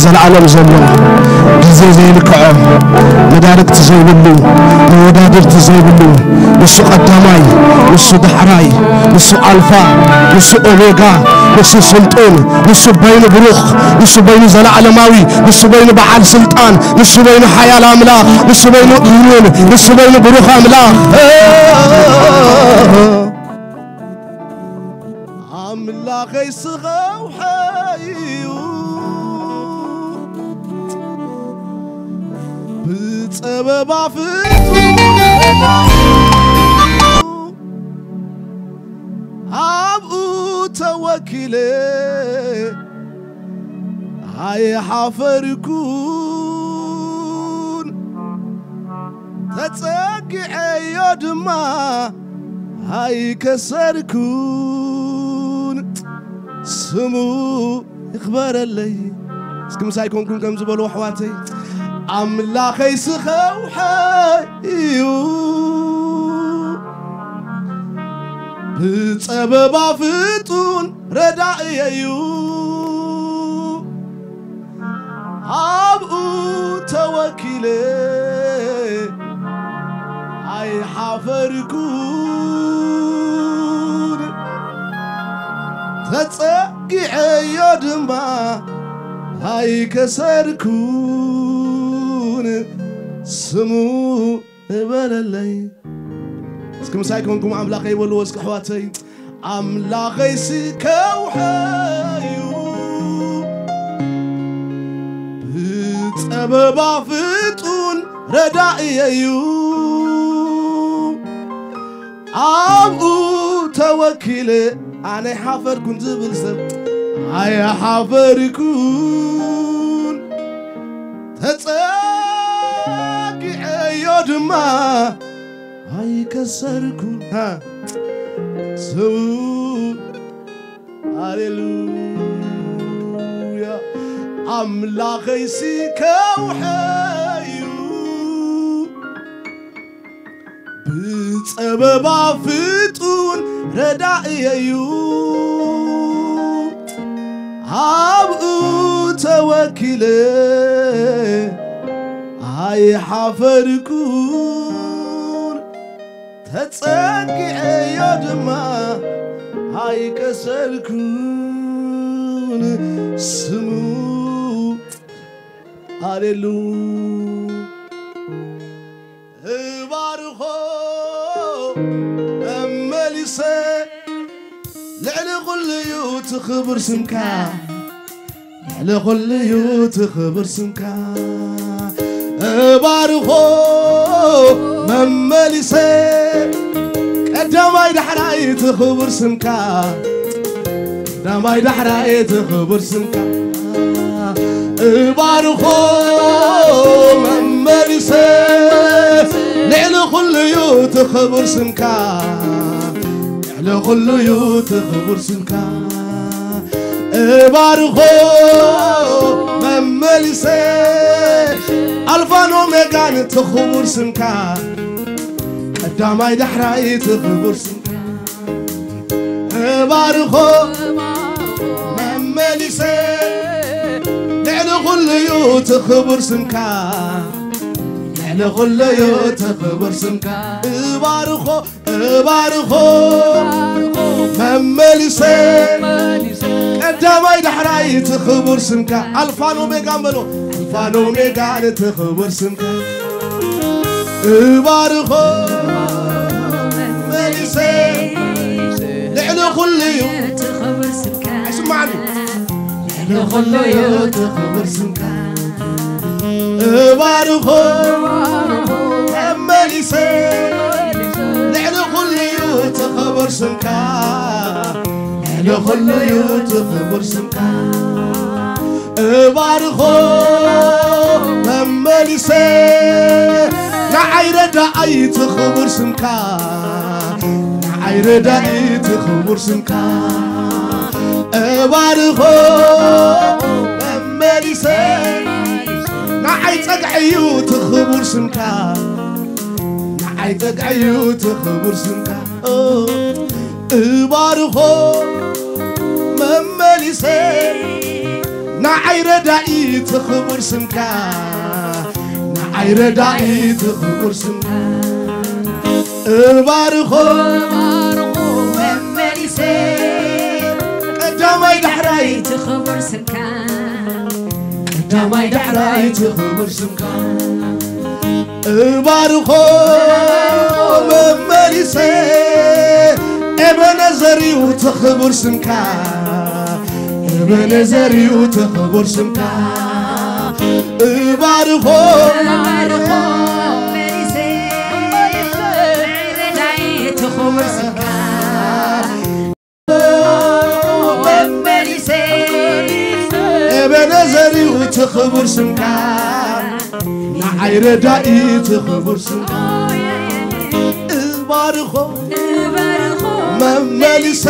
ዘለዓለም ዘሎ፣ ግዜ ዘይልክዖ፣ መዳርግቲ ዘይብሉ፣ መወዳድርቲ ዘይብሉ፣ ንሱ ቀዳማይ፣ ንሱ ዳሕራይ፣ ንሱ ኣልፋ፣ ንሱ ኦሜጋ፣ ንሱ ስልጡን፣ ንሱ በይኑ ብሩኽ፣ ንሱ በይኑ ዘለዓለማዊ፣ ንሱ በይኑ በዓል ስልጣን፣ ንሱ በይኑ ሓያል ኣምላኽ፣ ንሱ በይኑ እሙን፣ ንሱ በይኑ ብሩኽ ኣምላኽ። ኣምላኸይ ስኸውሐዩ ብጸበባ ፍጹም ኣብኡ ተወኪለ ኣይሓፈርኩን፣ ተጸጊዐዮ ድማ ኣይከሰርኩን። ስሙ ይኽበረለይ። እስኪ ምሳይ ኮንኩም ከም ዝበሉ ኣሕዋተይ፣ ኣምላኸይ ስኸውሐ እዩ፣ ብጸበባ ፍጡን ረዳእየ እዩ። ኣብኡ ተወኪለ ኣይሓፈርኩን፣ ተጸጊዐዮ ድማ ኣይከሰርኩን። ስሙ እበለለይ። እስኪ ምሳይ ኮንኩም ኣምላኸይ በልዎ እስኪ ኣሕዋተይ። ኣምላኸይ ስከውሐዩ ብጸበባ ፍጡን ረዳእየዩ። ኣብኡ ተወኪለ ኣነ ሓፈርኩን ዝብል ሰብ ኣይሓፈርኩን፣ ተጸጊዐዮ ድማ ኣይከሰርኩን። ሃ፣ ስሙ ሃሌሉያ። ኣምላኸይ ስከውሐዩ ብጸበባ ፍጡን ረዳእየዩ። ኣብኡ ተወኪለ ኣይሓፈርኩን፣ ተጸጊዐዮ ድማ ኣይከሰርኩን። ስሙ ሃሌሉ እባርኾ መመሊሰ ልዕሊ ኩሉ እዩ እቲ ክቡር ስምካ። ልዕሊ ኩሉ እዩ እቲ ክቡር ስምካ። እባርኾ መመሊሰ ቀዳማይ ዳሕራይ እቲ ክቡር ስምካ። ቀዳማይ ዳሕራይ እቲ ክቡር ስምካ። እባርኾ መመሊሰ ልዕሊ ኩሉ እዩ እቲ ክቡር ስምካ። ልዕሊ ኩሉ እዩ እቲ ክቡር ስምካ። እባርኾ መመሊሰ ኣልፋን ኦሜጋን እቲ ክቡር ስምካ። ቀዳማይ ዳሕራይ እቲ ክቡር ስምካ። እባርኾ መመሊሰ ልዕሊ ኩሉ እዩ እቲ ክቡር ስምካ። ልዕሊ ኩሉ እዩ እቲ ክቡር ስምካ። እባርኾ እባርኾ መመሊሰ ቀዳማይ ዳሕራይ እቲ ክቡር ስምካ። ኣልፋን ኦሜጋን በሎ። ኣልፋን ኦሜጋን እቲ ክቡር ስምካ። እባርኾ መመሊሰ ልዕሊ ኩሉ እዩ። ኣይስማዕን እዩ። ልዕሊ ኩሉ እዩ እቲ ክቡር ስምካ። እባርኾ መመሊሰ ልዕሊ ኩሉ እዩ እቲ ክቡር ስምካ። ልዕሊ ኩሉ እዩ እቲ ክቡር ስምካ። እባርኾ መመሊሰ ንዓይ ረዳኣይ እቲ ክቡር ስምካ። ንዓይ ረዳኢ እቲ ክቡር ስምካ። እባርኾ መመሊሰ ንዓይ ጸግዒ እዩ እቲ ክቡር ስምካ። ንዓይ ጸግዒ እዩ እቲ ክቡር ስምካ። እባርኾ መመሊሰ ንዓይ ረዳኢ እቲ ክቡር ስምካ፣ ንዓይ ረዳኢ እቲ ክቡር ስምካ እባርኾ። እባርኾ መመሊሰ ቀዳማይ ዳሕራይ እቲ ክቡር ስምካ ቀዳማይ ዳሕራይ እቲ ክቡር ስምካ እባርኾ መመሊሰ። ኤበነዘር እዩ እቲ ክቡር ስምካ፣ ኤበነዘር እዩ እቲ ክቡር ስምካ እባርኾ። እባርኾ መመሊሰ እቲ ክቡር ስምካ መመሊሰ ኤበነዘር እዩ እቲ ክቡር ስምካ፣ ንዓይ ረዳኢ እቲ ክቡር ስምካ እባርኾ እባርኾ መመሊሰ።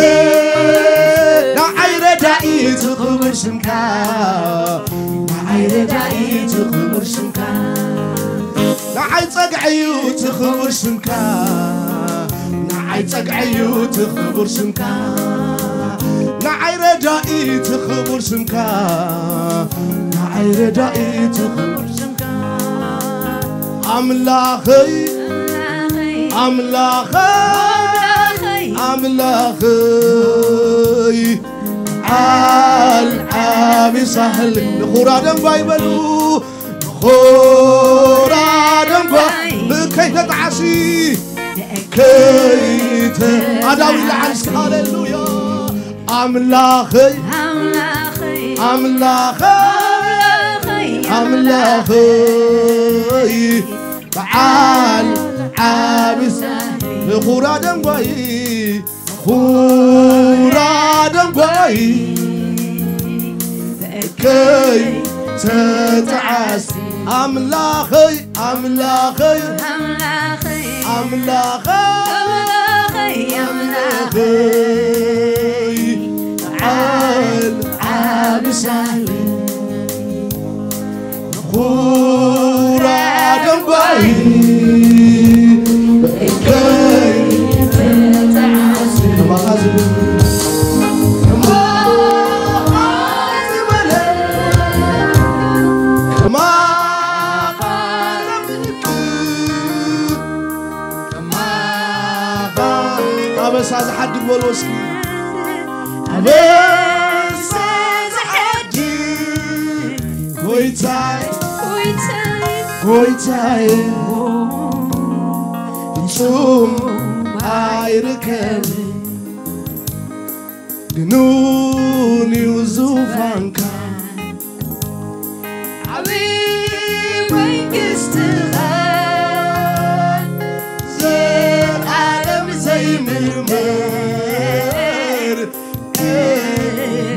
ንዓይ ረዳኢ እቲ ክቡር ስምካ፣ ንዓይ ረዳኢ እቲ ክቡር ስምካ ንዓይ ጸግዒ እዩ እቲ ክቡር ስምካ፣ ንዓይ ጸግዒ እዩ እቲ ክቡር ስምካ፣ ንዓይ ረዳኢ እቲ ክቡር ስምካ፣ ንዓይ ረዳኢ እቲ ክቡር ስምካ ኣምላኸይ ኣምላኸይ ኣምላኸይ ኣልዓቢ ሳህል ንኹራ ደንጓይ በሉ ንኹራ ደንጓይ ብከይተጣዓሲ ከይተ ኣዳዊ ለዓል እስኪ ሃሌሉያ ኣምላኸይ ኣምላኸይ ኣምላኸይ ኣምላኸይ በዓል ዓቢ ንኹራ ደንጓይ ኹራ ደንጓይ ከይ ተጣዓስ ኣምላኸይ ኣምላኸይ ኣምላኸይ ዓል ዓቢ ሳህል ኹራ ደንጓይ ከይ ተጣዓስ ከማኻ ዝብል ከማኻ ዝበለ ከማኻ ዘፍቅር ከማኻ ኣበሳ ዝሓድግ በሎ እስኪ ኣበሳ ዝሓድግ ጎይታይ ጎይታይ ፍጹም ኣይርከብን ግኑን እዩ ዙፋንካ ዓቢ መንግስትኻ ዘልዓለም ዘይምርመር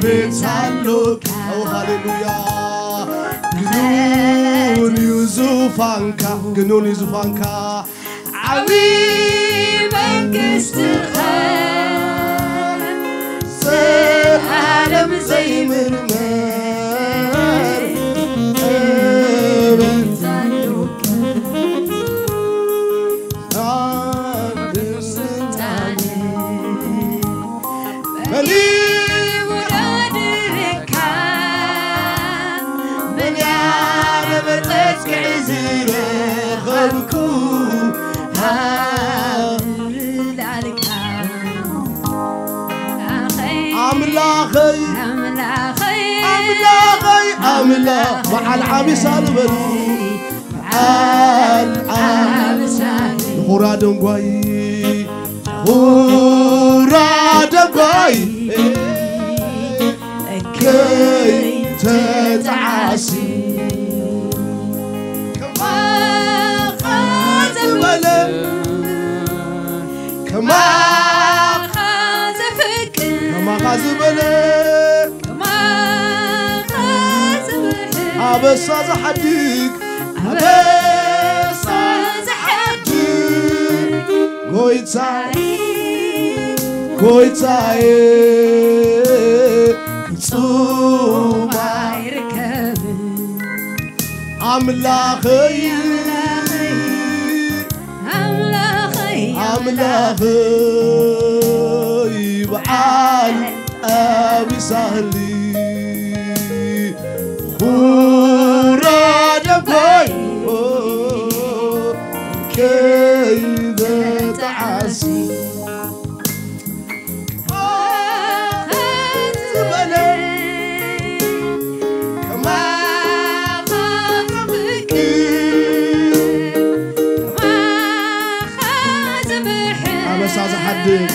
ቤት ኣሎካ ሃሌሉያ ግኑን እዩ ዙፋንካ ግኑን እዩ ዙፋንካ ዓቢ መንግስትኻ ዘዓለም ዘይምርመር ኣምላኸይ ኣምላኸይ ኣምላኸይ ኣምላኽ በዓል ዓቢሳ ዝበሉ በዓል ዓቢሳ ንኹራ ደንጓይ ኹራ ደንጓይ ከይተጣዓሲ ከማኻ ዝበለ ከማኻ ዝበለ ኣበሳ ዝሓድግ ኣበሳ ዝሓድግ ጎይታይ ጎይታይ ፍጹም ኣይርከብን ኣምላኸይ ኣምላኸይ ኣምላኸይ በዓል ዓቢ ሳህሊ ከይበጥዓሲ ዝበለ ከማኻ ዝብቅዕ ኣበሳ ዝሓድግ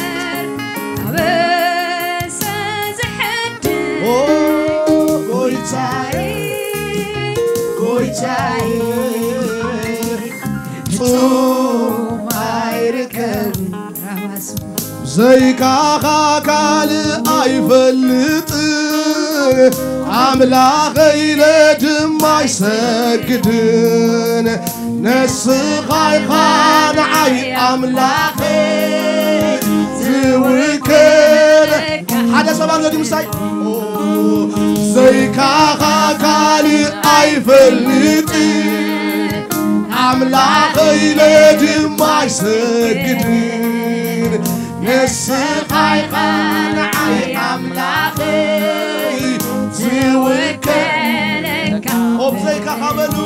ኣበሳ ዝሓድግ ኦ ጎይታዬ ጎይታዬ ፍጹም ኣይርከብ ዘይካኻ ካልእ ኣይፈልጥ ኣምላኸይ ኢለ ድማ ኣይሰግድን ነስኻ ኢኻ ንዓይ ኣምላኸይ ዝውከል ሓደ ሰባት ነዲ ምሳይ ዘይካኻ ካልእ ኣይፈልጥ ኣምላኸ ኢለ ድማ ኣይሰግድን ንስኻ ኢኻ ንዓይ ኣምላኸይ ዝውከለካ ኦብ ዘይካኻ በሉ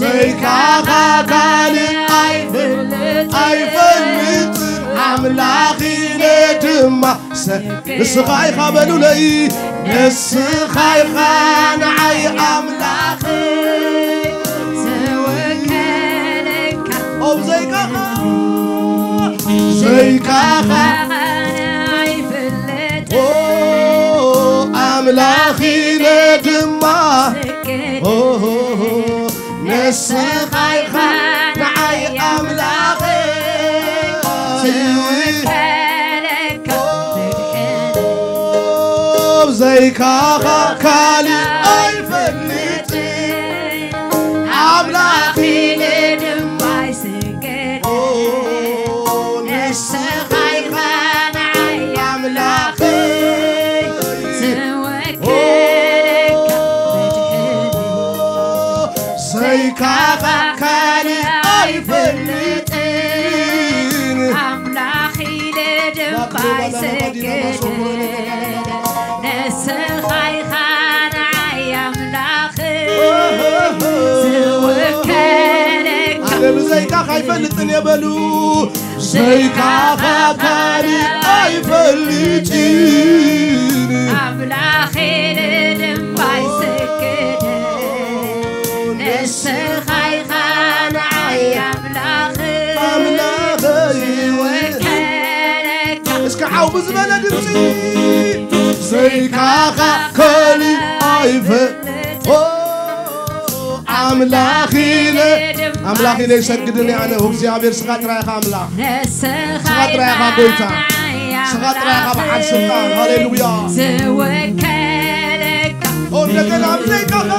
ዘይካኻ ካልእ ኣይፈልጥ ኣይፈልጥ ኣምላኽ ኢለ ድማ ንስኻ ኢኻ በሉለይ ንስኻ ኢኻ ንዓይ ኣምላኸይ ዝውከለካ ኦብ ዘይካኻ ዘይካኻ ኣይፈልጥ ኣምላኽ ኢለ ድማ ንስኻ ኢኻ ንዓይ ኣምላኸይ ዘይካኻ ካልእ ኣይፈልጥ ኣምላኽ ኢለ ድማ ይስግድ ንስኻ ኢኻ ንዓይ ኣምላኸይ ዝወከለካ ዘይካኻ ካልእ ኣይፈልጥን ኣምላኽ ኢለ ድማ ይሰግድ ንስኻ ኢኻ ንዓይ ኣምላኽ ዝወከለካ ኣነ ብዘይካኻ ኣይፈልጥን የበሉ ዘይካኻ ካልእ ኣይፈልጥን ኣምላኽ ኢለ ድማ ይሰግድ ንስኻ ኢኻ ንዓይ ኣምላኽ ኣምላኸይ ዝወከለካ እስኪ ዓው ብዝበለ ድምፂ ዘይካኻ ካልእ ኣይፈልጥ ኣምላኽ ኢለ ኣምላኽ ኢለ ይሰግድን ኣነ እግዚኣብሔር ስኻ ጥራይ ኢኻ ኣምላኽ ስኻ ጥራይ ኢኻ ጎይታ ስኻ ጥራይ ኢኻ በዓል ስልጣን ሃሌሉያ ዝወከለካ እንደገና ብዘይካኻ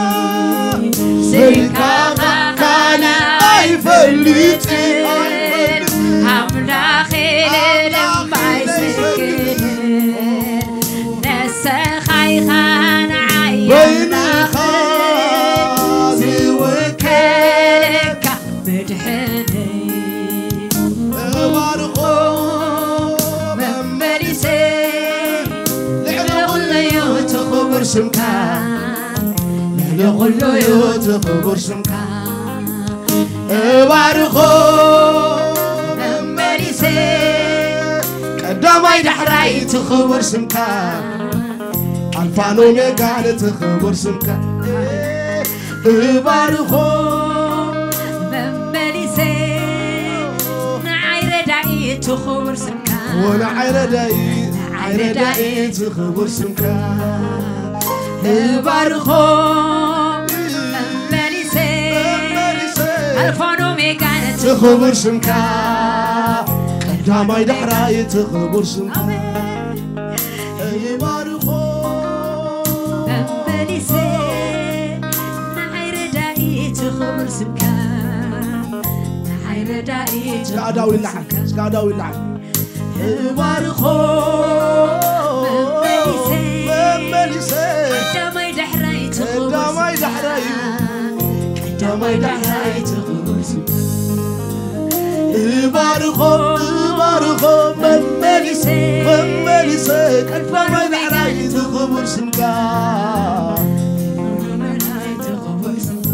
ዘይካኻ ካልእ ኣይፈልጥ ኣምላኽ ኢለ ድማ ይሰግድ ንስኻ ኢኻ ንዓይ ኣምላኽ ዝውከለካ መድሕነይ እባርኾ መመሊሰ ልዕሊ ኩሉ እዩ እቲ ክቡር ስምካ ልዕሊ ኩሉ እዩ እቲ ክቡር ስምካ እባርኾ መመሊሰ ቀዳማይ ዳሕራይ እቲ ክቡር ስምካ ኣልፋን ኦሜጋን እቲ ክቡር ስምካ እባርኾ መመሊሰ ንዓይ ረዳኢ እቲ ክቡር ስምካ ንዓይ ረዳኢ ንዓይ ረዳኢ እቲ ክቡር ስምካ እባርኾ መመሊሰ ኣልፋን ኦሜጋን እቲ ክቡር ስምካ ቀዳማይ ዳሕራይ እቲ ክቡር ስምካ እባርኾ መመሊሰ ንዓይ ረዳኢ እቲ ክቡር ስምካ ንዓይ ረዳኢ እቲ ክቡር ስምካ እስካ ኣዳው ይለዓል እስካ ኣዳው ይለዓል እባርኾ መመሊሰ መመሊሰ ቀዳማይ ዳሕራይ እቲ ክቡር ቀዳማይ ዳሕራይ ቀዳማይ ዳሕራይ እቲ ክቡር ስምካ እባርኾ እባርኾ መመሊሰ መመሊሰ ቀዳማይ ዳሕራይ እቲ ክቡር ስምካ መመሊሰ ክቡር ስምካ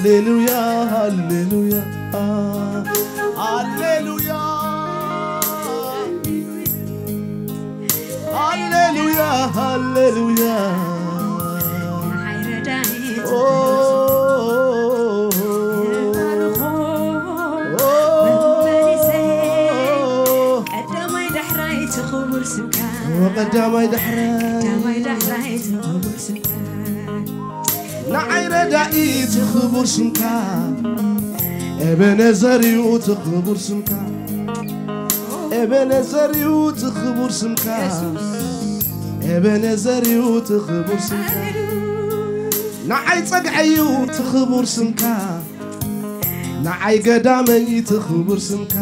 ሃሌሉያ፣ ሃሌሉያ፣ ሃሌሉያ፣ ሃሌሉያ፣ ሃሌሉያ። ኦ፣ ኦ፣ ቀዳማይ ዳሕራይ እቲ ክቡር ስምካ። ቀዳማይ ዳሕራይ። ቀዳማይ ዳሕራይ እቲ ክቡር ስምካ። ንዓይ ረዳኢ እቲ ክቡር ስምካ። ኤቤኔዘር እዩ እቲ ክቡር ስምካ። ኤቤኔዘር እዩ እቲ ክቡር ስምካ። ኤቤኔዘር እዩ እቲ ክቡር ስምካ። ንዓይ ጸግዐይ እዩ እቲ ክቡር ስምካ። ንዓይ ገዳመይ እቲ ክቡር ስምካ።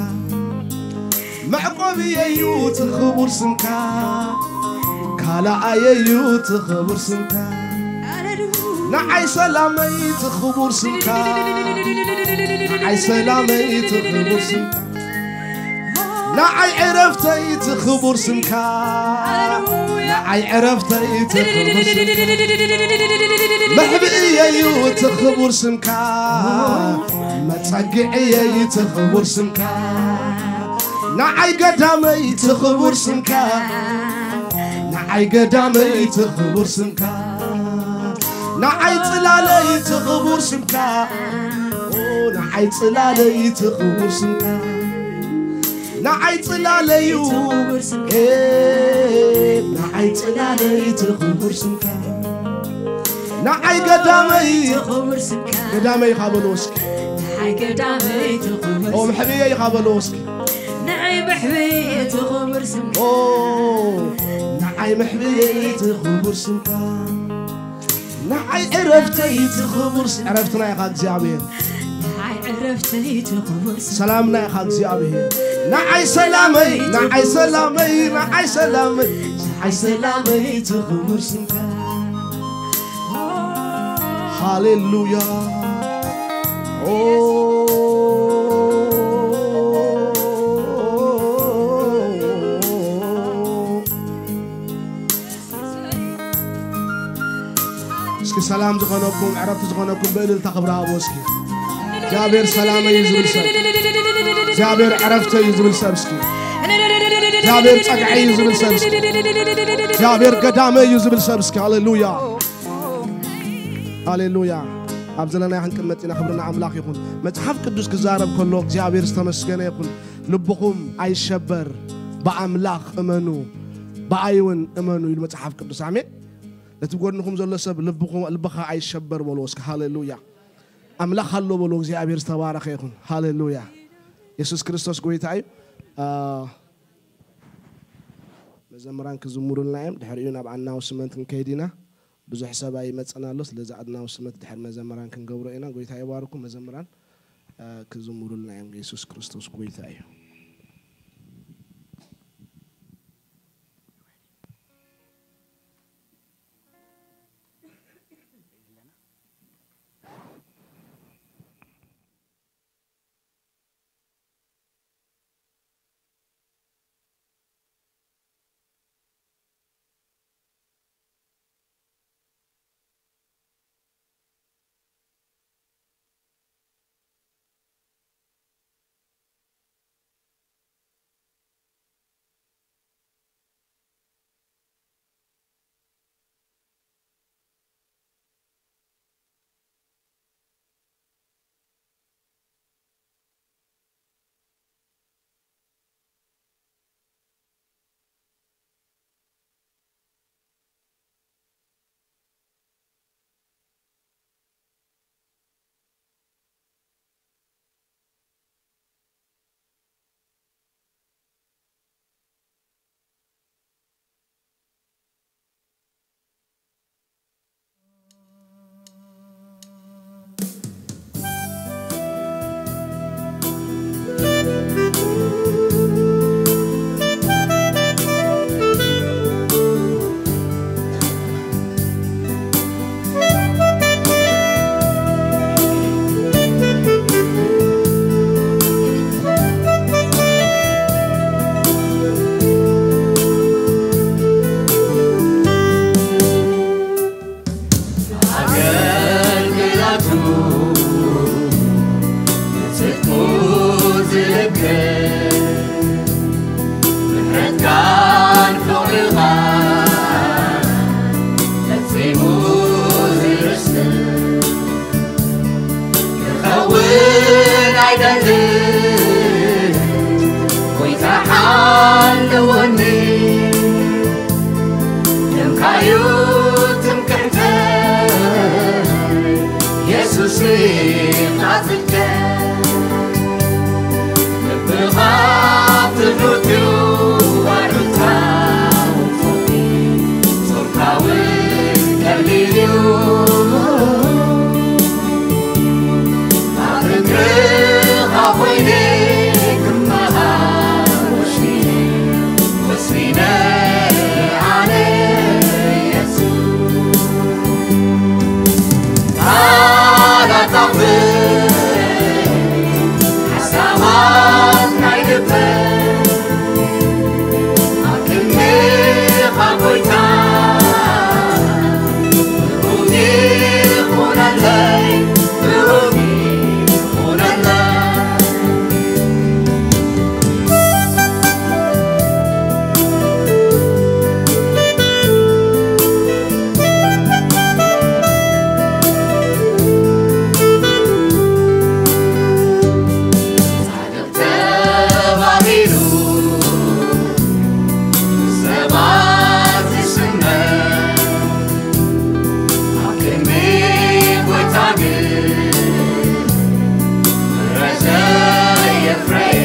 መዕቆብየይ እዩ እቲ ክቡር ስምካ። ካልኣየይ እዩ እቲ ክቡር ስምካ። ንዓይ ሰላመይ እቲ ክቡር ስምካ። ንዓይ ሰላመይ እቲ ክቡር ስምካ። ንዓይ ዕረፍተይ እቲ ክቡር ስምካ። ንዓይ ዕረፍተይ እቲ ክቡር ስምካ። መሕብእየይ እዩ እቲ ክቡር ስምካ። መጸግዕየይ እቲ ክቡር ስምካ። ንዓይ ገዳመይ እቲ ክቡር ስምካ። ንዓይ ገዳመይ እቲ ክቡር ስምካ። ንዓይ ጽላለይ እቲ ክቡር ስምካ። ኦ፣ ንዓይ ጽላለይ እቲ ክቡር ስምካ። ንዓይ ጽላለይ እዩ። እ፣ ንዓይ ጽላለይ እቲ ክቡር ስምካ። ንዓይ ገዳመይ። ገዳመይ ኢኻ በልዎ እስኪ። ንዓይ ገዳመይ እቲ ክቡር ኦ፣ መሕብየይ ኢኻ በልዎ እስኪ። ንዓይ መሕብየይ እቲ ክቡር ስምካ። ኦ፣ ንዓይ መሕብየይ እቲ ክቡር ስምካ። ንዓይ ዕረፍተይ እቲ ክቡር ስምካ። ዕረፍትና ኢኻ እግዚኣብሔር። ንዓይ ዕረፍተይ እቲ ክቡር ስምካ። ሰላምና ኢኻ እግዚኣብሔር። ንዓይ ሰላመይ፣ ንዓይ ሰላመይ፣ ንዓይ ሰላመይ፣ ንዓይ ሰላመይ እቲ ክቡር ስምካ። ሃሌሉያ። ኦ፣ እስኪ ሰላም ዝኾነኩም፣ ዕረፍቲ ዝኾነኩም ብእልልታ ክብሪ ሃቦ እስኪ። እግዚኣብሔር ሰላመይ እዩ ዝብል ሰብ። እግዚኣብሔር ዕረፍተይ እዩ ዝብል ሰብ እስኪ። እግዚኣብሔር ጸግዐይ እዩ ዝብል ሰብ እስኪ። እግዚኣብሔር ገዳመይ እዩ ዝብል ሰብ እስኪ። ሃሌሉያ። ሃሌሉያ። ኣብ ዘለናዮ ክንቅመጥ ኢና። ክብሪ ንኣምላኽ ይኹን። መጽሓፍ ቅዱስ ክዛረብ ከሎ እግዚኣብሔር ዝተመስገነ ይኹን። ልብኹም ኣይሸበር፣ ብኣምላኽ እመኑ፣ ብኣይ እውን እመኑ ኢሉ መጽሓፍ ቅዱስ። ኣሜን። ነቲ ጎድንኹም ዘሎ ሰብ ልብኹም፣ ልብኻ ኣይሸበር በልዎ እስኪ። ሃሌሉያ። ኣምላኽ ኣሎ በልዎ። እግዚኣብሔር ዝተባረኸ ይኹን። ሃሌሉያ። የሱስ ክርስቶስ ጎይታ እዩ። አ፣ መዘምራን ክዝምሩልና እዮም። ድሕሪኡ ናብ ኣናውስመንት ክንከይድ ኢና። ብዙሕ ሰብ ኣይመጽን ኣሎ። ስለዚ ኣናውስመንት ድሕሪ መዘምራን ክንገብሮ ኢና። ጎይታ ይባርኩም። መዘምራን፣ አ፣ ክዝምሩልና እዮም። የሱስ ክርስቶስ ጎይታ እዩ። ልብኻ ትሑት እዩ፣ ኣዕሩኽታ ጾርካ እውን ቀሊል እዩ። ኣብ እግርኻ ኮይነ ክመሃር ወሲነ፣ ወሲነ ኣነ የሱስ። ቃላት ኣፍን ሓሳባት ናይ ልበይ ኣብ ቅድሜኻ ጎይታ ብሩህ ይኹነለይ፣ ብሩህ ይኹነለይ። ተባሂሉ ሰባት ዝስመ ኣብ ቅድሚ ጎይታ ግን ምሕረት ዘየፍረየ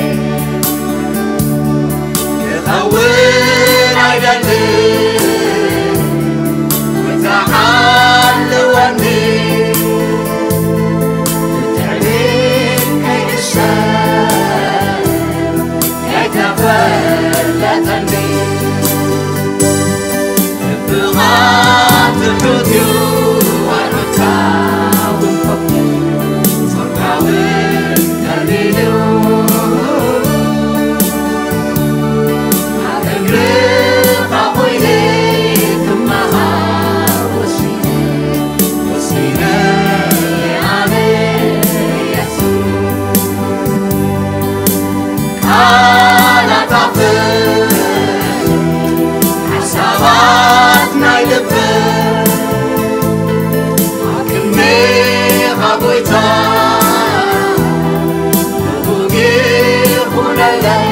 ክኸውን ኣይደልን። ጎይታ ሓልወኒ፣ ብትዕቢት ከይእሰር ከይተፈለጠኒ። ልብኻ ትሑት እዩ፣ ኣዕሩኽታ እውን ፈትኑ፣ ጾርካ እውን ቀሊል እዩ። ኣብ እግርኻ ኮይነ ክመሃር ወሲነ፣ ወሲነ ኣነ የሱስ። ቃላት ኣፍን ሓሳባት ናይ ልብን ኣብ ቅድሜኻ ጎይታ ብሩህ ይኹነለይ፣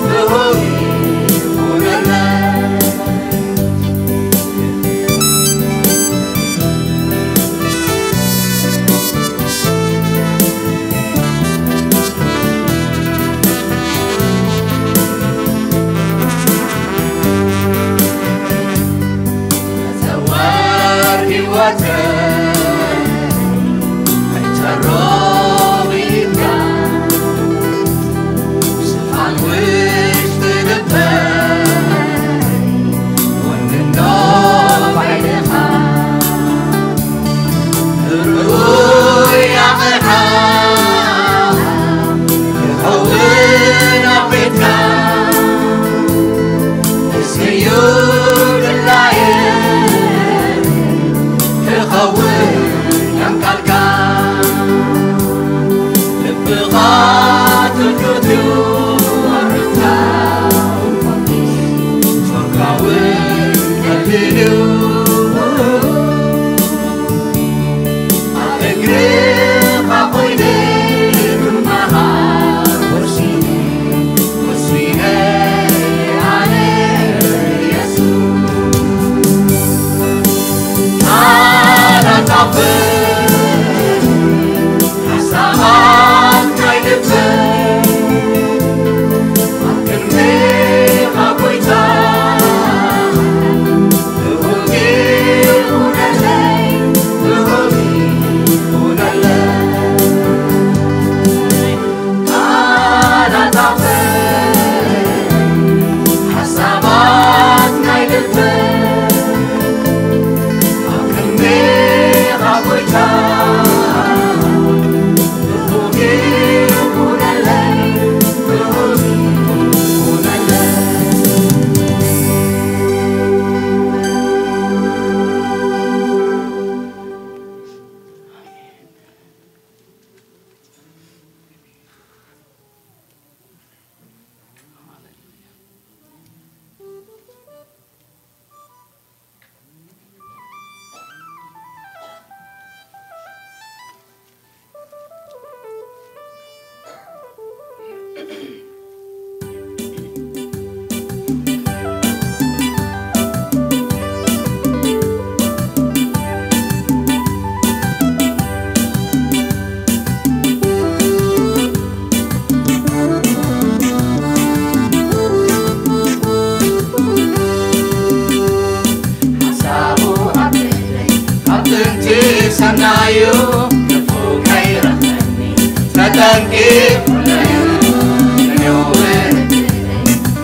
ብሩህ ይኹነለይ። መዘወር ህይወተይ ኣይተሮቢካ፣ ሽፋን ውሽጢ ልበይ ወንኖ ባይልኻ። ርኡይ ኣቕሓ ክኸውን ኣብ ቤትካ፣ እስዩ ድላየ ክኸውን ከም ቃልካ። ልብኻ ትሑት እዩ፣ ኣዕሩኽታ እውን ፈትኑ፣ ጾርካ እውን ቀሊል እዩ። ኣብ እግርኻ ኮይነ ክመሃር ወሲነ፣ ወሲነ ኣነ የሱስ። ቃላት ኣፍን ሓሳባት ናይ ልበይ ኣብ ቅድሜኻ ጎይታ ብሩህ ይኹነለይ፣ ብሩህ ይኹነለይ። ቃላት ኣፈይ ሓሳባት ናይ ልበይ ኣብ ቅድሜኻ ጎይታ ብሩህ ይኹነለይ፣ ብሩህ ይኹነለይ።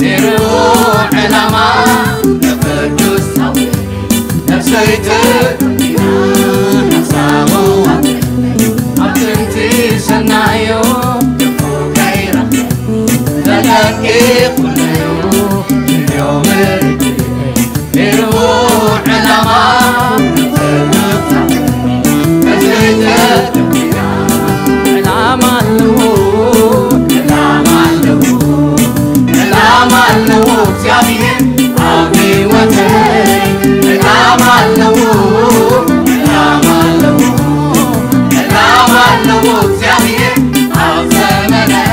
ነይሩ ዕላማ ንቅዱስ ሳሙኤል ነፍሰይ ተደቢራ ሓሳቡ ኣብ ጥንቲ ሰናዮ ክፉ ከይረኽበኒ ተጠንቂቑለዩ ድዮ ምርድእ ነይሩ ዕላማ ንቅዱስ ሳሙኤል ነፍሰይ ተደቢራ ዕላማ ኣለዎ ዕላማ ኣለዎ ዕላማ ኣለዎ እግዚኣብሔር ኣብ ህይወተይ ዕላማ ኣለዎ ዕላማ ኣለዎ ዕላማ ኣለዎ እግዚኣብሔር ኣብ ዘመነይ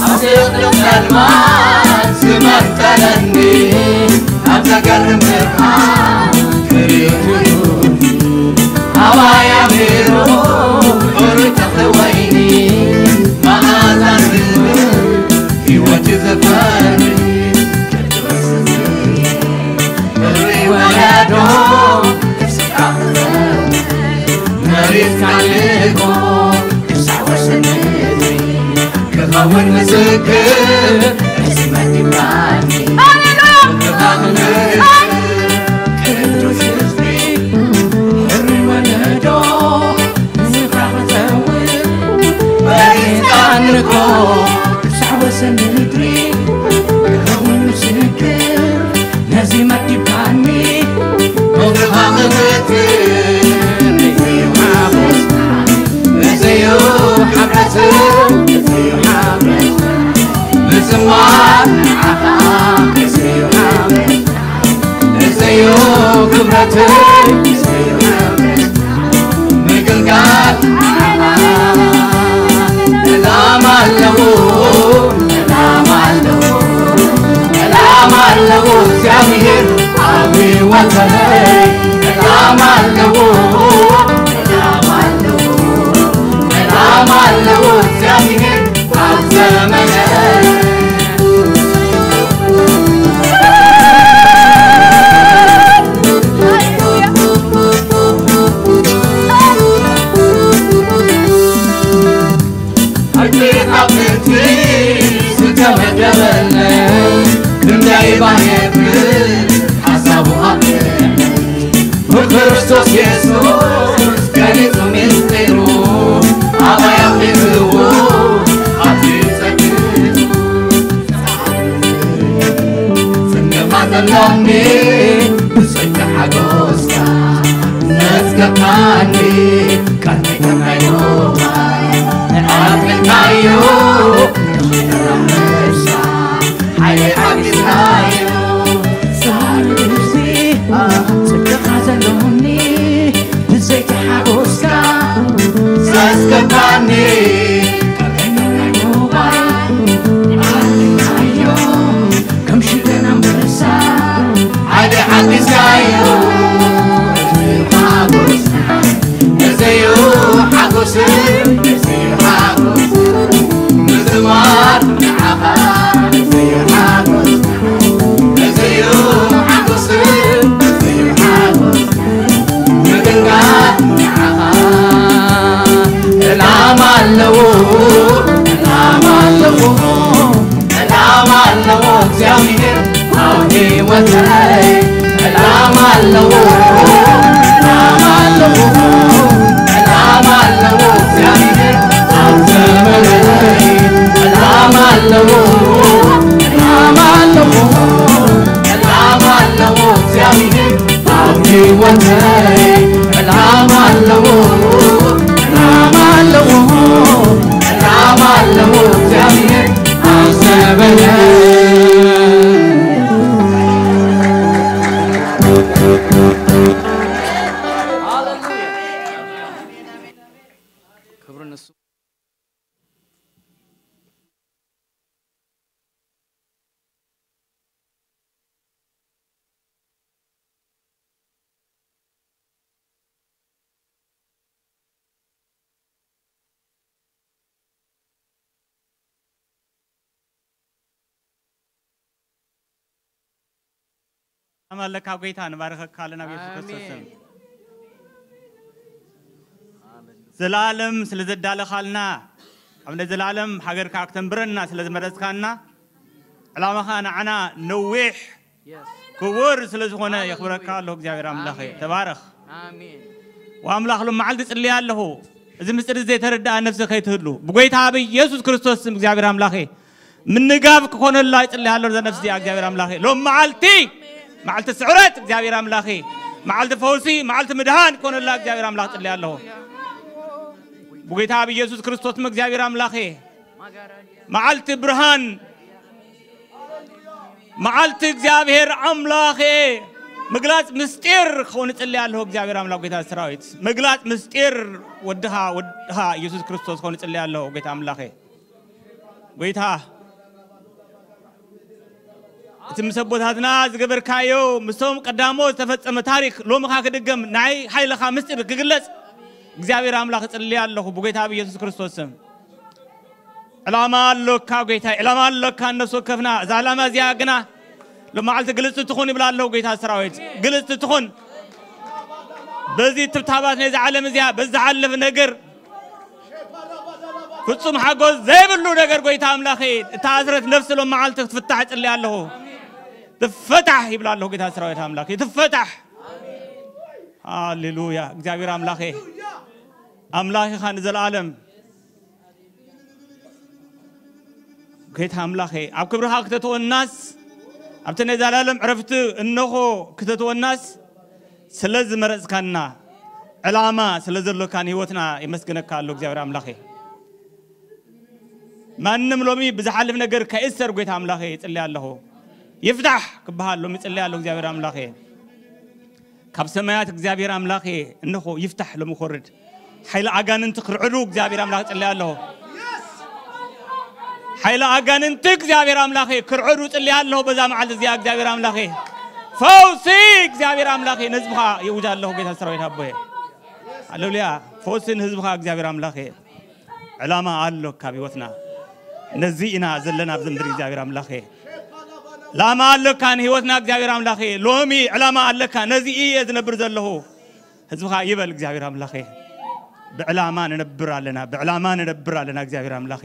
ኣብ ጽልመት ጸልማት ዝመንጠለኒ ኣብ ዘገርም ብርሃን ክርኢ ትብሉኒ ኣባይ ኣምሂሩ ፍሩይ ተኽሊ ወይኒ መዓዛ ዝህብ ህይወት እዩ ዘፍሪ ቅዱስ ህዝቢ ሕሩይ ወለዶ ተስፋ መሪጽካ ልእኮ ክሳብ ወሰን ምድሪ ክኸውን ምስክር እዚ መዲብካኒ ሃሌሉያ ክኻኽልል ቅዱስ ህዝቢ ሕሩይ ወለዶ ንስኻ ክጸውር መሪጽካኒ እኮ ክሳብ ወሰን ምድሪ ክኸውን ምስክር ነዚ መዲብካኒ ሞትኻ ክዝክር እዚ እዩ ሓጎስ እዚ እዩ ሕብረት እዚ እዩ ሓጎስ ምዝማር ንዓኻ እዚ እዩ ሓጎስ እዚ እዩ ክብረተይ እዚ እዩ ሓጎስ ምግልጋል ንዓኻ ዕላማ ኣለዎ ዕላማ ኣለዎ ዕላማ ኣለዎ እግዚኣብሔር ኣብ ህይወተይ ዕላማ ኣለዎ ዕላማ ኣለዎ ዕላማ ኣለዎ እግዚኣብሔር ኣብ ዘመነይ ኣንቲኻፍንቲ ዝተመደበለይ ክንደይ ባየብል ሓሳቡ ኣብ ብክርስቶስ የሱስ ገሊጹ ሚስጢሩ ኣባይ ኣኺብዎ ኣቲ ጸግቡ ጽንገፋ ዘሎኒ ብጸጋ ሓጎስካ ነጽገካኒ ቀርኒካ ናይ ሮማ ንኣክልካዮ ንኽተራምሳ ሓይሊ ሓጊዝካዮ ሳልዚ ጽድቕኻ ዘሎኒ ብዘይቲ ሓጎስካ ዘስከፋኒ ቀርኒካ ናይ ሮማ ንኣክልካዮ ከም ሽደን ኣንበሳ ሓደ ሓዲስካዮ ሓጎስ እዚዩ ሓጎስ እዚዩ ሓጎስ ምዝማር ንዓኻ እዚዩ ሓጎስ እዚዩ ሓጎስ እዚዩ ሓጎስ ምግልጋል ንዓኻ ዕላማ ኣለዎ ዕላማ ኣለዎ ዕላማ ኣለዎ እግዚኣብሔር ኣብ ህይወተይ ዕላማ ኣለዎ ዕላማ ኣለዎ ዕላማ ኣለዎ እግዚኣብሔር ኣብ ዘመነይ ዕላማ ኣለዎ ዕላማ ኣለዎ ዕላማ ኣለዎ እግዚኣብሔር ኣብ ህይወተይ ዕላማ ኣለዎ ዕላማ ኣለዎ ዕላማ ኣለዎ እግዚኣብሔር ኣብ ዘመነይ ሰላም ኣለካ ጎይታ፣ ንባርኸካ ኣለና ብየሱስ ክርስቶስ ስም። ኣሜን። ዘላለም ስለ ዘዳለኻልና፣ ኣብ ናይ ዘላለም ሃገርካ ክተንብረና ስለ ዝመረጽካና፣ ዕላማኻ ንዓና ነዊሕ፣ የስ። ክቡር ስለ ዝኾነ ሃሌሉያ። የኽብረካ ኣለኹ እግዚኣብሔር ኣምላኸ። ኣሜን። ተባረኽ። ኣሜን። ወኣምላኽ ሎም መዓልቲ ጽልያ ኣለኹ፣ እዚ ምስጢር ዘይተረድኣ ነፍሲ ከይትህሉ ብጎይታ ብኢየሱስ ክርስቶስ ስም እግዚኣብሔር ኣምላኸ ምንጋብ ክኾነላ ይጽልያ ኣሎ። እዛ ነፍሲ እዚኣ እግዚኣብሔር ኣምላኸ ሎም መዓልቲ፣ መዓልቲ ስዕረት እግዚኣብሔር ኣምላኸ፣ መዓልቲ ፈውሲ፣ መዓልቲ ምድሃን ክኾነላ እግዚኣብሔር ኣምላኽ ጽልያ ኣለኹ። ብጎይታ ብኢየሱስ ክርስቶስ ስም እግዚኣብሔር ኣምላኸ መዓልቲ ብርሃን፣ መዓልቲ እግዚኣብሔር ኣምላኸ ምግላጽ ምስጢር ክኸውን እጽሊ ኣለኹ። እግዚኣብሔር ኣምላኽ ጎይታ ሰራዊት፣ ምግላጽ ምስጢር ወድኻ፣ ወድኻ ኢየሱስ ክርስቶስ ክኸውን እጽሊ ኣለኹ። ጎይታ ኣምላኸ፣ ጎይታ፣ እቲ ምስ ኣቦታትና ዝገበርካዮ፣ ምስቶም ቀዳሞት ዝተፈጸመ ታሪክ ሎምኻ ክድገም፣ ናይ ሓይልኻ ምስጢር ክግለጽ እግዚኣብሔር ኣምላኽ እጽሊ ኣለኹ ብጎይታ ብኢየሱስ ክርስቶስ ስም። ዕላማ ኣሎካ ጎይታ፣ ዕላማ ኣሎካ። ነፍሲ ወከፍና እዛ ዕላማ እዚኣ ግና ሎመዓልቲ ግልጽቲ ትኹን ይብላ ኣለዉ ጎይታ ሰራዊት፣ ግልጽቲ ትኹን። በዚ ትብታባት ናይዚ ዓለም እዚኣ፣ በዚ ዝሓልፍ ነገር፣ ፍጹም ሓጎስ ዘይብሉ ነገር ጎይታ ኣምላኸ፣ እታ ኣስረት ነፍሲ ሎመዓልቲ ክትፍታሕ እጽሊ ኣለኹ። ትፈታሕ ይብላ ኣለኹ ጎይታ ሰራዊት ኣምላኸ፣ ትፈታሕ። ሃሌሉያ። እግዚኣብሔር ኣምላኸ፣ ኣምላኽ ኢኻ ንዘለኣለም። ጎይታ ኣምላኸ፣ ኣብ ክብርኻ ክተትወናስ፣ ኣብቲ ናይ ዘላለም ዕረፍቲ እንሆ ክተትወናስ ስለ ዝመረጽካና፣ ዕላማ ስለ ዘሎካ ንህይወትና የመስግነካ ኣሎ እግዚኣብሔር ኣምላኸ። ማንም ሎሚ ብዝሓልፍ ነገር ከይእሰር ጎይታ ኣምላኸ ይጽልይ ኣለኹ። ይፍታሕ ክበሃል ሎሚ ይጽልይ ኣለኹ እግዚኣብሔር ኣምላኸ። ካብ ሰማያት እግዚኣብሔር ኣምላኸ እንሆ ይፍታሕ ሎሚ ክወርድ። ሓይሊ ኣጋንንቲ ክርዕዱ እግዚኣብሔር ኣምላኽ እጽሊ ኣለኹ። ሓይሊ ኣጋንንቲ እግዚኣብሔር ኣምላኸ ክርዕዱ እጽሊ ኣለኹ። በዛ መዓልቲ እዚኣ እግዚኣብሔር ኣምላኸ ፈውሲ እግዚኣብሔር ኣምላኸ ነዝብኻ ይእውጅ ኣለኹ። ጎይታ ሰራዊት ኣቦየ ሃሌሉያ። ፈውሲ ንህዝብኻ እግዚኣብሔር ኣምላኸ። ዕላማ ኣሎካ ኣብ ህይወትና። ነዚ ኢና ዘለና ኣብዚ ምድሪ እግዚኣብሔር ኣምላኸ። ዕላማ ኣሎካ ንህይወትና እግዚኣብሔር ኣምላኸ። ሎሚ ዕላማ ኣለካ። ነዚ እየ ዝነብር ዘለኹ። ህዝብኻ ይበል እግዚኣብሔር ኣምላኸ። ብዕላማ ንነብር ኣለና፣ ብዕላማ ንነብር ኣለና እግዚኣብሔር ኣምላኸ።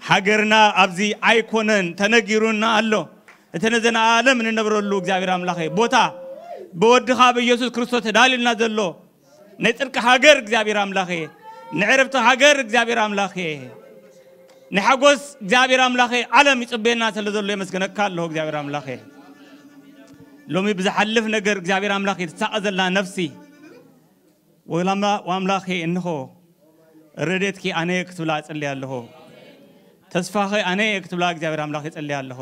ሃገርና ኣብዚ ኣይኮነን፣ ተነጊሩና ኣሎ። እቲ ነዘለኣለም ንነብረሉ እግዚኣብሔር ኣምላኸ ቦታ ብወድኻ ብኢየሱስ ክርስቶስ ተዳልዩልና ዘሎ ናይ ጽድቂ ሃገር እግዚኣብሔር ኣምላኸ፣ ንዕረፍቲ ሃገር እግዚኣብሔር ኣምላኸ፣ ንሓጎስ እግዚኣብሔር ኣምላኸ ዓለም ይጽበየና ስለ ዘሎ የመስግነካ ኣለኹ እግዚኣብሔር ኣምላኸ። ሎሚ ብዝሓልፍ ነገር እግዚኣብሔር ኣምላኸ ትሳቐ ዘላ ነፍሲ ወላማ-፣ ወኣምላኸ እንሆ ረድኤትኪ ኣነ ክትብላ እጽሊ ኣለኹ። ተስፋኸ ኣነ ክትብላ እግዚኣብሔር ኣምላኸ እጽሊ ኣለኹ።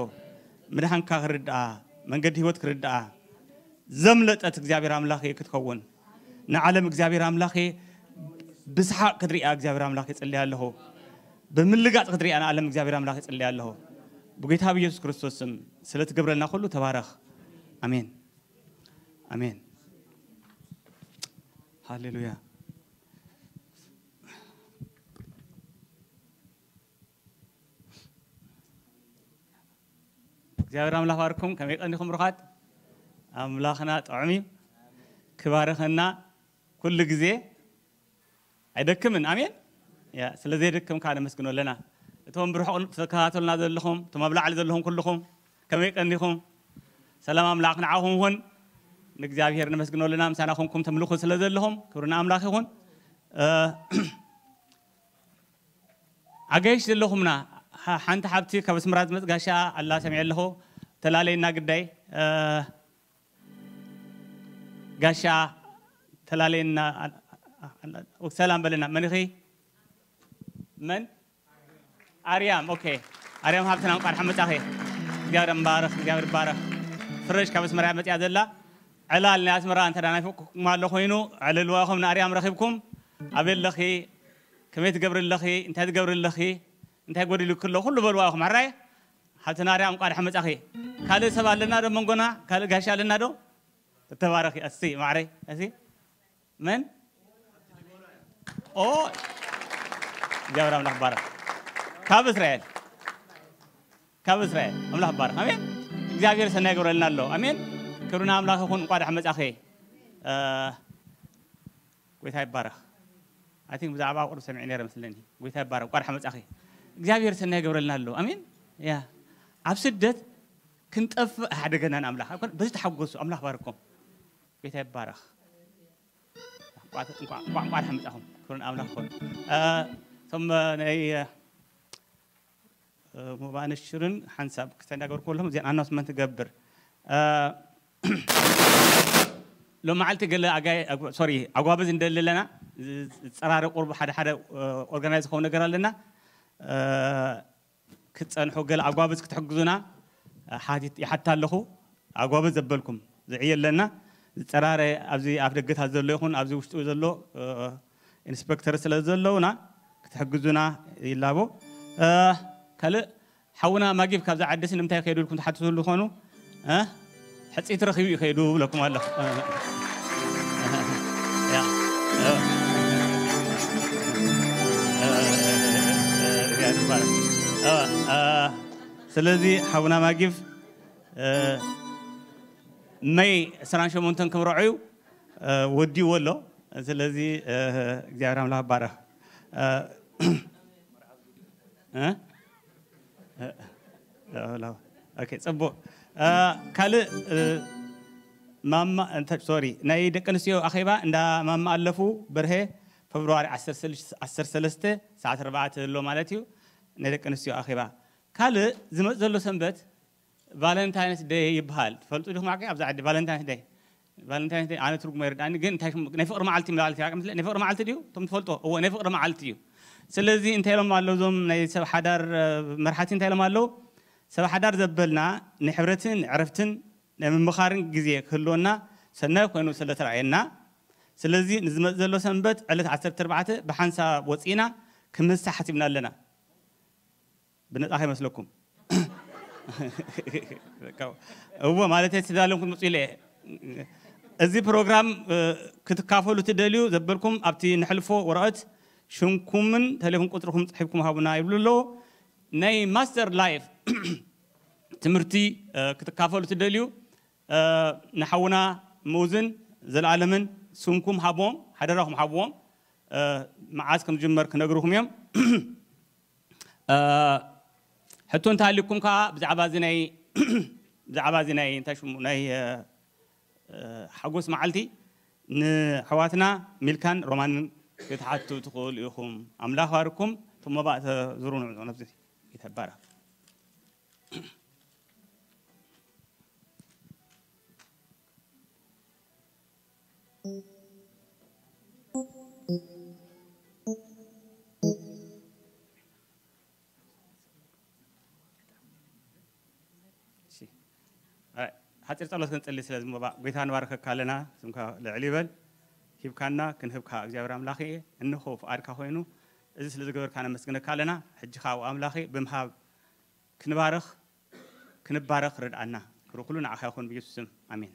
ምድሓንካ ክርድኣ፣ መንገዲ ህይወት ክርድኣ፣ ዘምለጠት እግዚኣብሔር ኣምላኸ ክትከውን፣ ንዓለም እግዚኣብሔር ኣምላኸ ብስሓቕ ክትሪኣ እግዚኣብሔር ኣምላኸ እጽሊ ኣለኹ። ብምልጋጽ ክትሪኣ ንዓለም እግዚኣብሔር ኣምላኸ እጽሊ ኣለኹ። ብጎይታ ብኢየሱስ ክርስቶስ ስም ስለ ትገብረልና ኩሉ ተባረኽ። ኣሜን። ኣሜን። ሃሌሉያ። እግዚኣብሔር ኣምላኽ ባርኩም። ከመይ ቀኒኹም ብሩኻት? ኣምላኽና ጥዑም እዩ። ክባርኸና ኩሉ ግዜ ኣይደክምን። ኣሜን። ያ፣ ስለ ዘየደክም ከዓ ነመስግኖ ኣለና። እቶም ብርሑቕ ተከታተሉና ዘለኹም፣ እቶም ኣብ ላዕሊ ዘለኹም ኩልኹም ከመይ ቀኒኹም? ሰላም ኣምላኽ ንዓኹም ይኹን። ንእግዚኣብሔር ነመስግኖ ኣለና፣ ምሳና ኮንኩም ተምልኹ ስለ ዘለኹም ክብሪ ንኣምላኽ ይኹን። እ፣ ኣጋይሽ ዘለኹምና፣ ሓ-፣ ሓንቲ ሓብቲ ካብ ኣስመራ ዝመጽእ ጋሻ ኣላ ሰሚዐ ኣለኹ። ተላለየና ግዳይ፣ እ፣ ጋሻ ተላለየና፣ ኣ-፣ ኣ-፣ ኣ-፣ ሰላም በለና። መን ኢኺ? መን? ኣርያም፣ ኦኬ። ኣርያም ሃብትና እንቋዕ ደሓን መጻኺ። እግዚኣብሔር ይባረኽ፣ እግዚኣብሔር ይባረኽ። ፍረሽ ካብ ኣስመራ እያ መጺኣ ዘላ። ዕላል ናይ ኣስመራ እንተ ደኣ ናፊቕኩም ኣሎ ኮይኑ፣ ዕልልዋ ኢኹም ንኣርያም ረኺብኩም። ኣበይ ኣለኺ? ከመይ ትገብሪ ኣለኺ? እንታይ ትገብሪ ኣለኺ? እንታይ ጎዲሉኪ ኣሎ? ኩሉ በልዋ ኢኹም። ሕራይ? ሃብትና ኣርያም እንቋዕ ደሓን መጻኺ። ካልእ ሰብ ኣለና ዶ መንጎና? ካልእ ጋሻ ኣለና ዶ? ተባረኺ። ኣሲ፣ ማዕረይ። ኣሲ። መን? ኦ፣ እግዚኣብሔር ኣምላኽ ባረኽ። ካብ እስራኤል፣ ካብ እስራኤል ኣምላኽ ባረኽ። ኣሜን። እግዚኣብሔር ሰናይ ይገብረልና ኣሎ። ኣሜን። ክብሪ ንኣምላኽ ይኹን። እንቋዕ ደሓን መጻኺ። እ፣ ጎይታ ይባረኽ። ኣይ ቲንክ ብዛዕባ ቁሩብ ሰሚዐ ነይረ መስለኒ። ጎይታ ይባረኽ። እንቋዕ ደሓን መጻኺ። እግዚኣብሔር ሰናይ ይገብረልና ኣሎ። ኣሜን። ያ። ኣብ ስደት ክንጠፍእ ኣይሓደገናን ኣምላኽ። ኣይኮነ፣ በዚ ተሓጎሱ። ኣምላኽ ባርኮም። ጎይታ ይባረኽ። እንቋዕ፣ እንቋዕ፣ እንቋዕ፣ እንቋዕ ደሓን መጻኹም። ክብሪ ንኣምላኽ ይኹን። እ፣ እቶም ናይ፣ እ፣ ሞባእን ሽርን ሓንሳብ ክተናገርኩ ከለኹም እዚኣን ኣናውንስመንት እገብር። እ፣ ሎም መዓልቲ ገለ ኣጋይ-፣ ኣግ-፣ ሶሪ፣ ኣጓብዝ እንደሊ ኣለና። ዝ-፣ ዝጸራረ ቁርብ ሓደ ሓደ፣ እ፣ ኦርጋናይዝ ዝኸውን ነገር ኣለና። እ፣ ክትጸንሑ ገለ ኣጓብዝ ክትሕግዙና፣ እ፣ ሓቲት-፣ ይሓትት ኣለኹ። ኣጓብዝ ዘበልኩም ዝዕየ ኣለና። ዝጸራረ ኣብዚ ኣፍ ደገታት ዘሎ ይኹን ኣብዚ ውሽጢ ዘሎ፣ እ፣ ኢንስፔክተር ስለ ዘለውና ክትሕግዙና ይላቦ። እ፣ ካልእ ሓውና ማጊብ ካብዛ ዓዲስ ንምንታይ ከይዱ ኢልኩም ትሓትትሉ ትኾኑ? እ? ሕጽይቲ ረኺቡ እዩ ከይዱ ብለኩም ኣለኹ። እ፣ ያ፣ እ፣ እ፣ ያ፣ ይባረክ። እ፣ እ፣ ስለዚ ሓውና ማጊብ፣ እ፣ መይ ዕስራን ሸሞንተን ክምርዖ እዩ፣ እ፣ ወዲእዎ ኣሎ። ስለዚ፣ እ፣ እግዚኣብሔር ኣምላኽ ይባረኽ። እ፣ እ? እ፣ እ፣ ኦኬ፣ ጽቡቕ። እ፣ ካልእ፣ እ፣ ማማ፣ እንተ-፣ ሶሪ፣ ናይ ደቂ ኣንስትዮ ኣኼባ እንዳ ማማ ኣለፉ በርሄ፣ ፌብሩዋሪ ዓሰርተ ሰለስተ፣ ዓሰርተ ሰለስተ ሰዓት ኣርባዕተ ዘሎ ማለት እዩ። ናይ ደቂ ኣንስትዮ ኣኼባ። ካልእ ዝመጽእ ዘሎ ሰንበት ቫለንታይንስ ደይ ይበሃል። ትፈልጡ ዲኹም? ዓቂ ኣብዛ ዓዲ ቫለንታይንስ ደይ፣ ቫለንታይንስ ደይ ኣነ ትርጉሙ ኣይርድኣኒ፣ ግን እንታይ ሽሙ? ናይ ፍቕሪ መዓልቲ ማለት እዩ። ዓቂ ምስለ ናይ ፍቕሪ መዓልቲ ድዩ? እቶም ትፈልጦ? እዎ፣ ናይ ፍቕሪ መዓልቲ እዩ። ስለዚ እንታይ ኢሎም ኣለዉ እዞም ናይ ሰብ ሓዳር፣ እ፣ መርሓቲ እንታይ ኢሎም ኣለዉ? ሰብ ሓዳር ዘበልና ንሕብረትን ዕረፍትን ናይ ምምኻርን ግዜ ክህልወና ሰናይ ኮይኑ ስለ ተራእየና፣ ስለዚ ንዝመጽእ ዘሎ ሰንበት ዕለት ዓሰርተ ኣርባዕተ ብሓንሳብ ወጺእና ክምሳሕ ሓሲብና ኣለና። ብነጻ ከይመስለኩም። እዎ፣ ማለተይ ተዳልዮም ክትመጹ ኢለ እየ። እዚ ፕሮግራም፣ እ፣ ክትካፈሉ ትደልዩ ዘበልኩም ኣብቲ ንሕልፎ ወረቐት ሽምኩምን ቴሌፎን ቁጽርኹም ጽሒፍኩም ሃቡና ይብሉ ኣለዉ። ናይ ማስተር ላይፍ ትምህርቲ፣ እ፣ ክትካፈሉ ትደልዩ፣ እ፣ ንሓውና ምኡዝን ዘለኣለምን ስምኩም ሃብዎም፣ ሓደራኹም ሃብዎም። እ፣ መዓዝ ከም ዝጅመር ክነግርኹም እዮም። እ፣ ሕቶ እንተሃልዩኩም ከኣ ብዛዕባ እዚ ናይ፣ ብዛዕባ እዚ ናይ እንታይ ሽሙ ናይ፣ እ፣ እ፣ ሓጎስ መዓልቲ ንኣሕዋትና ሚልካን ሮማንን ክትሓቱ ትኽእሉ ኢኹም። ኣምላኽ ባርኩም። እቶም መባእ ተዝሩ ንዕኡ ነብዚ ይተባረኽ። እሺ። ኣይ፣ ሓጺር ጸሎት ክንጽሊ ስለ ዝምባ፣ ጎይታ ንባርከካ ኣለና፣ ስምካ ልዕል ይበል። ሂብካና ክንህብካ እግዚኣብሔር ኣምላኽ እየ፣ እንሆ ፍቓድካ ኮይኑ፣ እዚ ስለ ዝገበርካ ነመስግነካ ኣለና። ሕጂ ከኣ ኣምላኽ ብምሃብ ክንባርኽ፣ ክንባረኽ ርድኣና። ክብሪ ኩሉ ንዓኻ ይኹን ብኢየሱስ ስም። ኣሜን።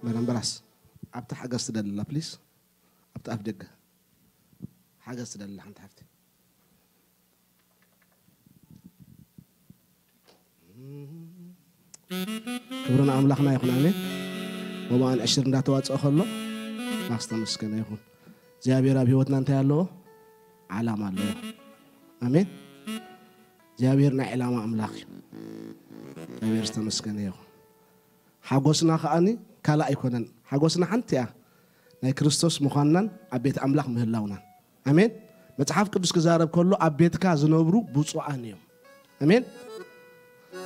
መረምበራስ ኣብቲ ሓገዝ ትደልላ ፕሊስ፣ ኣብቲ ኣፍ ደገ ሓገዝ ትደልላ ሓንቲ ሓፍቲ። ክብሪ ንኣምላኽና ይኹን። ኣሜን። ወማን ዕሽር እንዳተዋፅኦ ከሎ ማክስ ተመስገነ ይኹን። እግዚኣብሔር ኣብ ህይወትና እንታይ ኣለዎ? ዓላማ ኣለዎ። ኣሜን። እግዚኣብሔር ናይ ዕላማ ኣምላኽ እዩ። እግዚኣብሔር ዝተመስገነ ይኹን። ሓጎስና ከኣኒ ካልእ ኣይኮነን። ሓጎስና ሓንቲ እያ፣ ናይ ክርስቶስ ምዃንናን ኣብ ቤት ኣምላኽ ምህላውናን። ኣሜን። መጽሓፍ ቅዱስ ክዛረብ ከሎ ኣብ ቤትካ ዝነብሩ ብፁዓን እዮም። ኣሜን።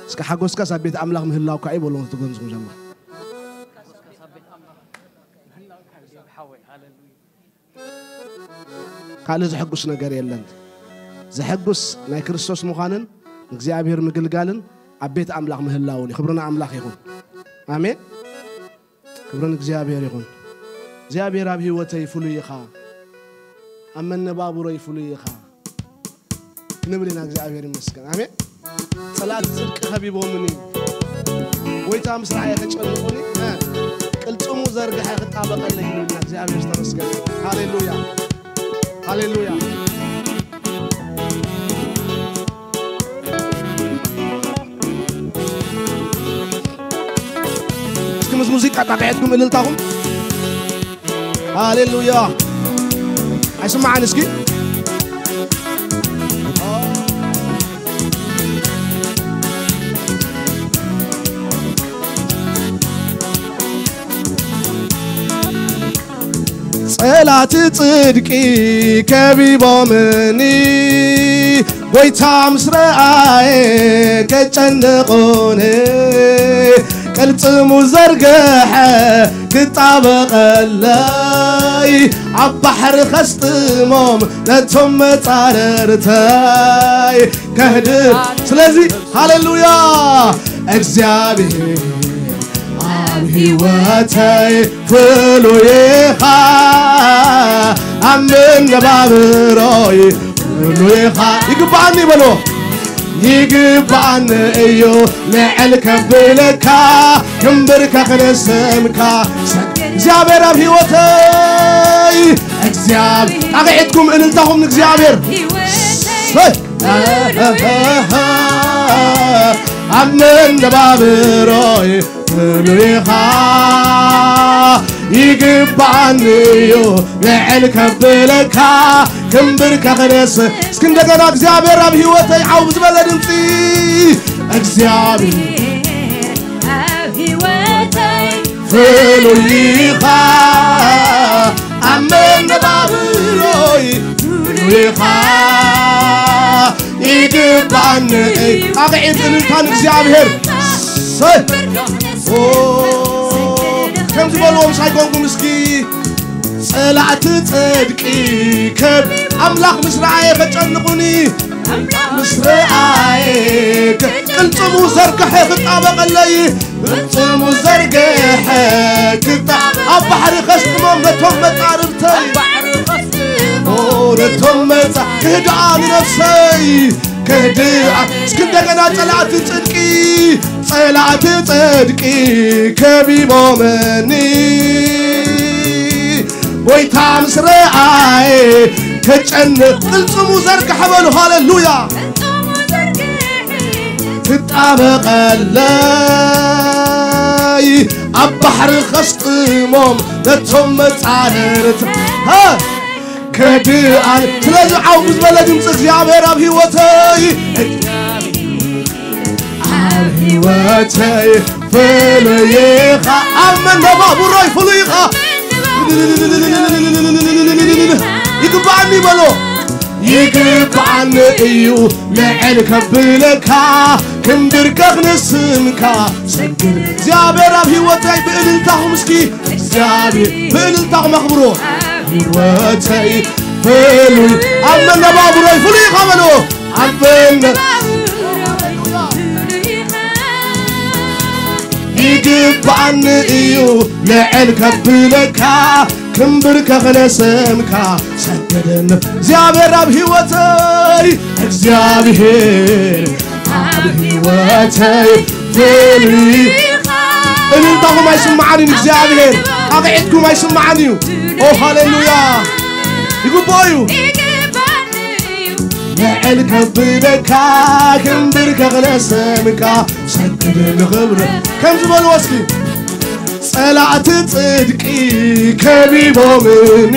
እስከ ሓጎስካስ ኣብ ቤት ኣምላኽ ምህላውካ እዩ በሎ ትጎንዝኹም ዘሎ። ካልእ ዘሐጉስ ነገር የለን። ዘሐጉስ ናይ ክርስቶስ ምዃንን እግዚኣብሔር ምግልጋልን ኣብ ቤት ኣምላኽ ምህላውን እዩ። ክብርና ኣምላኽ ይኹን። ኣሜን። ክብርን እግዚኣብሔር ይኹን። እግዚኣብሔር ኣብ ህይወተይ ፍሉይ ኢኻ፣ ኣብ መነባብሮይ ፍሉይ ኢኻ ክንብል ኢና። እግዚኣብሔር ይመስገን። ኣሜን። ጸላእቲ ጽድቂ ከቢቦምኒ፣ ጎይታ ምስ ረኣየ ከጨንቑኒ፣ እ፣ ቅልጽሙ ዘርግሐ ክጣበቐለይ ይብልና። እግዚኣብሔር ዝተመስገነ። ሃሌሉያ፣ ሃሌሉያ። እስኪ ምስ ሙዚቃ ጣቂዕትኩም እልልታኹም። ሃሌሉያ። ኣይስማዕን እስኪ። ጸላእቲ ጽድቂ ከቢቦምኒ፣ ጎይታ ምስ ረኣየ ከጨንቑኒ፣ ቅልጽሙ ዘርግሐ ክጣበቐለይ፣ ኣብ ባሕሪ ከስጥሞም ነቶም መጻርርተይ ከህድእ። ስለዚ ሃሌሉያ፣ እግዚኣብሔር ኣብ ህይወተይ ፍሉይ ኢኻ፣ ኣብ መነባብሮይ ፍሉይ ኢኻ። ይግባኣኒ በሎ። ይግባኣኒ እዩ ልዕል ከብለካ፣ ክምብርከኽ ንስምካ። እግዚኣብሔር ኣብ ህይወተይ፣ እግዚኣብሔር፣ ጣቕዒትኩም እልልታኹም ንእግዚኣብሔር። ሰይ! ኣብ መነባብሮይ ፍሉይ ኢኻ፣ ይግባኣኒ እዩ ልዕል ከብለካ፣ ክምብርከኽ ንስ-፣ እስኪ እንደገና እግዚኣብሔር ኣብ ህይወተይ ዓው ብዝበለ ድምፂ፣ እግዚኣብሔር ኣብ ህይወተይ ፍሉይ ኢኻ፣ ኣብ መነባብሮይ ፍሉይ ኢኻ፣ ይግባኣኒ እዩ። ጣቕዒት እልልታ ንእግዚኣብሔር። ሰይ! ኦ፣ ከምዚ በልዎም ሳይኮንኩም እስኪ። ጸላእቲ ጽድቂ ከብ-፣ ኣምላኽ ምስ ረኣየ ከጨንቑኒ፣ ምስ ረኣየ ከ-፣ ቅልጽሙ ዘርግሐ ክጣበቐለይ፣ ቅልጽሙ ዘርግሐ ክጣ-፣ ኣብ ባሕሪ ከስጥሞም ነቶም መጻርርተይ። ኦ፣ ነቶም መጻ-፣ ክህድኣ ንነፍሰይ፣ ክህድኣ። እስኪ እንደገና ጸላእቲ ጽድቂ፣ ጸላእቲ ጽድቂ ከቢቦምኒ፣ ጎይታ ምስ ረኣየ ከጨንቕ፣ ቅልጽሙ ዘርግሐ በሉ። ሃሌሉያ። ክጣበቐለይ፣ ኣብ ባሕሪ ከስጥሞም ነቶም መጻርርት፣ ሃ፣ ከድኣን። ስለዚ ዓው ብዝበለ ድምፂ እግዚኣብሔር ኣብ ህይወተይ፣ ኣብ ህይወተይ ፍሉይ ኢኻ፣ ኣብ መነባብሮይ ፍሉይ ኢኻ። ይግባኣኒ በሎ። ይግባኣኒ እዩ ልዕል ከብለካ፣ ክንብርከኽ ንስምካ ሰግድ። እግዚኣብሔር ኣብ ህይወተይ ብእልልታኹም እስኪ፣ እግዚኣብሔር ብእልልታኹም ኣኽብርዎ። ህይወተይ ፍሉይ፣ ኣብ መነባብሮይ ፍሉይ ኢኻ በልዎ። ኣብ መነ-፣ ይግባኣኒ እዩ ልዕል ከብለካ፣ ክንብርከኽ ንስምካ ሰግድን። እግዚኣብሔር ኣብ ህይወተይ፣ እግዚኣብሔር ኣብ ህይወተይ ፍሉይ ኢኻ። እልልታኹም ኣይስምዓን እዩ እግዚኣብሔር። ኣቕዒትኩም ኣይስምዓን እዩ። ኦ ሃሌሉያ። ይግብኦ እዩ። ልዕል ከብለካ ክንብር ከኽለሰንካ ሰግድ ንኽብር ከም ዝበልዎ እስኪ ጸላእቲ ጽድቂ ከቢቦምኒ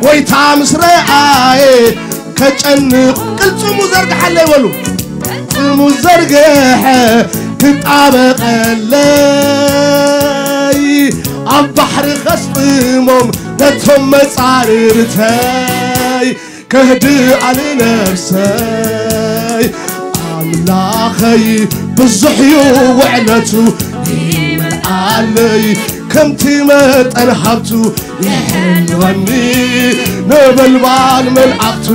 ጎይታ ምስ ረኣየ ከጨንቕ ቅልጽሙ ዘርግሓለይ በሉ። ቅልጽሙ ዘርግሐ ክጣበቐለይ ኣብ ባሕሪ ከስጥሞም ነቶም መጻርርተይ ከህድኣኒ ነፍሰይ ኣምላኸይ ብዙሕ እዩ ውዕለቱ ይምልኣለይ ከምቲ መጠን ሃብቱ የሕልወኒ ነበልባል መልኣኽቱ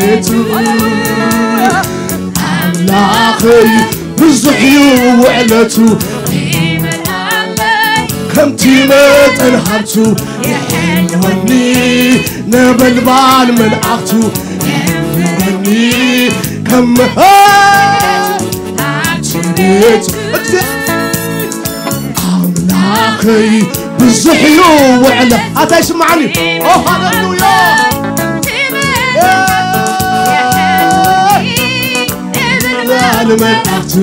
ቤቱ ኣምላኸይ ብዙሕ እዩ ውዕለቱ ከምቲ መጠን ሃብቱ የሕልወኒ ነበልባል መልኣኽቱ የሕልወኒ ከም ኣምላኸይ ብዙሕ እዩ ውዕለ ኣታ ይስምዓኒ ኦ ሃሌሉያ ንመልኣኽቱ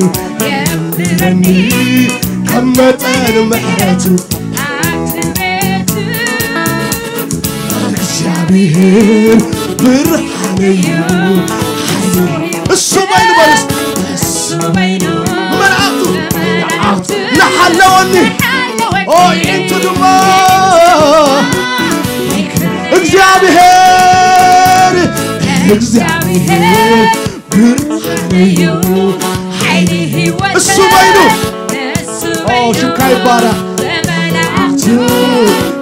የብረኒ ከም መጠን ምሕረቱ እግዚኣብሔር ብርሃነይ እዩ እሱ በይኑ በልስ መርዓቱ ንሓለወኒ ኦይንቱ ድማ እግዚኣብሔር እግዚኣብሔር ብርሃነይ እዩ እሱ በይኑ ሽካ ይባረኽ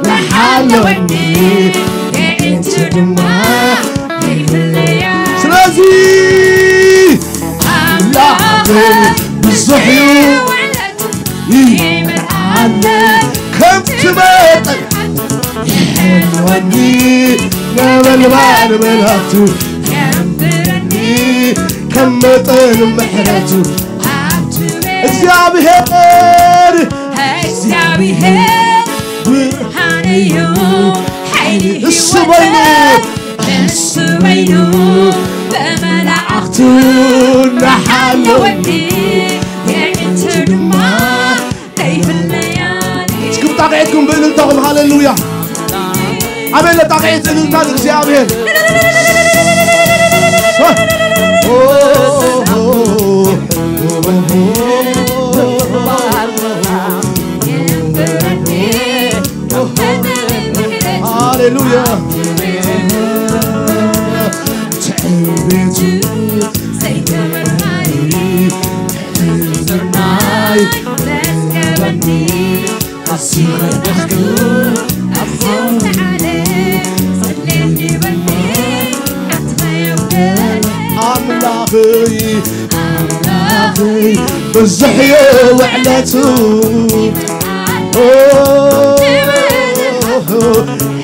ንሓለወኒ የእንቲ ድማ ይፍለያ ስለዚ ኣምላኽ ብዙሕ እዩ ይምርዓለ ከም ትመጠን ይሕልወኒ ነበልባል መላእኽቱ የንብረኒ ከም መጠን ምሕረቱ እግዚኣብሔር እግዚኣብሔር ብርሃነዩ ሓይሊ እሱ በይኑ እሱ በይኑ ብመላእኽቱ እናሓለወኒ የእንቲ ድማ ዘይፍለያኒ እስኪ ብጣቕዒትኩም ብእልልታኹም ሃሌሉያ ኣበይ ለጣቕዒት እልልታ ንእግዚኣብሔር ሃሌሉያ ትዕቤቱ ዘይተመርማሪ ዝናይ ዘስገበኒ ኣሲኸዳኽቱ ኣብዘውተዓለ ጸለኒ በኒ ኣትኸዮ ኣምላኽይ ኣምላኽይ ብዙሕ እዩ ውዕለቱ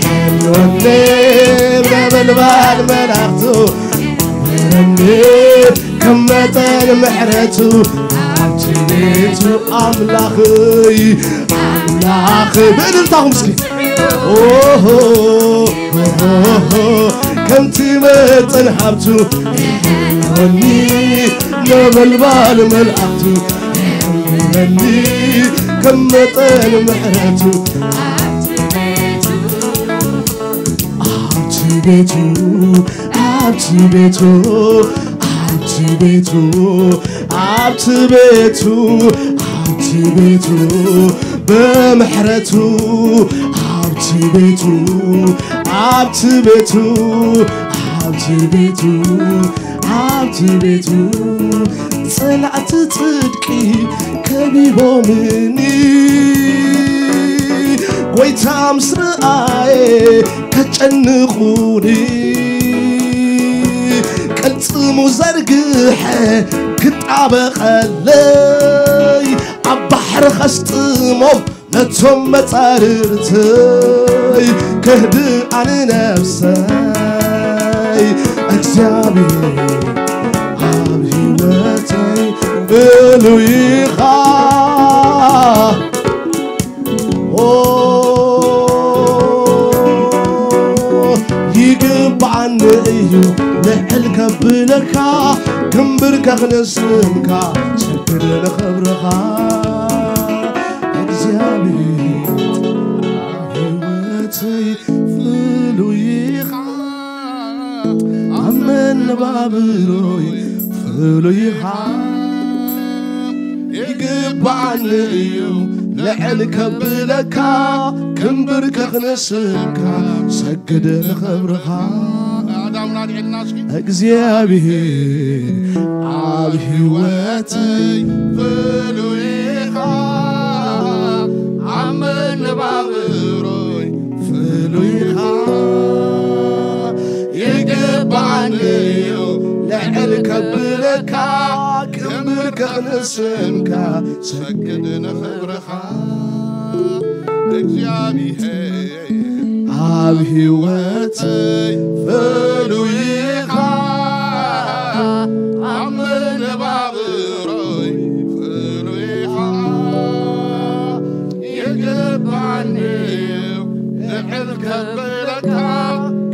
ሕልወኒ ነበልባል መላእኽቱ ሕልወኒ ከም መጠን ምሕረቱ ኣብቲ ቤቱ ኣምላኽይ ኣምላኽ ብእልልታኹም እስኪ ከምቲ መጠን ሃብቱ ኒ ነበልባል መልኣኽቱ ኒ ከም መጠን ምሕረቱ ኣብቲ ቤቱ ኣብቲ ቤቱ ኣብቲ ቤቱ ኣብቲ ቤቱ ኣብቲ ቤቱ ብምሕረቱ ኣብቲ ቤቱ ኣብቲ ቤቱ ኣብቲ ቤቱ ኣብቲ ቤቱ ጸላእቲ ጽድቂ ከቢቦምኒ ጎይታ ምስ ረኣየ ከጨንቑኒ ቅልጽሙ ዘርግሐ ክጣበቐለይ ኣብ ባሕሪ ኸስጥሞም ነቶም መጻርርተይ ከህድኣኒ ነፍሰይ እግዚኣብሔር ኣብ ህይወተይ ብሉይኻ ይግባዓኒ እዩ ልዕል ከብለካ ክምብርከኽ ንስምካ ሰግድ ንኽብርኻ እግዚኣብሔር ኣብ ህይወተይ ፍሉይኻ ኣብ መነባብሮይ ፍሉይኻ ይግባዓኒ እዩ ልዕል ከብለካ ክምብርከኽ ንስምካ ሰግድ ንኽብርኻ እግዚኣብሔር ኣብ ህይወተይ ፍሉይኻ ኣብ መነባብሮይ ፍሉይኻ ይግባዓኒ እዩ ልዕል ከብለካ ክምብርከኽ ንስምካ ሰግድ ንኽብርኻ እግዚኣብሔር ኣብ ህይወተይ ፍሉይኻ ኣብ መነባብሮይ ፍሉይኻ ይግባዓኒ እዩ ልዕል ከብለካ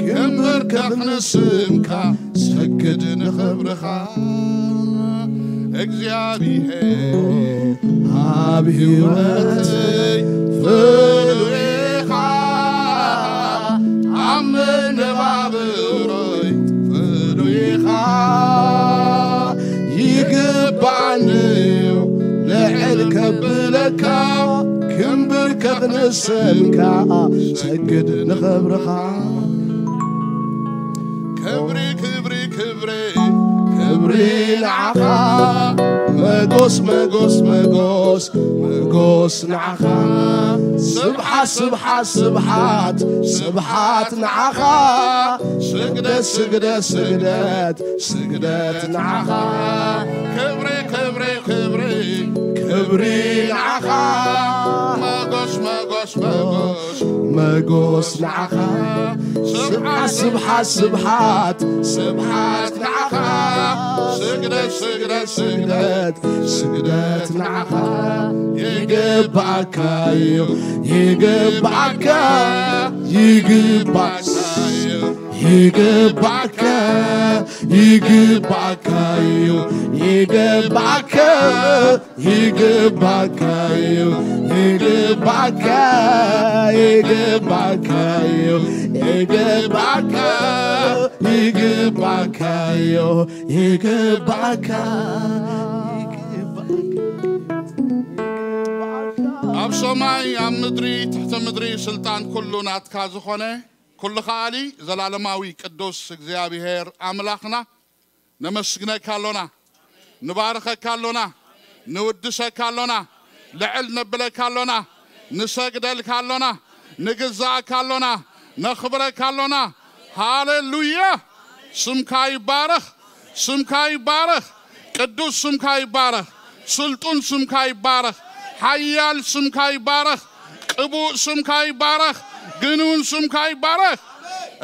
ክምብርከኽ ንስምካ ሰግድ ንኽብርኻ እግዚኣብሔር ኣብ ህይወተይ ፍሉይኻ ኣብ መነባብሮይ ፍሉይኻ ይግባዓኒ እዩ ልዕል ከብለካ ክምብርከኽ ንስምካ ሰግድ ንኽብርኻ ክብሪ ክብሪ ክብሪ ክብሪ ንዓኻ መጎስ መጎስ መጎስ መጎስ ንዓኻ ስብሓት ስብሓት ስብሓት ስብሓት ንዓኻ ስግደት ስግደት ስግደት ስግደት ንዓኻ ክብሪ ክብሪ ክብሪ ክብሪ ንዓኻ መጎስ መጎስ መጎስ መጎስ ንዓኻ ስብሓት ስብሓት ስብሓት ስብሓት ንዓኻ ስግደት ስግደት ስግደት ስግደት ንዓኻ ይግባኣካ እዩ ይግባኣካ ይግባኣካ እዩ ይግባኣካ ይግባኣካ እዩ ይግባኣካ ይግባካ እዩ ይግባካ ይግባካ እዩ ይግባካ ይግባካ እዩ ይግባካ ኣብ ሰማይ ኣብ ምድሪ ትሕቲ ምድሪ ስልጣን ኩሉ ናትካ ዝኾነ ኩሉ ከኣሊ ዘላለማዊ ቅዱስ እግዚኣብሔር ኣምላኽና ነመስግነካ ኣሎና ንባርኸካ ኣሎና ንውድሰካ ኣሎና ልዕል ነብለካ ኣሎና ንሰግደልካ ኣሎና ንግዛእካ ኣሎና ነኽብረካ ኣሎና ሃሌሉያ ስምካ ይባረኽ ስምካ ይባረኽ ቅዱስ ስምካ ይባረኽ ስልጡን ስምካ ይባረኽ ሓያል ስምካ ይባረኽ ቅቡእ ስምካ ይባረኽ ግኑን ስምካ ይባረኽ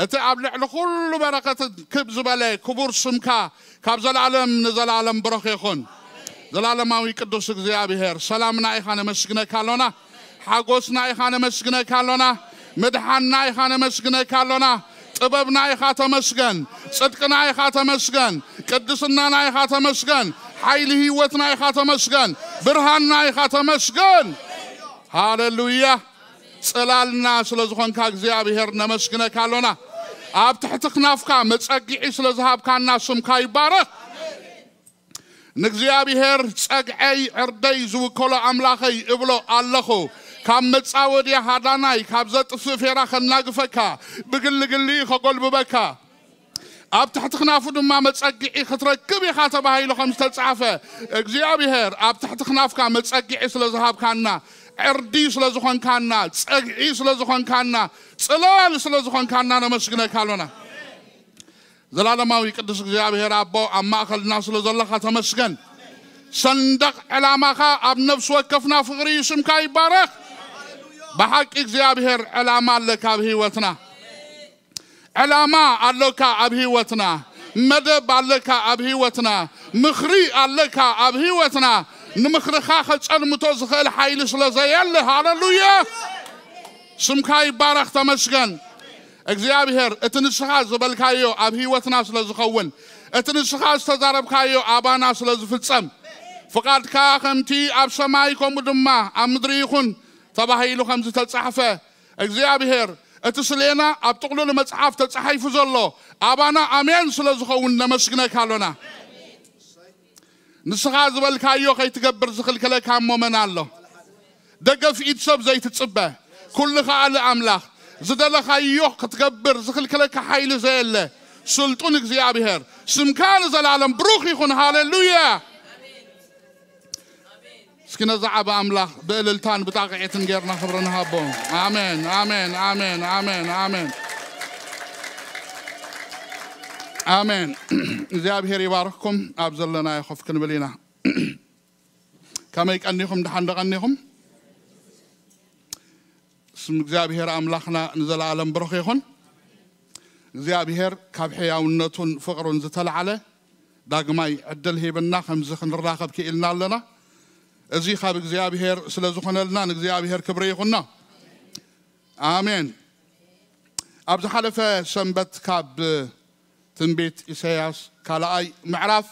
እቲ ኣብ ልዕሊ ኩሉ በረኸት ክብ ዝበለ ክቡር ስምካ ካብ ዘላለም ንዘላለም ብሩኽ ይኹን ዘላለማዊ ቅዱስ እግዚኣብሔር ሰላምና ኢኻ ነመስግነካ ኣሎና ሓጎስና ኢኻ ነመስግነካ ኣሎና ምድሓንና ኢኻ ነመስግነካ ኣሎና ጥበብና ኢኻ ተመስገን ጽድቅና ኢኻ ተመስገን ቅድስናና ኢኻ ተመስገን ሓይሊ ህይወትና ኢኻ ተመስገን ብርሃንና ኢኻ ተመስገን ሃሌሉያ ጽላልና ስለ ዝኾንካ እግዚኣብሔር ነመስግነካ ኣሎና ኣብ ትሕቲ ክናፍካ መጸግዒ ስለ ዝሃብካና ስምካ ይባረኽ ንእግዚኣብሔር ጸግዐይ ዕርደይ ዝውከሎ ኣምላኸይ እብሎ ኣለኹ ካብ መጻወድያ ሃዳናይ ካብ ዘጥፍእ ፌራ ከናግፈካ ብግሊ ግሊ ከጎልብበካ ኣብ ትሕቲ ክናፉ ድማ መጸግዒ ክትረክብ ኢኻ ተባሂሉ ከም ዝተጻፈ እግዚኣብሔር ኣብ ትሕቲ ክናፍካ መጸግዒ ስለ ዝሃብካና ዕርዲ ስለ ዝኾንካና ጸግዒ ስለ ዝኾንካና ጽላል ስለ ዝኾንካና ነመስግነካ ኣሎና ዘላለማዊ ቅዱስ እግዚኣብሔር ኣቦ ኣብ ማእኸልና ስለ ዘለኻ ተመስገን ሰንደቕ ዕላማኻ ኣብ ነፍሲ ወከፍና ፍቕሪ እዩ ስምካ ይባረኽ ብሓቂ እግዚኣብሔር ዕላማ ኣለካ ኣብ ህይወትና ዕላማ ኣሎካ ኣብ ህይወትና መደብ ኣለካ ኣብ ህይወትና፣ ምኽሪ ኣለካ ኣብ ህይወትና። ንምኽርኻ ከጸልምቶ ዝኽእል ሓይሊ ስለ ዘየለ፣ ሃለሉያ፣ ስምካ ይባረኽ፣ ተመስገን። እግዚኣብሔር፣ እቲ ንስኻ ዝበልካዮ ኣብ ህይወትና ስለ ዝኸውን፣ እቲ ንስኻ ዝተዛረብካዮ ኣባና ስለ ዝፍጸም፣ ፍቓድካ ከምቲ ኣብ ሰማይ ከምኡ ድማ ኣብ ምድሪ ይኹን ተባሂሉ ከም ዝተጻሕፈ፣ እግዚኣብሔር፣ እቲ ስሌና ኣብ ጥቕሉል መጽሓፍ ተጻሒፉ ዘሎ ኣባና ኣሜን ስለ ዝኸውን ነመስግነካ ኣሎና። ንስኻ ዝበልካዮ ከይትገብር ዝኽልክለካ እሞ መን ኣሎ? ደገፍ ኢድ ሰብ ዘይትጽበ፣ ኩሉ ከኣሊ ኣምላኽ፣ ዝደለኻዮ ክትገብር ዝኽልክለካ ሓይሊ ዘየለ ስልጡን እግዚኣብሔር፣ ስምካ ንዘለኣለም ብሩኽ ይኹን። ሃሌሉያ! እስኪ ነዛ ዓቢ ኣምላኽ ብእልልታን ብጣቕዒትን ጌርና ክብሪ ንሃቦ። ኣሜን፣ ኣሜን፣ ኣሜን፣ ኣሜን፣ ኣሜን። ኣሜን። እግዚኣብሔር ይባርኽኩም። ኣብ ዘለናዮ ኮፍ ክንብል ኢና። ከመይ ቀኒኹም? ደሓን ዶ ቀኒኹም? ስም እግዚኣብሔር ኣምላኽና ንዘለኣለም ብሩኽ ይኹን። እግዚኣብሔር ካብ ሕያውነቱን ፍቕሩን ዝተላዕለ ዳግማይ ዕድል ሂብና ከምዚ ክንራኸብ ክኢልና ኣለና። እዚ ካብ እግዚኣብሔር ስለ ዝኾነልና ንእግዚኣብሔር ክብሪ ይኹኖ። ኣሜን። ኣብ ዝሓለፈ ሰንበት ካብ ትንቢት ኢሳያስ ካልኣይ ምዕራፍ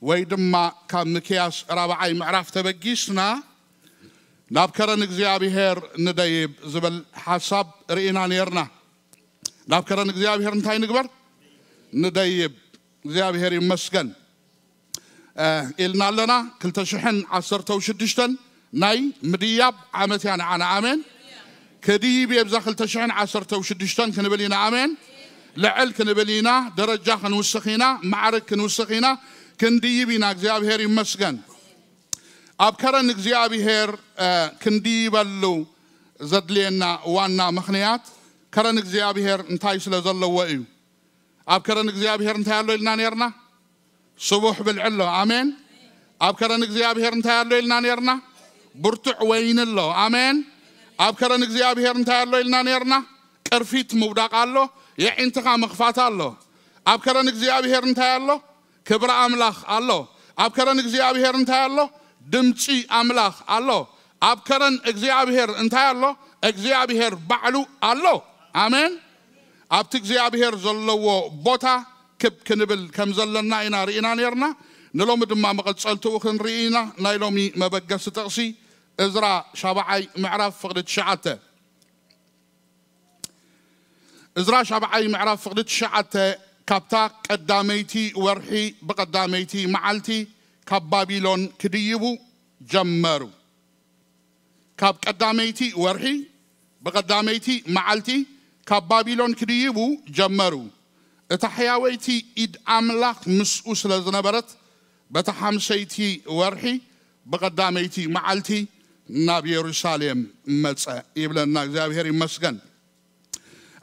ወይ ድማ ካብ ሚክያስ ራብዓይ ምዕራፍ ተበጊስና ናብ ከረን እግዚኣብሔር ንደይብ ዝብል ሓሳብ ርኢና ነርና። ናብ ከረን እግዚኣብሔር እንታይ ንግበር? ንደይብ። እግዚኣብሔር ይመስገን። እ፣ ኢልና ኣለና። ክልተ ሽሕን ዓሰርተው ሽዱሽተን ናይ ምድያብ ዓመት እያ ንዓና። ኣሜን። ክድይብ እየ ብዛ ክልተ ሽሕን ዓሰርተው ሽዱሽተን ክንብል ኢና። ኣሜን። ልዕል ክንብል ኢና። ደረጃ ክንውስኽ ኢና። ማዕርግ ክንውስኽ ኢና። ክንድይብ ኢና። እግዚኣብሔር ይመስገን። ኣብ ከረን እግዚኣብሔር፣ እ፣ ክንድይበሉ ዘድልየና ዋና ምኽንያት ከረን እግዚኣብሔር እንታይ ስለ ዘለዎ እዩ። ኣብ ከረን እግዚኣብሔር እንታይ ኣሎ ኢልና ነርና? ስቡሕ ብልዒ ኣሎ። ኣሜን። ኣብ ከረን እግዚኣብሔር እንታይ ኣሎ ኢልና ነርና? ብርቱዕ ወይኒ ኣሎ። ኣሜን። ኣብ ከረን እግዚኣብሔር እንታይ ኣሎ ኢልና ነርና? ቅርፊት ምውዳቕ ኣሎ። የዒንትኻ ምኽፋት ኣሎ። ኣብ ከረን እግዚኣብሔር እንታይ ኣሎ? ክብሪ ኣምላኽ ኣሎ። ኣብ ከረን እግዚኣብሔር እንታይ ኣሎ? ድምፂ ኣምላኽ ኣሎ። ኣብ ከረን እግዚኣብሔር እንታይ ኣሎ? እግዚኣብሔር ባዕሉ ኣሎ። ኣሜን። ኣብቲ እግዚኣብሔር ዘለዎ ቦታ ክብ ክንብል ከም ዘለና ኢና ርኢና ነርና። ንሎሚ ድማ መቐጸልትኡ ክንርኢ ኢና። ናይ ሎሚ መበገሲ ጥቕሲ እዝራ ሻብዓይ ምዕራፍ ፍቕዲ ትሽዓተ። እዝራ ሻብዓይ ምዕራፍ ፍቕዲ ትሽዓተ፣ ካብታ ቀዳመይቲ ወርሒ ብቐዳመይቲ መዓልቲ ካብ ባቢሎን ክድይቡ ጀመሩ። ካብ ቀዳመይቲ ወርሒ ብቐዳመይቲ መዓልቲ ካብ ባቢሎን ክድይቡ ጀመሩ። እታ ሕያወይቲ ኢድ ኣምላኽ ምስኡ ስለ ዝነበረት፣ በታ ሓምሰይቲ ወርሒ ብቐዳመይቲ መዓልቲ ናብ የሩሳሌም መጸ ይብለና። እግዚኣብሔር ይመስገን።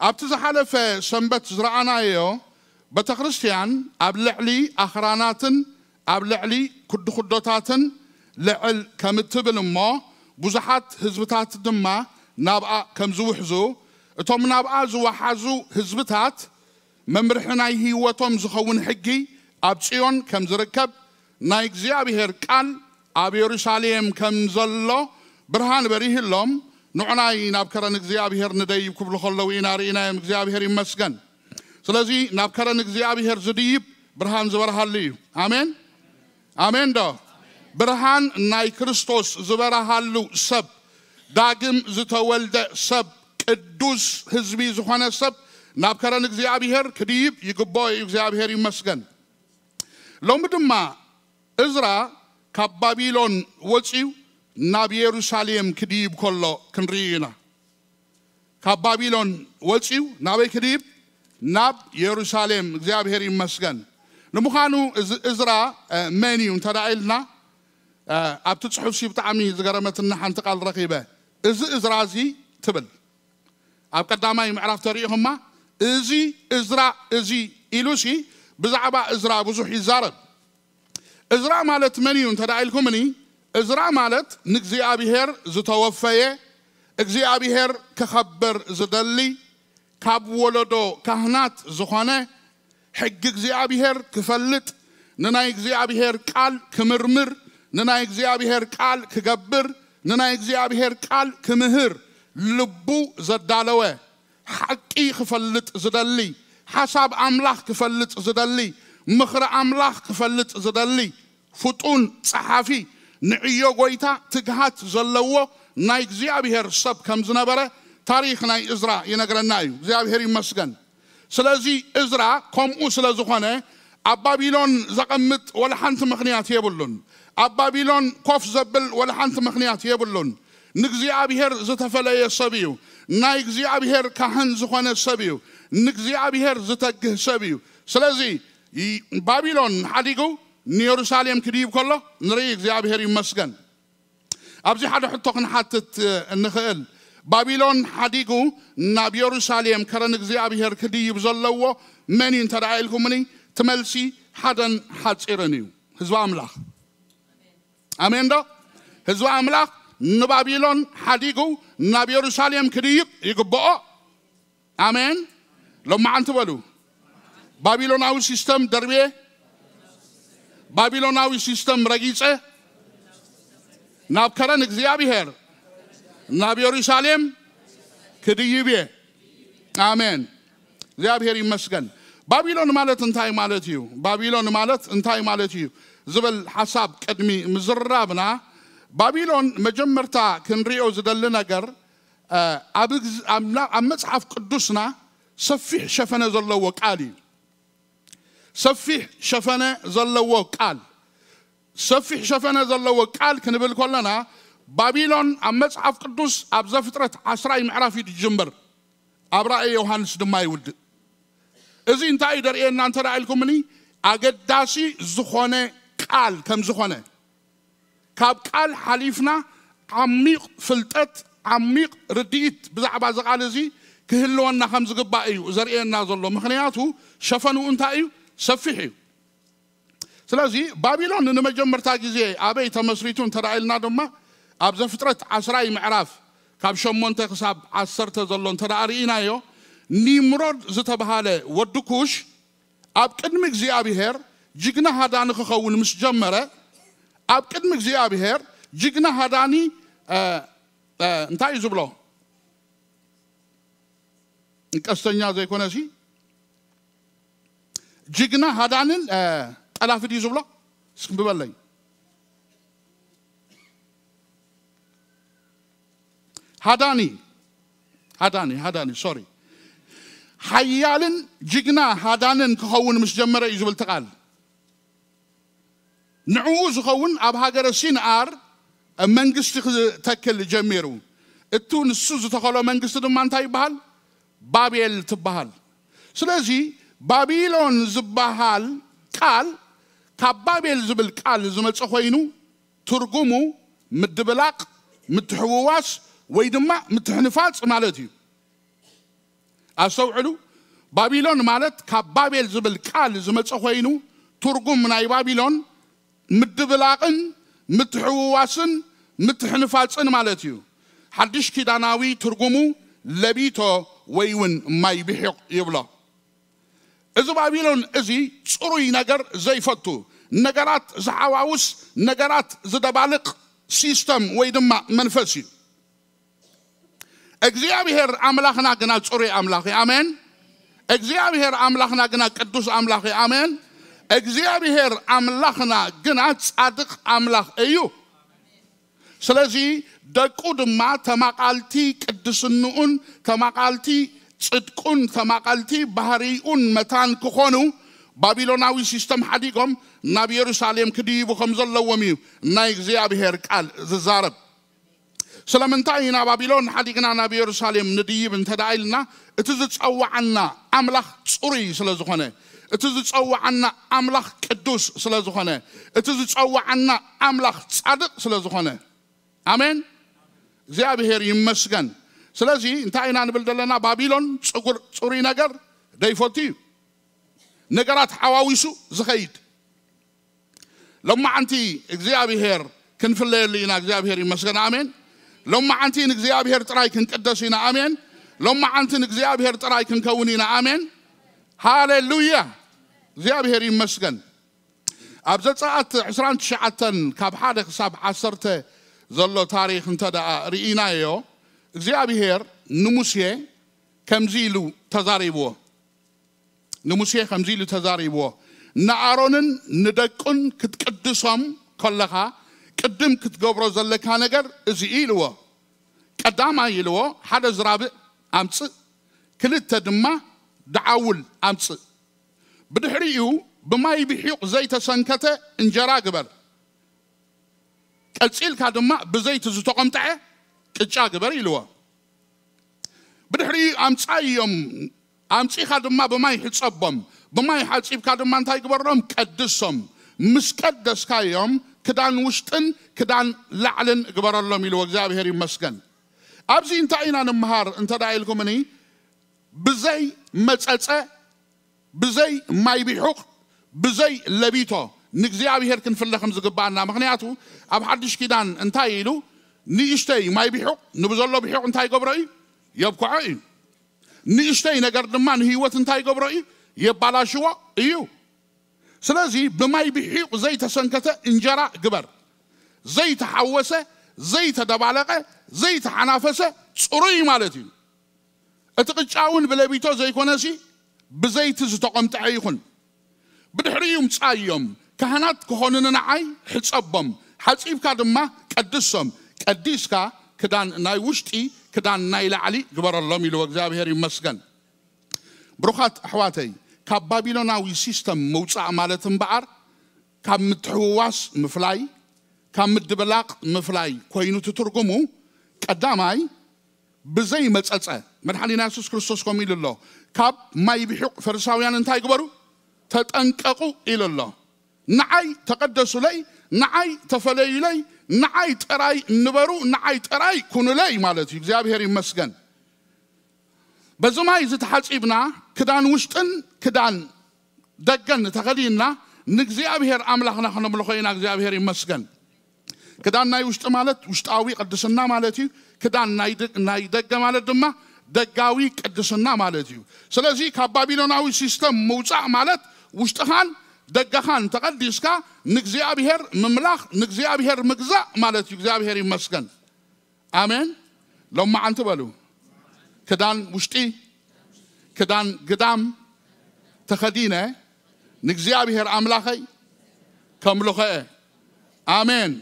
ኣብቲ ዝሓለፈ ሰንበት ዝረኣናዮ፣ ቤተ ክርስቲያን ኣብ ልዕሊ ኣኽራናትን ኣብ ልዕሊ ኩድኩዶታትን ልዕል ከም እትብል እሞ፣ ብዙሓት ህዝብታት ድማ ናብኣ ከም ዝውሕዙ፣ እቶም ናብኣ ዝወሓዙ ህዝብታት መምርሒ ናይ ህይወቶም ዝኸውን ሕጊ ኣብ ጽዮን ከም ዝርከብ፣ ናይ እግዚኣብሔር ቃል ኣብ የሩሳሌም ከም ዘሎ ብርሃን በሪህሎም፣ ንዑናይ ናብ ከረን እግዚኣብሔር ንደይብ ክብሉ ከለዉ ኢና ርኢናዮም። እግዚኣብሔር ይመስገን። ስለዚ ናብ ከረን እግዚኣብሔር ዝድይብ ብርሃን ዝበርሃሉ እዩ። ኣሜን፣ ኣሜን ዶ? ብርሃን ናይ ክርስቶስ ዝበርሃሉ ሰብ፣ ዳግም ዝተወልደ ሰብ፣ ቅዱስ ህዝቢ ዝኾነ ሰብ ናብ ከረን እግዚኣብሔር ክድይብ ይግብኦ እዩ። እግዚኣብሔር ይመስገን። ሎሚ ድማ እዝራ ካብ ባቢሎን ወጺኡ ናብ የሩሳሌም ክድይብ ከሎ ክንርኢ ኢና። ካብ ባቢሎን ወጺኡ ናበይ ክድይብ? ናብ የሩሳሌም። እግዚኣብሔር ይመስገን። ንምዃኑ እዚ እዝራ፣ እ፣ መን እዩ እንተ ደኣ ኢልና፣ እ፣ ኣብቲ ጽሑፍሲ ብጣዕሚ ዝገረመትና ሓንቲ ቃል ረኺበ። እዚ እዝራ እዚ ትብል። ኣብ ቀዳማይ ምዕራፍ ተሪኢኹማ፣ እዚ እዝራ እዚ ኢሉሲ ብዛዕባ እዝራ ብዙሕ ይዛረብ። እዝራ ማለት መን እዩ እንተ ደኣ ኢልኩምኒ፣ እዝራ ማለት ንእግዚኣብሔር ዝተወፈየ፣ እግዚኣብሔር ክኸብር ዝደሊ፣ ካብ ወለዶ ካህናት ዝኾነ፣ ሕጊ እግዚኣብሔር ክፈልጥ፣ ንናይ እግዚኣብሔር ቃል ክምርምር፣ ንናይ እግዚኣብሔር ቃል ክገብር፣ ንናይ እግዚኣብሔር ቃል ክምህር ልቡ ዘዳለወ፣ ሓቂ ክፈልጥ ዝደሊ፣ ሓሳብ ኣምላኽ ክፈልጥ ዝደሊ፣ ምኽሪ ኣምላኽ ክፈልጥ ዝደሊ ፍጡን ጸሓፊ፣ ንዕዮ ጐይታ ትግሃት ዘለዎ ናይ እግዚኣብሔር ሰብ ከም ዝነበረ ታሪኽ ናይ እዝራ ይነግረና እዩ። እግዚኣብሔር ይመስገን። ስለዚ እዝራ ከምኡ ስለ ዝኾነ ኣብ ባቢሎን ዘቐምጥ ወላ ሓንቲ ምኽንያት የብሉን። ኣብ ባቢሎን ኮፍ ዘብል ወላ ሓንቲ ምኽንያት የብሉን። ንእግዚኣብሔር ዝተፈለየ ሰብ እዩ። ናይ እግዚኣብሔር ካህን ዝኾነ ሰብ እዩ። ንእግዚኣብሔር ዝተግህ ሰብ እዩ። ስለዚ ይ- ባቢሎን ሓዲጉ ንየሩሳሌም ክድይብ ከሎ ንርኢ። እግዚኣብሔር ይመስገን። ኣብዚ ሓደ ሕቶ ክንሓትት እንኽእል። ባቢሎን ሓዲጉ ናብ የሩሳሌም ከረን እግዚኣብሔር ክድይብ ዘለዎ መን እዩ እንተ ደኣ ኢልኩምኒ፣ እቲ መልሲ ሓደን ሓጺርን እዩ። ህዝቢ ኣምላኽ። ኣሜን ዶ? ህዝቢ ኣምላኽ ንባቢሎን ሓዲጉ ናብ የሩሳሌም ክድይብ ይግብኦ። ኣሜን። ሎማዓንቲ በሉ። ባቢሎናዊ ሲስተም ደርብየ፣ ባቢሎናዊ ሲስተም ረጊጸ፣ ናብ ከረን እግዚኣብሔር፣ ናብ የሩሳሌም ክድይብ እየ። ኣሜን። እግዚኣብሔር ይመስገን። ባቢሎን ማለት እንታይ ማለት እዩ? ባቢሎን ማለት እንታይ ማለት እዩ? ዝብል ሓሳብ ቅድሚ ምዝራብና፣ ባቢሎን መጀመርታ ክንሪኦ ዝደሊ ነገር፣ እ፣ ኣብ ግዝ- ኣብ ና- ኣብ መጽሓፍ ቅዱስና ሰፊሕ ሸፈነ ዘለዎ ቃል እዩ። ሰፊሕ ሸፈነ ዘለዎ ቃል። ሰፊሕ ሸፈነ ዘለዎ ቃል ክንብል ከለና፣ ባቢሎን ኣብ መጽሓፍ ቅዱስ ኣብ ዘፍጥረት ዓስራይ ምዕራፍ እዩ ዝጅምር። ኣብ ራእይ ዮሃንስ ድማ ይውድእ። እዚ እንታይ እዩ ደርእየና እንተ ደኣ ኢልኩምኒ፣ ኣገዳሲ ዝኾነ ቃል ከም ዝኾነ፣ ካብ ቃል ሓሊፍና ዓሚቕ ፍልጠት፣ ዓሚቕ ርድኢት ብዛዕባ እዚ ቃል እዚ ክህልወና ከም ዝግባእ እዩ ዘርእየና ዘሎ። ምኽንያቱ ሸፈንኡ እንታይ እዩ? ሰፊሕ እዩ። ስለዚ ባቢሎን ንመጀመርታ ግዜ ኣበይ ተመስሪቱ እንተ ደኣ ኢልና ድማ፣ ኣብ ዘፍጥረት ዓስራይ ምዕራፍ ካብ ሸሞንተ ክሳብ ዓሰርተ ዘሎ እንተ ደኣ ርኢናዮ፣ ኒምሮድ ዝተባሃለ ወዲ ኩሽ ኣብ ቅድሚ እግዚኣብሔር ጅግና ሃዳኒ ክኸውን ምስ ጀመረ፣ ኣብ ቅድሚ እግዚኣብሔር ጅግና ሃዳኒ፣ እ፣ እ፣ እንታይ እዩ ዝብሎ? ቀስተኛ ዘይኮነሲ፣ ጅግና ሃዳንን፣ እ፣ ጠላፊ ድዩ ዝብሎ? እስኪ ብበለኝ። ሃዳኒ፣ ሃዳኒ፣ ሃዳኒ፣ ሶሪ። ሓያልን ጅግና ሃዳንን ክኸውን ምስ ጀመረ እዩ ዝብል እቲ ቃል። ንዕኡ ዝኸውን ኣብ ሃገረ ሲንኣር መንግስቲ ክተክል ጀሚሩ። እቱ ንሱ ዝተኸሎ መንግስቲ ድማ እንታይ ይበሃል? ባቤል ትበሃል። ስለዚ ባቢሎን ዝበሃል ቃል ካብ ባቤል ዝብል ቃል ዝመጸ ኮይኑ፣ ትርጉሙ ምድብላቕ፣ ምትሕውዋስ ወይ ድማ ምትሕንፋጽ ማለት እዩ። ኣስተውዕሉ፣ ባቢሎን ማለት ካብ ባቤል ዝብል ቃል ዝመጸ ኮይኑ፣ ትርጉም ናይ ባቢሎን ምድብላቕን ምትሕውዋስን ምትሕንፋጽን ማለት እዩ። ሓድሽ ኪዳናዊ ትርጉሙ ለቢቶ ወይ እውን ማይ ብሒቕ ይብሎ። እዚ ባቢሎን እዚ ጽሩይ ነገር ዘይፈቱ፣ ነገራት ዝሓዋውስ፣ ነገራት ዝደባልቕ ሲስተም ወይ ድማ መንፈስ እዩ። እግዚኣብሔር ኣምላኽና ግና ጽሩይ ኣምላኽ እዩ። ኣሜን። እግዚኣብሔር ኣምላኽና ግና ቅዱስ ኣምላኽ እዩ። ኣሜን። እግዚኣብሔር ኣምላኽና ግና ጻድቕ ኣምላኽ እዩ። ስለዚ ደቁ ድማ ተማቓልቲ ቅድስንኡን ተማቓልቲ ጽድቁን ተማቓልቲ ባህሪኡን መታን ክኾኑ፣ ባቢሎናዊ ሲስተም ሓዲጎም ናብ የሩሳሌም ክድይቡ ከም ዘለዎም እዩ ናይ እግዚኣብሔር ቃል ዝዛረብ። ስለምንታይ ኢና ባቢሎን ሓዲግና ናብ የሩሳሌም ንድይብ እንተ ደኣ ኢልና፣ እቲ ዝጸዋዓና ኣምላኽ ጽሩይ ስለ ዝኾነ፣ እቲ ዝጸዋዓና ኣምላኽ ቅዱስ ስለ ዝኾነ፣ እቲ ዝጸዋዓና ኣምላኽ ጻድቕ ስለ ዝኾነ። ኣሜን። እግዚኣብሔር ይመስገን። ስለዚ እንታይ ኢና ንብል ዘለና? ባቢሎን ጽጉር-፣ ጽሩይ ነገር ደይፈቱ እዩ። ነገራት ሓዋዊሱ ዝኸይድ። ሎማዓንቲ እግዚኣብሔር ክንፍለየሉ ኢና። እግዚኣብሔር ይመስገን። ኣሜን። ሎማዓንቲ ንእግዚኣብሔር ጥራይ ክንቅደስ ኢና። ኣሜን። ሎማዓንቲ ንእግዚኣብሔር ጥራይ ክንከውን ኢና። ኣሜን። ሃሌሉያ። እግዚኣብሔር ይመስገን። ኣብ ዘጸኣት ዕስራን ትሽዓተን ካብ ሓደ ክሳብ ዓሰርተ ዘሎ ታሪኽ እንተ ደኣ ርኢናዮ፣ እግዚኣብሔር ንሙሴ ከምዚ ኢሉ ተዛሪብዎ። ንሙሴ ከምዚ ኢሉ ተዛሪብዎ፣ "ንኣሮንን ንደቁን ክትቅድሶም ከለኻ ቅድም ክትገብሮ ዘለካ ነገር እዚ እዩ" ኢልዎ። ቀዳማይ ኢልዎ፣ "ሓደ ዝራብእ ኣምጽእ፣ ክልተ ድማ ደዓውል ኣምጽእ። ብድሕሪኡ ብማይ ብሒቕ ዘይተሰንከተ እንጀራ ግበር። ቀጺልካ ድማ ብዘይቲ ዝተቖምጠዐ ቅጫ ግበር" ኢልዎ። ብድሕሪኡ ኣምጻዮም፣ ኣምጺኻ ድማ ብማይ ሕጸቦም፣ ብማይ ሓጺብካ ድማ እንታይ ግበሮም? ቀድሶም። ምስ ቀደስካዮም ክዳን ውሽጥን ክዳን ላዕልን ግበረሎም ኢልዎ። እግዚኣብሔር ይመስገን። ኣብዚ እንታይ ኢና ንምሃር እንተ ደኣ ኢልኩምኒ፣ ብዘይ መጸጸ፣ ብዘይ ማይ ቢሑቕ፣ ብዘይ ለቢቶ ንእግዚኣብሔር ክንፍለ ከም ዝግባኣና። ምኽንያቱ ኣብ ሓድሽ ኪዳን እንታይ ኢሉ? ንእሽተይ ማይ ቢሑቕ ንብዘሎ ቢሑቕ እንታይ ገብሮ እዩ? የብክዖ እዩ። ንእሽተይ ነገር ድማ ንህይወት እንታይ ገብሮ እዩ? የባላሽዎ እዩ። ስለዚ ብማይ ቢሒቕ ዘይተሰንከተ እንጀራ ግበር። ዘይተሓወሰ፣ ዘይተደባለቐ፣ ዘይተሓናፈሰ ጽሩይ ማለት እዩ። እቲ ቅጫ እውን ብለቢቶ ዘይኮነሲ ብዘይቲ ዝተቖምጠዐ ይኹን። ብድሕሪኡ ምጻዮም፣ ካህናት ክኾኑኒ ንዓይ ሕጸቦም፣ ሓጺብካ ድማ ቀድሶም፣ ቀዲስካ ክዳን ናይ ውሽጢ ክዳን ናይ ላዕሊ ግበረሎም ኢልዎ። እግዚኣብሔር ይመስገን። ብሩኻት ኣሕዋተይ፣ ካብ ባቢሎናዊ ሲስተም ምውጻእ ማለት እምበኣር ካብ ምትሕውዋስ ምፍላይ፣ ካብ ምድብላቕ ምፍላይ ኮይኑ እቲ ትርጉሙ፣ ቀዳማይ ብዘይ መጸጸ። መድሓኒና የሱስ ክርስቶስ ከምኡ ኢሉ ኣሎ፣ "ካብ ማይ ብሒቕ ፈሪሳውያን እንታይ ግበሩ? ተጠንቀቑ" ኢሉ ኣሎ። ንዓይ ተቐደሱለይ፣ ንዓይ ተፈለዩለይ፣ ንዓይ ጥራይ ንበሩ፣ ንዓይ ጥራይ ኩኑለይ ማለት እዩ። እግዚኣብሔር ይመስገን። በዚ ማይ እዚ ተሓጺብና፣ ክዳን ውሽጥን ክዳን ደገን ተኸዲንና ንእግዚኣብሔር ኣምላኽና ክነምልኾ ኢና። እግዚኣብሔር ይመስገን። ክዳን ናይ ውሽጢ ማለት ውሽጣዊ ቅድስና ማለት እዩ። ክዳን ናይ ደ-፣ ናይ ደገ ማለት ድማ ደጋዊ ቅድስና ማለት እዩ። ስለዚ ካብ ባቢሎናዊ ሲስተም ምውጻእ ማለት ውሽጥኻን ደገኻን ተቐዲስካ ንእግዚኣብሔር ምምላኽ፣ ንእግዚኣብሔር ምግዛእ ማለት እዩ። እግዚኣብሔር ይመስገን። ኣሜን። ሎማዓንቲ በሉ፣ "ክዳን ውሽጢ፣ ክዳን ግዳም ተኸዲነ ንእግዚኣብሔር ኣምላኸይ ከምልኾ እየ." ኣሜን።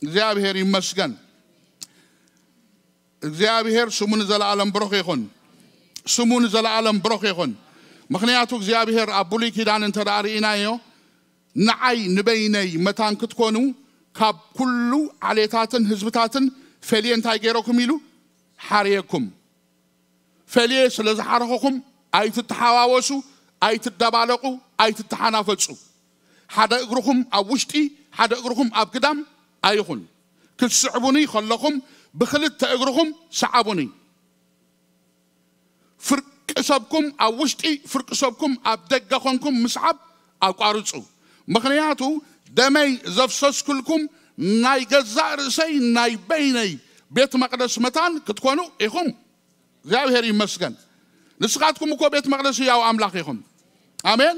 እግዚኣብሔር ይመስገን። እግዚኣብሔር ስሙ ንዘለዓለም ብሩኽ ይኹን። ስሙ ንዘለዓለም ብሩኽ ይኹን። ምኽንያቱ እግዚኣብሔር ኣብ ብሉይ ኪዳን እንተ ደኣ ርኢናዮ፣ "ንዓይ ንበይነይ መታን ክትኮኑ ካብ ኩሉ ዓሌታትን ህዝብታትን ፈልየ እንታይ ገይረኩም?" ኢሉ፣ "ሓርየኩም። ፈልየ ስለ ዝሓረኹኹም ኣይትተሓዋወሱ፣ ኣይትደባለቑ፣ ኣይትተሓናፈጹ። ሓደ እግርኹም ኣብ ውሽጢ፣ ሓደ እግርኹም ኣብ ግዳም ኣይኹን። ክትስዕቡኒ ከለኹም ብኽልተ እግርኹም ሰዓቡኒ። ፍርቂ ሰብኩም ኣብ ውሽጢ፣ ፍርቂ ሰብኩም ኣብ ደገ ኾንኩም ምስዓብ ኣቋርጹ። ምኽንያቱ ደመይ ዘፍሰስኩልኩም ናይ ገዛእ ርእሰይ ናይ በይነይ ቤት መቕደስ መታን ክትኮኑ ኢኹም።" እግዚኣብሔር ይመስገን። ንስኻትኩም እኮ ቤት መቕደስ ህያው ኣምላኽ ኢኹም። ኣሜን።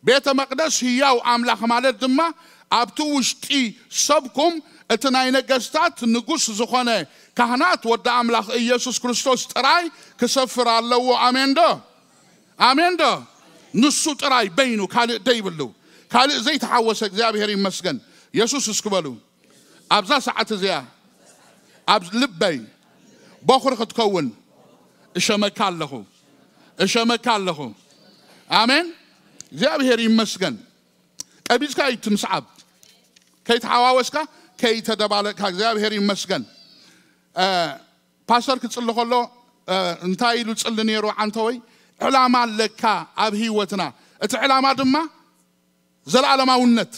ቤተ መቕደስ ህያው ኣምላኽ ማለት ድማ ኣብቲ ውሽጢ ሰብኩም እቲ ናይ ነገስታት ንጉስ ዝኾነ ካህናት ወዲ ኣምላኽ ኢየሱስ ክርስቶስ ጥራይ ክሰፍር ኣለዎ። ኣሜን ዶ? ኣሜን ዶ? ንሱ ጥራይ በይኑ ካልእ ደይብሉ፣ ካልእ ዘይተሓወሰ። እግዚኣብሔር ይመስገን። የሱስ እስኪ በሉ። ኣብዛ ሰዓት እዚኣ ኣብ ልበይ በኹሪ ክትከውን እሸመካ ኣለኹ፣ እሸመካ ኣለኹ። ኣሜን። እግዚኣብሔር ይመስገን። ቀቢጽካ እዩ እቲ ምስዓብ። ከይተሓዋወስካ፣ ከይተደባለቅካ። እግዚኣብሔር ይመስገን። እ፣ ፓስተር ክጽሊ ከሎ፣ እ፣ እንታይ ኢሉ ጽሊ ነይሩ ዓንተወይ? ዕላማ ኣለካ ኣብ ህይወትና። እቲ ዕላማ ድማ ዘለዓለማውነት።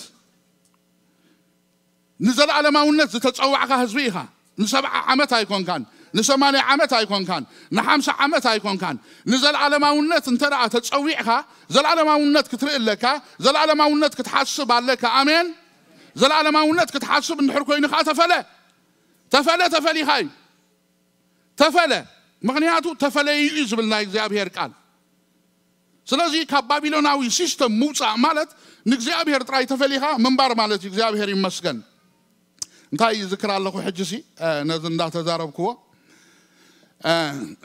ንዘለዓለማውነት ዝተጸዋዕካ ህዝቢ ኢኻ። ንሰብዓ ዓመት ኣይኮንካን፣ ንሰማንያ ዓመት ኣይኮንካን፣ ንሓምሳ ዓመት ኣይኮንካን። ንዘለዓለማውነት እንተ ደኣ ተጸዊዕካ፣ ዘለዓለማውነት ክትርኢ ኣለካ፣ ዘለዓለማውነት ክትሓስብ ኣለካ። ኣሜን። ዘለዓለማውነት ክትሓስብ እንድሕር ኮይኑ ኸኣ ተፈለ። ተፈለ፣ ተፈሊኻ እዩ። ተፈለ። ምኽንያቱ ተፈለዩ እዩ ዝብል ናይ እግዚኣብሔር ቃል። ስለዚ ካብ ባቢሎናዊ ሲስተም ምውፃእ ማለት ንእግዚኣብሔር ጥራይ ተፈሊኻ ምንባር ማለት እዩ። እግዚኣብሔር ይመስገን። እንታይ ይዝክር ኣለኹ ሕጂ ሲ ነዚ እንዳተዛረብክዎ፣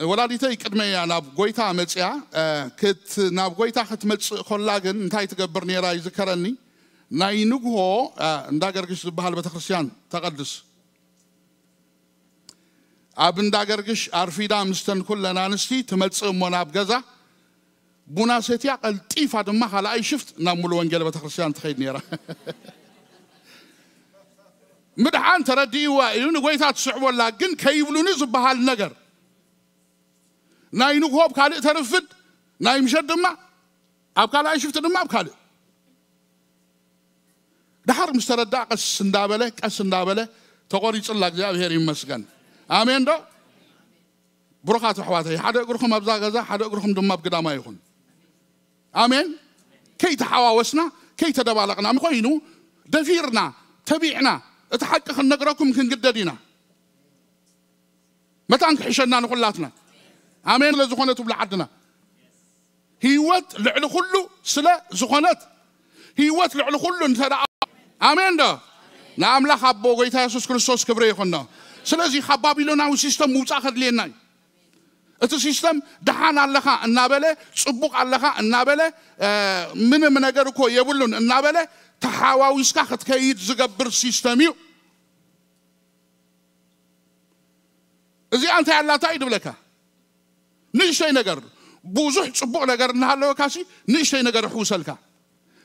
ወላዲተይ ቅድመያ ናብ ጎይታ መፅያ። ክት ናብ ጎይታ ክትመፅእ ኮላ ግን እንታይ ትገብር ነይራ ይዝከረኒ። ናይ ንግሆ እንዳገርግሽ ዝበሃል ቤተክርስትያን ተቐድስ። ኣብ እንዳገርግሽ ኣርፊዳ ምስተን ኩለን ኣንስቲ ትመፅእ እሞ ናብ ገዛ ቡና ሰትያ ቀልጢፋ ድማ ካልኣይ ሽፍት ናብ ሙሉ ወንጌል ቤተክርስትያን ትኸይድ ነይራ። ምድሓን ተረዲእዋ እዩ፣ ንጎይታ ትስዕቦላ። ግን ከይብሉኒ ዝበሃል ነገር ናይ ንግሆ ኣብ ካልእ ተርፍድ፣ ናይ ምሸት ድማ ኣብ ካልኣይ ሽፍት ድማ ኣብ ካልእ። ድሓር ምስ ተረዳ ቀስ እንዳበለ ቀስ እንዳበለ ተቆሪፅላ። እግዚኣብሔር ይመስገን። ኣሜን ዶ? ብሩኻት ኣሕዋተይ፣ ሓደ እግርኹም ኣብዛ ገዛ፣ ሓደ እግርኹም ድማ ኣብ ግዳማ ይኹን። ኣሜን። ከይተሓዋወስና ከይተደባለቕና ኮይኑ ደፊርና ተቢዕና እቲ ሓቂ ክንነግረኩም ክንግደድ ኢና። መታን ክሕሸና ንኹላትና። ኣሜን። ስለ ዝኾነ ትብሉ ዓድና ህይወት ልዕሊ ኩሉ ስለ ዝኾነት፣ ህይወት ልዕሊ ኩሉ እንተ ደኣ፣ ኣሜን ዶ? ንኣምላኽ ኣቦ ጎይታ የሱስ ክርስቶስ ክብሪ ይኹኖ። ስለዚ ካብ ባቢሎናዊ ሲስተም ምውፃእ ከድልየና እዩ። እቲ ሲስተም ደሓን ኣለኻ እናበለ፣ ፅቡቕ ኣለኻ እናበለ፣ ምንም ነገር እኮ የብሉን እናበለ ተሓዋዊስካ ክትከይድ ዝገብር ሲስተም እዩ። እዚኣ እንታይ ኣላታ እዩ ድብለካ? ንእሽተይ ነገር፣ ብዙሕ ፅቡቕ ነገር እናሃለወካ ሲ ንእሽተይ ነገር ይሕውሰልካ።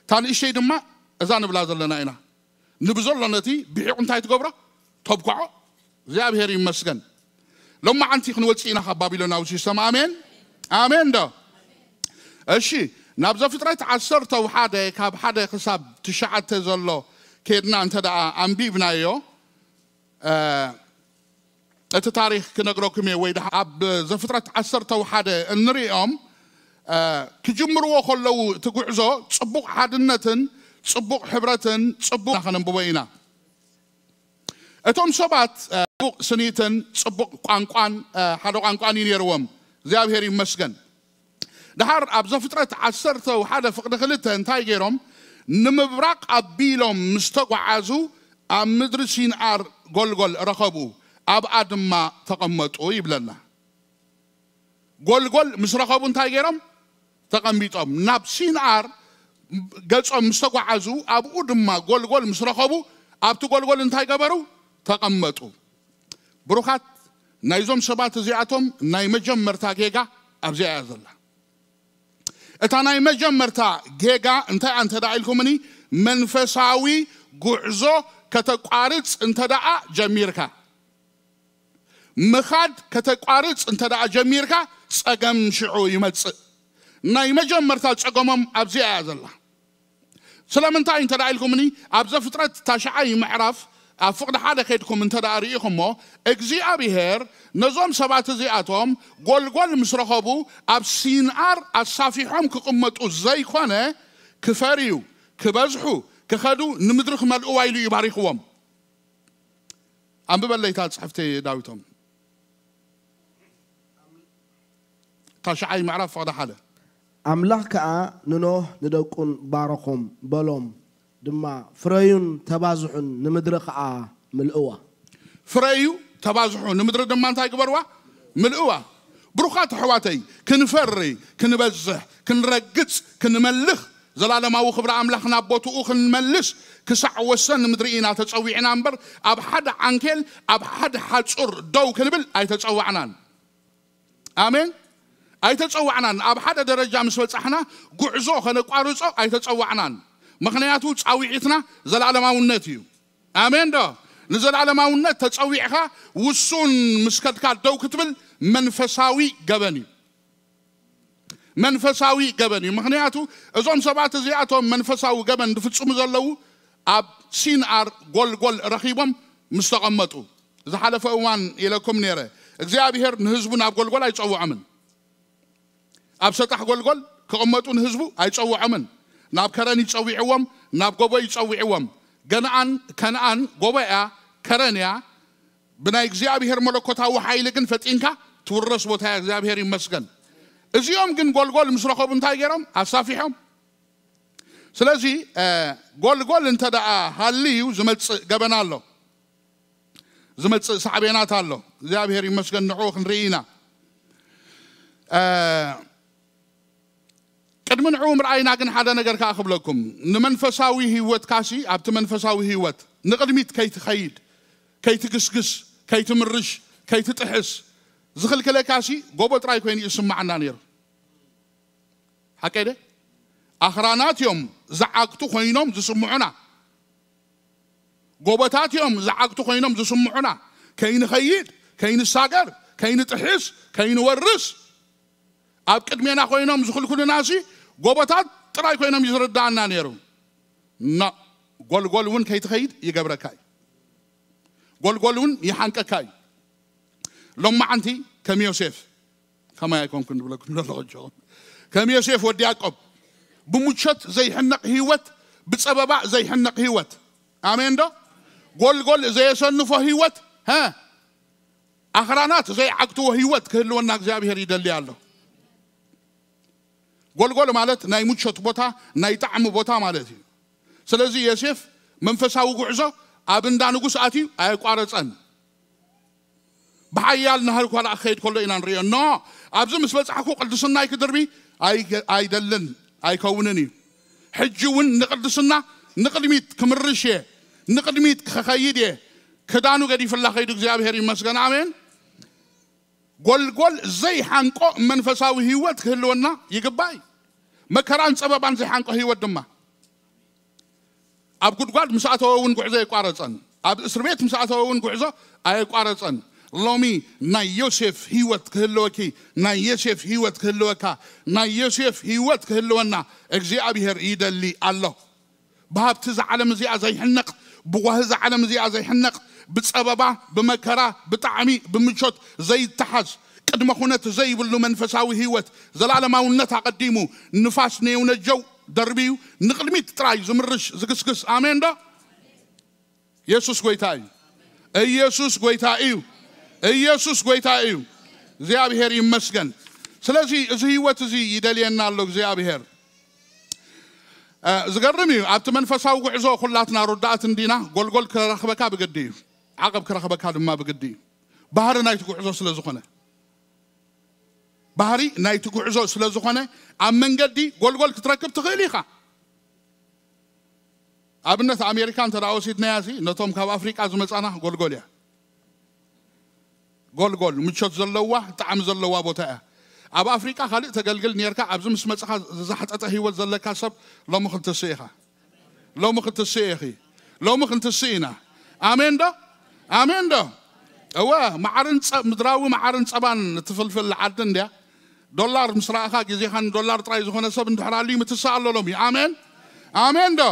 እታ ንእሽተይ ድማ እዛ ንብላ ዘለና ኢና። ንብዘሎ ነቲ ብሒቑ እንታይ ትገብሮ? ተብክዖ። እግዚኣብሔር ይመስገን። ሎማዓንቲ ክንወፅእ ኢና ካብ ባቢሎናዊ ሲስተም። ኣሜን፣ ኣሜን ዶ? እሺ፣ ናብ ዘፍጥረት ዓሰርተ ሓደ ካብ ሓደ ክሳብ ትሽዓተ ዘሎ ከድና እንተ ደኣ ኣንቢብናዮ፣ እቲ ታሪክ ክነግረኩም እየ። ወይ ደኣ ኣብ ዘፍጥረት ዓሰርተ ሓደ እንሪኦም ክጅምርዎ ከለዉ እቲ ጉዕዞ ፅቡቕ ሓድነትን ፅቡቕ ሕብረትን ፅቡቕ ከነንብቦ ኢና። እቶም ሰባት ፅቡቕ ስኒትን ፅቡቕ ቋንቋን ሓደ ቋንቋን እዩ ነይርዎም። እግዚኣብሔር ይመስገን። ደሓር ኣብ ዘፍጥረት ዓሰርተ ሓደ ፍቕዲ ክልተ እንታይ ገይሮም? ንምብራቕ ኣቢሎም ምስ ተጓዓዙ ኣብ ምድሪ ሲንኣር ጎልጎል ረኸቡ፣ ኣብኣ ድማ ተቐመጡ ይብለና። ጎልጎል ምስ ረኸቡ እንታይ ገይሮም? ተቐሚጦም። ናብ ሲንኣር ገጾም ምስ ተጓዓዙ ኣብኡ ድማ ጎልጎል ምስ ረኸቡ ኣብቲ ጎልጎል እንታይ ገበሩ? ተቐመጡ። ብሩኻት ናይዞም ሰባት እዚኣቶም ናይ መጀመርታ ጌጋ ኣብዚኣ እያ ዘላ። እታ ናይ መጀመርታ ጌጋ እንታይ እያ እንተ ደኣ ኢልኩምኒ፣ መንፈሳዊ ጉዕዞ ከተቋርጽ እንተ ደኣ ጀሚርካ፣ ምኻድ ከተቋርጽ እንተ ደኣ ጀሚርካ ጸገም ሽዑ ይመጽእ። ናይ መጀመርታ ጸገሞም ኣብዚኣ እያ ዘላ። ስለምንታይ እንተ ደኣ ኢልኩምኒ፣ ኣብ ዘፍጥረት ታሽዓይ ምዕራፍ ኣብ ፍቕዲ ሓደ ከድኩም እንተ ደኣ ርኢኹሞ፣ እግዚኣብሔር ነዞም ሰባት እዚኣቶም ጎልጎል ምስ ረኸቡ ኣብ ሲንኣር ኣሳፊሖም ክቕመጡ ዘይኮነ ክፈርዩ፣ ክበዝሑ፣ ክኸዱ፣ ንምድሪ ክመልእዋ ኢሉ እዩ ባሪኽዎም። ኣንብበለይታ ጽሕፍቲ ዳዊቶም ታሽዓይ ምዕራፍ ፍቕዲ ሓደ። ኣምላኽ ከኣ ንኖህ ንደቁን ባረኾም በሎም ድማ፣ ፍረዩን ተባዝሑን ንምድሪ ከኣ ምልእዋ። ፍረዩ ተባዝሑ ንምድሪ ድማ እንታይ ግበርዋ? ምልእዋ። ብሩኻት ኣሕዋተይ፣ ክንፈሪ፣ ክንበዝሕ፣ ክንረግጽ፣ ክንመልኽ፣ ዘላለማዊ ክብሪ ኣምላኽ ናብ ቦትኡ ክንመልስ ክሳዕ ወሰን ምድሪ ኢና ተጸዊዕና እምበር ኣብ ሓደ ዓንኬል ኣብ ሓደ ሓጹር ደው ክንብል ኣይተጸዋዕናን። ኣሜን። ኣይተጸዋዕናን። ኣብ ሓደ ደረጃ ምስ በጻሕና ጉዕዞ ከነቋርጾ ኣይተጸዋዕናን። ምኽንያቱ ጻውዒትና ዘላለማውነት እዩ። ኣሜን ዶ? ንዘላለማውነት ተጸዊዕኻ ውሱን ምስ ከድካ ደው ክትብል መንፈሳዊ ገበን እዩ። መንፈሳዊ ገበን እዩ። ምኽንያቱ እዞም ሰባት እዚኣቶም መንፈሳዊ ገበን ዝፍጽሙ ዘለዉ ኣብ ሲንኣር ጎልጎል ረኺቦም ምስ ተቐመጡ። ዝሓለፈ እዋን ኢለኩም ነይረ፣ እግዚኣብሔር ንህዝቡ ናብ ጎልጎል ኣይጸውዖምን። ኣብ ሰጣሕ ጎልጎል ክቕመጡ ንህዝቡ ኣይጸውዖምን። ናብ ከረን ይጸዊዕዎም፣ ናብ ጎቦ ይጸዊዕዎም። ገንኣን ከነኣን ጎቦ እያ፣ ከረን እያ። ብናይ እግዚኣብሔር መለኮታዊ ሓይሊ ግን ፈጢንካ ትውረስ ቦታ እያ። እግዚኣብሔር ይመስገን። እዚኦም ግን ጎልጎል ምስ ረኸቡ እንታይ ገይሮም? ኣሳፊሖም። ስለዚ ጎልጎል እንተ ደኣ ሃልዩ ዝመጽእ ገበን ኣሎ። ዝመጽእ ሳዕቤናት ኣሎ። እግዚኣብሔር ይመስገን፣ ንዕኡ ክንርኢ ኢና። ቅድሚ ንዕኡ ምርኣይና ግን ሓደ ነገር ከኣ ክብለኩም። ንመንፈሳዊ ህይወትካሲ፣ ኣብቲ መንፈሳዊ ህይወት ንቕድሚት ከይትኸይድ፣ ከይትግስግስ፣ ከይትምርሽ፣ ከይትጥሕስ ዝኽልክለካሲ ጎቦ ጥራይ ኮይኑ ይስምዓና ነይሩ። ሓቀይ ደ ኣኽራናት እዮም ዝዓግቱ ኮይኖም ዝስምዑና። ጎቦታት እዮም ዝዓግቱ ኮይኖም ዝስምዑና። ከይንኸይድ፣ ከይንሳገር፣ ከይንጥሕስ፣ ከይንወርስ ኣብ ቅድሜና ኮይኖም ዝኽልክሉናሲ ጎቦታት ጥራይ ኮይኖም እዩ ዝርዳኣና ነይሩ። ኖ፣ ጎልጎል እውን ከይትኸይድ ይገብረካ እዩ። ጎልጎል እውን ይሓንቀካ እዩ። ሎማዓንቲ ከም ዮሴፍ ከማይ ኣይኮንኩን ዝብለኩም ዘለኹ ጆኹም። ከም ዮሴፍ ወዲ ያዕቆብ ብምቾት ዘይሕነቕ ህይወት፣ ብጸበባ ዘይሕነቕ ህይወት። ኣሜን ዶ? ጎልጎል ዘየሰንፎ ህይወት፣ ሀ፣ ኣኽራናት ዘይዓግትዎ ህይወት ክህልወና እግዚኣብሔር ይደሊ ኣሎ። ጎልጎል ማለት ናይ ምቾት ቦታ፣ ናይ ጣዕሚ ቦታ ማለት እዩ። ስለዚ ዮሴፍ መንፈሳዊ ጉዕዞ ኣብ እንዳ ንጉስ ኣትዩ ኣየቋረጸን። ብሓያል ናህሪ እኳ ደኣ ክኸይድ ከሎ ኢና ንርእዮ። ኖ፣ ኣብዚ ምስ በጻሕኩ ቅድስናይ ክድርቢ ኣይገ-፣ ኣይደልን፣ ኣይከውንን እዩ። ሕጂ እውን ንቅድስና ንቕድሚት ክምርሽ እየ፣ ንቕድሚት ክኸይድ እየ። ክዳኑ ገዲፍላ ኸይዱ፣ እግዚኣብሔር ይመስገን። ኣሜን። ጎልጎል ዘይሓንቆ መንፈሳዊ ህይወት ክህልወና ይግባእ እዩ። መከራን ጸበባን ዘይሓንቆ ህይወት ድማ ኣብ ጉድጓድ ምስ ኣተወ እውን ጉዕዞ ኣይቋረጸን። ኣብ እስር ቤት ምስ ኣተወ እውን ጉዕዞ ኣየቋረጸን። ሎሚ ናይ ዮሴፍ ህይወት ክህልወኪ፣ ናይ ዮሴፍ ህይወት ክህልወካ፣ ናይ ዮሴፍ ህይወት ክህልወና እግዚኣብሔር ይደሊ ኣሎ። ብሃብቲ እዛ ዓለም እዚኣ ዘይሕነቕ፣ ብጓሂ እዛ ዓለም እዚኣ ዘይሕነቕ፣ ብጸበባ፣ ብመከራ፣ ብጣዕሚ፣ ብምቾት ዘይተሓዝ፣ ቅድመ ኩነት ዘይብሉ መንፈሳዊ ህይወት፣ ዘላለማውነት ኣቐዲሙ፣ ንፋስ ነየውነጀው ደርብዩ ንቕድሚት ጥራይ ዝምርሽ ዝግስግስ። ኣሜን ዶ? የሱስ ጎይታ እዩ። ኢየሱስ ጎይታ እዩ። ኢየሱስ ጎይታ እዩ። እግዚኣብሔር ይመስገን። ስለዚ እዚ ህይወት እዚ ይደልየና ኣሎ እግዚኣብሔር። እ፣ ዝገርም እዩ። ኣብቲ መንፈሳዊ ጉዕዞ ኩላትና ርዳእት እንዲና። ጎልጎል ክረኽበካ ብግዲ እዩ። ዓቐብ ክረኽበካ ድማ ብግዲ እዩ። ባህሪ ናይቲ ጉዕዞ ስለ ዝኾነ፣ ባህሪ ናይቲ ጉዕዞ ስለ ዝኾነ፣ ኣብ መንገዲ ጎልጎል ክትረክብ ትኽእል ኢኻ። ኣብነት ኣሜሪካ እንተ ደኣ ወሲድናያ ሲ፣ ነቶም ካብ ኣፍሪቃ ዝመጻና ጎልጎል እያ። ጎልጎል ምቾት ዘለዋ፣ ጣዕሚ ዘለዋ ቦታ እያ። ኣብ ኣፍሪቃ ካልእ ተገልግል ኔርካ፣ ኣብዚ ምስ መጻኻ ዝዛሕጠጠ ህይወት ዘለካ ሰብ ሎሚ ክትስእ ኢኻ። ሎሚ ክትስእ ኢኺ። ሎሚ ክንትስእ ኢና። ኣሜን ዶ? ኣሜን ዶ? እወ፣ መዓርን ጸ-፣ ምድራዊ መዓርን ጸባን እትፍልፍል ዓዲ እንድያ። ዶላር ምስ ረኣኻ ግዜኻ ንዶላር ጥራይ ዝኾነ ሰብ እንድሕር ኣልዩ ምትስእ ኣሎ ሎሚ። ኣሜን? ኣሜን ዶ?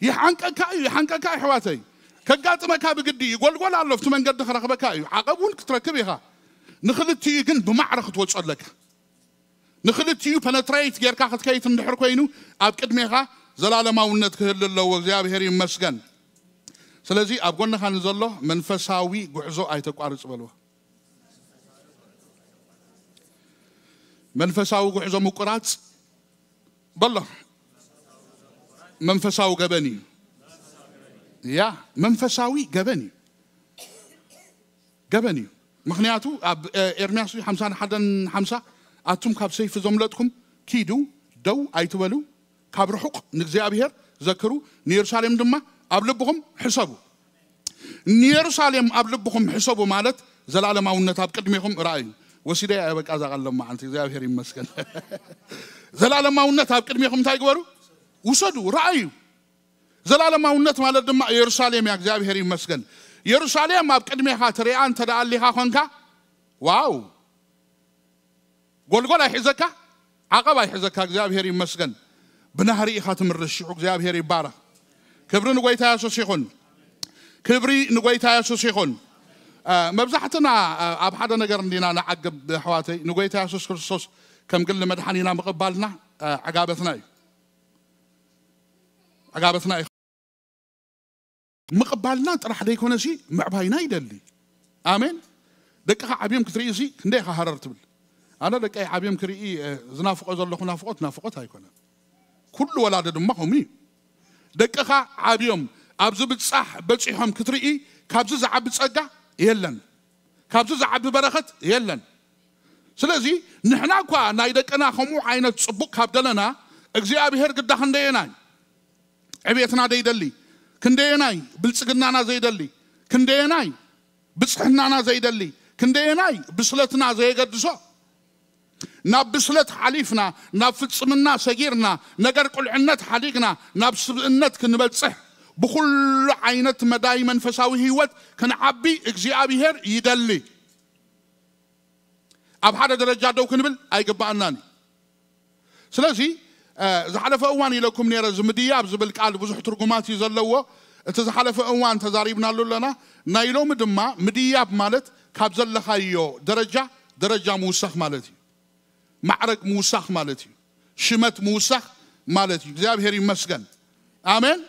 ይሓንቀካ እዩ፣ ይሓንቀካ ኣሕዋተይ። ከጋጥመካ ብግዲ እዩ። ጎልጎል ኣሎ፣ ኣብቲ መንገዲ ክረኽበካ እዩ። ዓቐብ እውን ክትረክብ ኢኻ። ንኽልቲኡ ግን ብማዕረ ክትወጾ ኣለካ። ንኽልቲኡ ፐነትሬት ጌርካ ክትከይት እንድሕር ኮይኑ፣ ኣብ ቅድሜኻ ዘላለማውነት ክህሉ ኣለዎ። እግዚኣብሔር ይመስገን። ስለዚ ኣብ ጎንኻ ንዘሎ መንፈሳዊ ጉዕዞ ኣይተቋርጽ በልዎ። መንፈሳዊ ጉዕዞ ምቁራጽ በሎ መንፈሳዊ ገበን እዩ። ያ መንፈሳዊ ገበን እዩ። ገበን እዩ። ምኽንያቱ ኣብ፣ እ፣ ኤርምያስ ሓምሳ ሓደን ሓምሳ፣ ኣቱም ካብ ሰይፊ ዘምለጥኩም ኪዱ፣ ደው ኣይትበሉ፣ ካብ ርሑቕ ንእግዚኣብሔር ዘክሩ፣ ንየሩሳሌም ድማ ኣብ ልብኹም ሕሰቡ። ንየሩሳሌም ኣብ ልብኹም ሕሰቡ ማለት ዘላለማውነት ኣብ ቅድሜኹም ረኣዩ። ወሲደ እየ በቃ እዛ ቃል ሎማዓንቲ፣ እግዚኣብሔር ይመስገን። ዘላለማውነት ኣብ ቅድሜኹም እንታይ ግበሩ? ውሰዱ፣ ረኣዩ። ዘላለማውነት ማለት ድማ የሩሳሌም እያ። እግዚኣብሔር ይመስገን። የሩሳሌም ኣብ ቅድሜኻ ትሪኣ እንተ ደኣ ኣሊኻ ኾንካ፣ ዋው! ጎልጎል ኣይሕዘካ፣ ዓቐብ ኣይሕዘካ። እግዚኣብሔር ይመስገን። ብናህሪ ኢኻ ትምርሽ። ሽዑ እግዚኣብሔር ይባረኽ። ክብሪ ንጎይታ የሱስ ይኹን። ክብሪ ንጎይታ የሱስ ይኹን። አ፣ መብዛሕትና፣ አ፣ ኣብ ሓደ ነገር እንዲና ንዓግብ ኣሕዋተይ። ንጎይታ የሱስ ክርስቶስ ከም ግሊ መድሓኒና ምቕባልና፣ አ፣ ዕጋበትና እዩ። ዕጋበትና እዩ። ምቕባልና ጥራሕ ዘይኮነሲ ምዕባይና ይደሊ። ኣሜን። ደቅኻ ዓብዮም ክትርኢ ሲ ክንደይ ኢኻ ሃረር ትብል። ኣነ ደቀይ ዓብዮም ክርኢ ዝናፍቆ ዘለኹ ናፍቆት ናፍቆት ኣይኮነን። ኩሉ ወላዲ ድማ ከምኡ እዩ። ደቅኻ ዓብዮም ኣብዚ ብጻሕ በጺሖም ክትርኢ፣ ካብዚ ዝዓቢ ጸጋ የለን፣ ካብዚ ዝዓቢ በረኸት የለን። ስለዚ ንሕና እኳ ናይ ደቅና ከምኡ ዓይነት ጽቡቕ ካብ ደለና፣ እግዚኣብሔር ግዳ ክንደየናይ ዕቤትና ዘይደሊ፣ ክንደየናይ ብልጽግናና ዘይደሊ፣ ክንደየናይ ብጽሕናና ዘይደሊ፣ ክንደየናይ ብስለትና ዘየገድሶ፣ ናብ ብስለት ሓሊፍና፣ ናብ ፍጽምና ሰጊርና፣ ነገር ቁልዕነት ሓዲግና ናብ ስብእነት ክንበጽሕ፣ ብኹሉ ዓይነት መዳይ መንፈሳዊ ህይወት ክንዓቢ እግዚኣብሔር ይደሊ። ኣብ ሓደ ደረጃ ደው ክንብል ኣይግባኣናን እዩ። ስለዚ ዝሓለፈ እዋን ኢለኩም ነረ፣ እዚ ምድያብ ዝብል ቃል ብዙሕ ትርጉማት እዩ ዘለዎ። እቲ ዝሓለፈ እዋን ተዛሪብናሉ ኣለና። ናይ ሎሚ ድማ ምድያብ ማለት ካብ ዘለኻዮ ደረጃ ደረጃ ምውሳኽ ማለት እዩ። ማዕረግ ምውሳኽ ማለት እዩ። ሽመት ምውሳኽ ማለት እዩ። እግዚኣብሔር ይመስገን። ኣሜን፣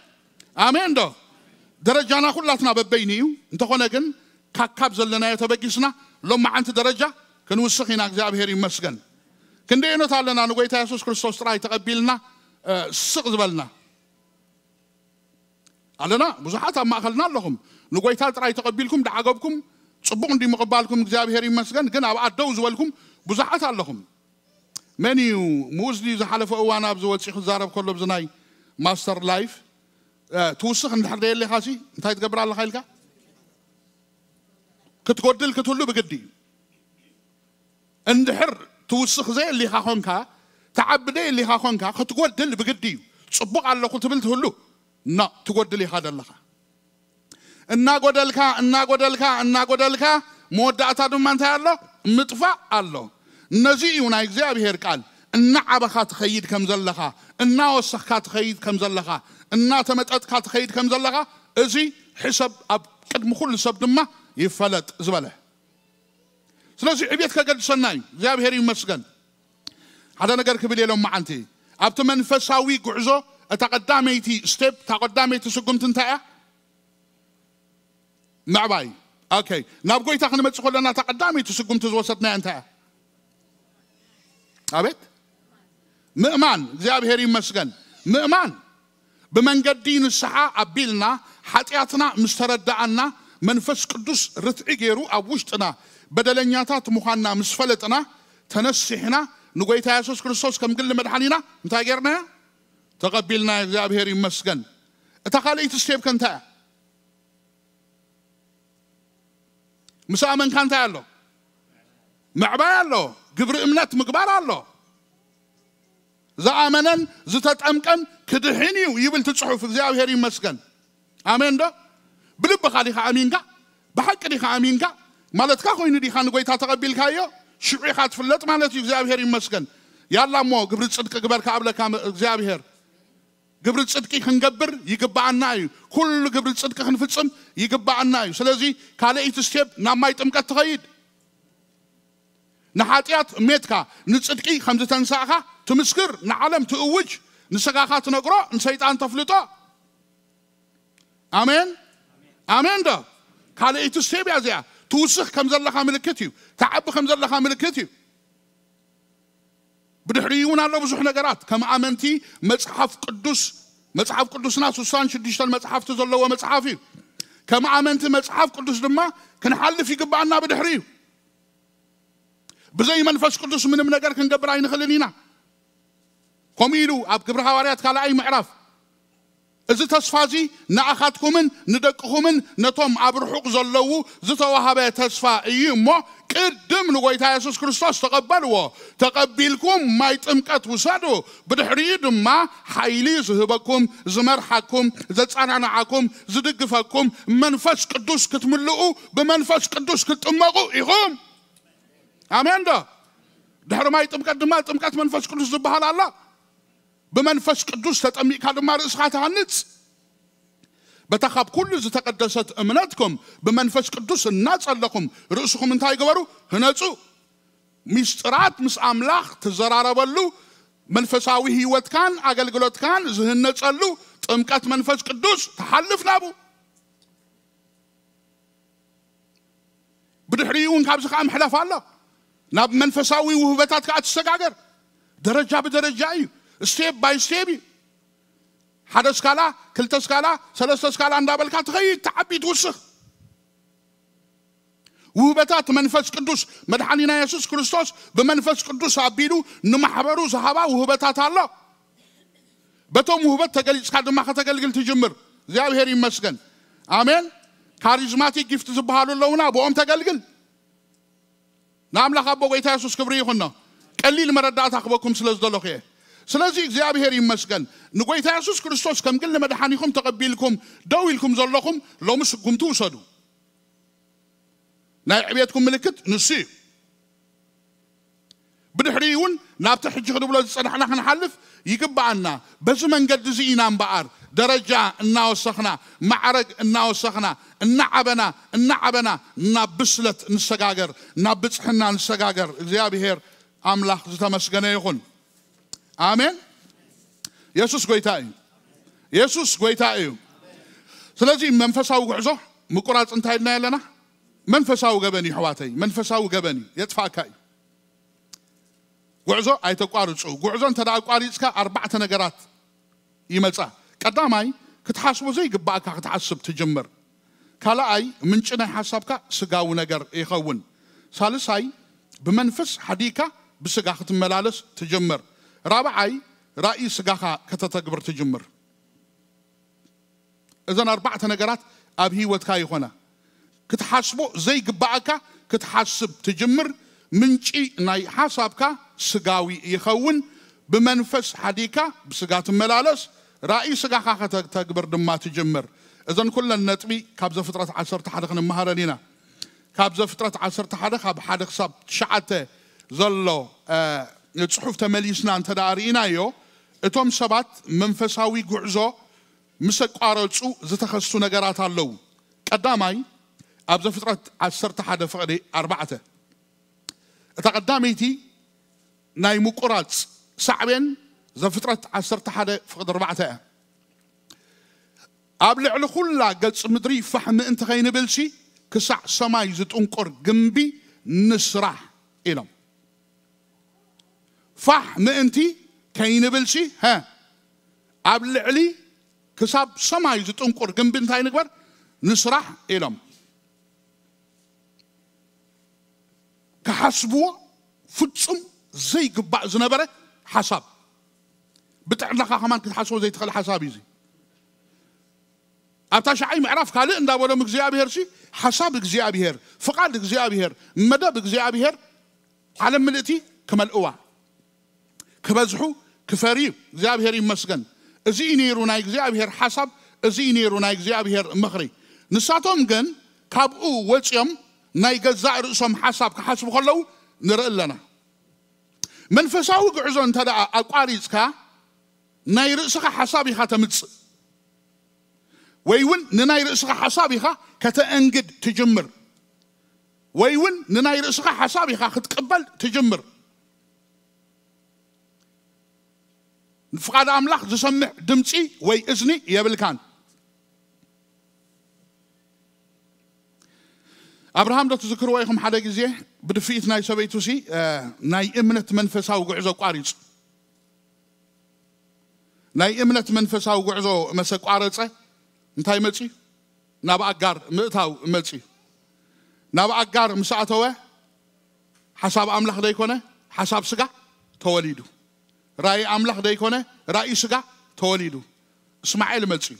ኣሜን ዶ? ደረጃና ኩላትና በበይኑ እዩ። እንተኾነ ግን ካካብ ዘለናዮ ተበጊስና ሎማዓንቲ ደረጃ ክንውስኽ ኢና። እግዚኣብሔር ይመስገን። ክንደየኖት ኣለና ንጎይታ የሱስ ክርስቶስ ጥራይ ተቐቢልና ስቕ ዝበልና ኣለና? ብዙሓት ኣብ ማእኸልና ኣለኹም። ንጎይታ ጥራይ ተቐቢልኩም ደዓገብኩም፣ ጽቡቕ እንዲ ምቕባልኩም እግዚኣብሔር ይመስገን። ግን ኣብ ኣደው ዝበልኩም ብዙሓት ኣለኹም። መን እዩ ምኡዝ ድዩ ዝሓለፈ እዋን ኣብዚ ወፂኡ ክዛረብ ከሎ ብዚ ናይ ማስተር ላይፍ ትውስኽ እንድሕር ደየሊኻ ሲ እንታይ ትገብር ኣለኻ ኢልካ? ክትጎድል ክትህሉ ብግዲ እዩ። እንድሕር ትውስኽ ዘየሊኻ ኾንካ፣ ትዓቢ ዘየሊኻ ኾንካ ክትጎድል ብግዲ እዩ። ጽቡቕ ኣለኹ ትብል ትህሉ፣ ኖ፣ ትጎድል ኢኻ ዘለኻ። እናጎደልካ እናጎደልካ እናጎደልካ መወዳእታ ድማ እንታይ ኣሎ? ምጥፋእ ኣሎ። ነዚ እዩ ናይ እግዚኣብሔር ቃል እናዓበኻ ትኸይድ ከም ዘለኻ፣ እናወሰኽካ ትኸይድ ከም ዘለኻ፣ እናተመጠጥካ ትኸይድ ከም ዘለኻ፣ እዚ ሕሰብ ኣብ ቅድሚ ኩሉ ሰብ ድማ ይፈለጥ ዝበለ። ስለዚ ዕቤት ከገድሰና እዩ። እግዚኣብሔር ይመስገን። ሓደ ነገር ክብል የሎም መዓንቲ ኣብቲ መንፈሳዊ ጉዕዞ እታ ቀዳመይቲ ስቴፕ፣ እታ ቀዳመይቲ ስጉምቲ እንታይ እያ? ምዕባይ። ኦኬ፣ ናብ ጎይታ ክንመጽእ ከለና እታ ቀዳመይቲ ስጉምቲ ዝወሰድናያ እንታይ እያ? ኣቤት፣ ምእማን። እግዚኣብሔር ይመስገን። ምእማን ብመንገዲ ንስሓ ኣቢልና ሓጢኣትና ምስ ተረዳኣና፣ መንፈስ ቅዱስ ርትዒ ገይሩ ኣብ ውሽጥና በደለኛታት ምዃንና ምስ ፈለጥና፣ ተነሲሕና ንጎይታ የሱስ ክርስቶስ ከም ግሊ መድሓኒና እንታይ ገይርናዮ? ተቐቢልናዮ። እግዚኣብሔር ይመስገን። እታ ካልኣይቲ ስቴፕ ከ እንታይ እያ? ምስ ኣመንካ እንታይ ኣሎ? ምዕባይ ኣሎ። ግብሪ እምነት ምግባር ኣሎ። ዝኣመነን ዝተጠምቀን ክድሕን እዩ ይብል እቲ ጽሑፍ። እግዚኣብሔር ይመስገን። ኣሜን ዶ? ብልብኻ ዲኻ ኣሚንካ? ብሓቂ ዲኻ ኣሚንካ? ማለትካ ኮይኑ ዲኻ ንጎይታ ተቐቢልካዮ? ሽዑ ኢኻ ትፍለጥ ማለት እዩ። እግዚኣብሔር ይመስገን። ያላ እሞ ግብሪ ጽድቂ ግበር ከኣብለካ እግዚኣብሔር። ግብሪ ጽድቂ ክንገብር ይግባኣና እዩ። ኩሉ ግብሪ ጽድቂ ክንፍጽም ይግባኣና እዩ። ስለዚ ካልኣይቲ ስቴፕ ናብ ማይ ጥምቀት ትኸይድ። ንሓጢኣት ሜትካ ንጽድቂ ከም ዝተንሳእኻ ትምስክር፣ ንዓለም ትእውጅ፣ ንስጋኻ ትነግሮ፣ ንሰይጣን ተፍልጦ። ኣሜን፣ ኣሜን ዶ? ካልኣይቲ ስቴፕ እያ እዚኣ። ትውስኽ ከም ዘለኻ ምልክት እዩ። ትዓቢ ከም ዘለኻ ምልክት እዩ። ብድሕሪኡ እውን ኣሎ ብዙሕ ነገራት። ከም ኣመንቲ መጽሓፍ ቅዱስ፣ መጽሓፍ ቅዱስና ስሳን ሽዱሽተን መጽሓፍቲ ዘለዎ መጽሓፍ እዩ። ከም ኣመንቲ መጽሓፍ ቅዱስ ድማ ክንሓልፍ ይግባኣና ብድሕሪኡ። ብዘይ መንፈስ ቅዱስ ምንም ነገር ክንገብር ኣይንኽእልን ኢና። ከምኡ ኢሉ ኣብ ግብሪ ሃዋርያት ካልኣይ ምዕራፍ፣ እዚ ተስፋ እዚ ንኣኻትኩምን ንደቅኹምን ነቶም ኣብ ርሑቕ ዘለዉ ዝተዋህበ ተስፋ እዩ እሞ፣ ቅድም ንጎይታ የሱስ ክርስቶስ ተቐበልዎ። ተቐቢልኩም ማይ ጥምቀት ውሰዱ፣ ብድሕሪኡ ድማ ሓይሊ ዝህበኩም፣ ዝመርሓኩም፣ ዘጸናንዓኩም፣ ዝድግፈኩም መንፈስ ቅዱስ ክትምልኡ፣ ብመንፈስ ቅዱስ ክትጥመቑ ኢኹም። ኣሜን ዶ? ድሕሪ ማይ ጥምቀት ድማ ጥምቀት መንፈስ ቅዱስ ዝበሃል ኣሎ። ብመንፈስ ቅዱስ ተጠሚቕካ ድማ ርእስኻ ትሃንጽ። በታ ካብ ኩሉ ዝተቐደሰት እምነትኩም ብመንፈስ ቅዱስ እናጸለኹም ርእስኹም እንታይ ግበሩ? ህነጹ። ሚስጥራት ምስ ኣምላኽ ትዘራረበሉ፣ መንፈሳዊ ህይወትካን ኣገልግሎትካን ዝህነጸሉ ጥምቀት መንፈስ ቅዱስ ትሓልፍ ናብኡ። ብድሕሪኡ እውን ካብዚ ከዓ ምሕላፍ ኣሎ። ናብ መንፈሳዊ ውህበታት ከዓ ትሰጋገር። ደረጃ ብደረጃ እዩ፣ ስቴፕ ባይ ስቴፕ እዩ። ሓደ ስካላ፣ ክልተ ስካላ፣ ሰለስተ ስካላ እንዳበልካ ትኸይድ፣ ትዓቢ፣ ትውስኽ። ውህበታት መንፈስ ቅዱስ፣ መድሓኒና የሱስ ክርስቶስ ብመንፈስ ቅዱስ ኣቢሉ ንማሕበሩ ዝሃባ ውህበታት ኣሎ። በቶም ውህበት ተገሊጽካ ድማ ከተገልግል ትጅምር። እግዚኣብሔር ይመስገን። ኣሜን። ካሪዝማቲክ ጊፍት ዝበሃሉ ኣለውና፣ ብኦም ተገልግል። ንኣምላኽ ኣቦ ጎይታ የሱስ ክብሪ ይኹኖ። ቀሊል መረዳእታ ክበኩም ስለ ዝደለኹ እየ። ስለዚ እግዚኣብሔር ይመስገን። ንጎይታ የሱስ ክርስቶስ ከም ግሊ መድሓኒኹም ተቐቢልኩም ደው ኢልኩም ዘለኹም፣ ሎሚ ስጉምቲ ውሰዱ። ናይ ዕቤትኩም ምልክት ንሱ እዩ። ብድሕሪኡ እውን ናብቲ ሕጂ ክንብሎ ዝጸናሕና ክንሓልፍ ይግብኣና። በዚ መንገዲ እዚ ኢና እምበኣር ደረጃ እናወሰኽና፣ ማዕረግ እናወሰኽና፣ እናዓበና፣ እናዓበና ናብ ብስለት ንሰጋገር፣ ናብ ብጽሕና ንሰጋገር። እግዚኣብሔር ኣምላኽ ዝተመስገነ ይኹን። ኣሜን። የሱስ ጎይታ እዩ። የሱስ ጎይታ እዩ። ስለዚ መንፈሳዊ ጉዕዞ ምቁራጽ እንታይ ኢልና ኣለና? መንፈሳዊ ገበን እዩ፣ ኣሕዋተይ፣ መንፈሳዊ ገበን እዩ፣ የጥፋእካ እዩ። ጉዕዞ ኣይተቋርጹ። ጉዕዞ እንተ ደኣ ኣቋሪጽካ ኣርባዕተ ነገራት ይመጻ። ቀዳማይ፣ ክትሓስቦ ዘይግባእካ ክትሓስብ ትጅምር። ካልኣይ፣ ምንጪ ናይ ሓሳብካ ስጋዊ ነገር ይኸውን። ሳልሳይ፣ ብመንፈስ ሓዲካ ብስጋ ክትመላለስ ትጅምር። ራብዓይ፣ ራእይ ስጋኻ ከተተግብር ትጅምር። እዘን ኣርባዕተ ነገራት ኣብ ህይወትካ ይኾና። ክትሓስቦ ዘይግባኣካ ክትሓስብ ትጅምር። ምንጪ ናይ ሓሳብካ ስጋዊ ይኸውን። ብመንፈስ ሓዲካ ብስጋ ትመላለስ። ራእይ ስጋኻ ከተተግብር ድማ ትጅምር። እዘን ኩለን ነጥቢ ካብ ዘፍጥረት ዓሰርተ ሓደ ክንመሃረን ኢና። ካብ ዘፍጥረት ዓሰርተ ሓደ ካብ ሓደ ክሳብ ትሽዓተ ዘሎ፣ እ፣ ጽሑፍ ተመሊስና እንተ ደኣ ርኢናዮ፣ እቶም ሰባት መንፈሳዊ ጉዕዞ ምስ ኣቋረጹ ዝተኸስቱ ነገራት ኣለዉ። ቀዳማይ፣ ኣብ ዘፍጥረት ዓሰርተ ሓደ ፍቕዲ ኣርባዕተ። እታ ቀዳመይቲ ናይ ምቁራጽ ሳዕቤን ዘፍጥረት ዓሰርተ ሓደ ፍቕዲ ኣርባዕተ እያ። ኣብ ልዕሊ ኩላ ገጽ ምድሪ ፋሕ ምእንቲ ከይንብልሲ፣ ክሳዕ ሰማይ ዝጥንቁር ግምቢ ንስራሕ ኢሎም። ፋሕ ምእንቲ ከይንብልሲ፣ ሀ፣ ኣብ ልዕሊ ክሳብ ሰማይ ዝጥንቁር ግምቢ እንታይ ንግበር? ንስራሕ ኢሎም። ክሓስብዎ ፍጹም ዘይግባእ ዝነበረ ሓሳብ። ብጥዕናኻ ከማን ክትሓስቦ ዘይትኽእል ሓሳብ እዩ እዚ። ኣብታ ሻዓይ ምዕራፍ ካልእ እንዳበሎም እግዚኣብሔር ሲ፣ ሓሳብ እግዚኣብሔር፣ ፍቓድ እግዚኣብሔር፣ መደብ እግዚኣብሔር ዓለም ምልእቲ ክመልእዋ፣ ክበዝሑ፣ ክፈርዩ። እግዚኣብሔር ይመስገን። እዚ እዩ ነይሩ ናይ እግዚኣብሔር ሓሳብ፣ እዚ እዩ ነይሩ ናይ እግዚኣብሔር ምኽሪ። ንሳቶም ግን ካብኡ ወፂኦም ናይ ገዛእ ርእሶም ሓሳብ ክሓስቡ ከለዉ ንርኢ ኣለና። መንፈሳዊ ጉዕዞ እንተ ደኣ ኣቋሪጽካ፣ ናይ ርእስኻ ሓሳብ ኢኻ ተምጽእ፣ ወይ እውን ንናይ ርእስኻ ሓሳብ ኢኻ ከተእንግድ ትጅምር፣ ወይ እውን ንናይ ርእስኻ ሓሳብ ኢኻ ክትቅበል ትጅምር። ንፍቓድ ኣምላኽ ዝሰምዕ ድምፂ ወይ እዝኒ የብልካን። ኣብርሃም ዶ ትዝክርዎ ኢኹም? ሓደ ግዜ ብድፍኢት ናይ ሰበይቱ ሲ፣ እ፣ ናይ እምነት መንፈሳዊ ጉዕዞ ኣቋሪጹ። ናይ እምነት መንፈሳዊ ጉዕዞ መሰ ቋረጸ፣ እንታይ መጺኡ? ናብ ኣጋር ምእታው መጺኡ። ናብ ኣጋር ምስ ኣተወ፣ ሓሳብ ኣምላኽ ደይኮነ፣ ሓሳብ ስጋ ተወሊዱ። ራእይ ኣምላኽ ደይኮነ፣ ራእይ ስጋ ተወሊዱ። እስማኤል መጺኡ።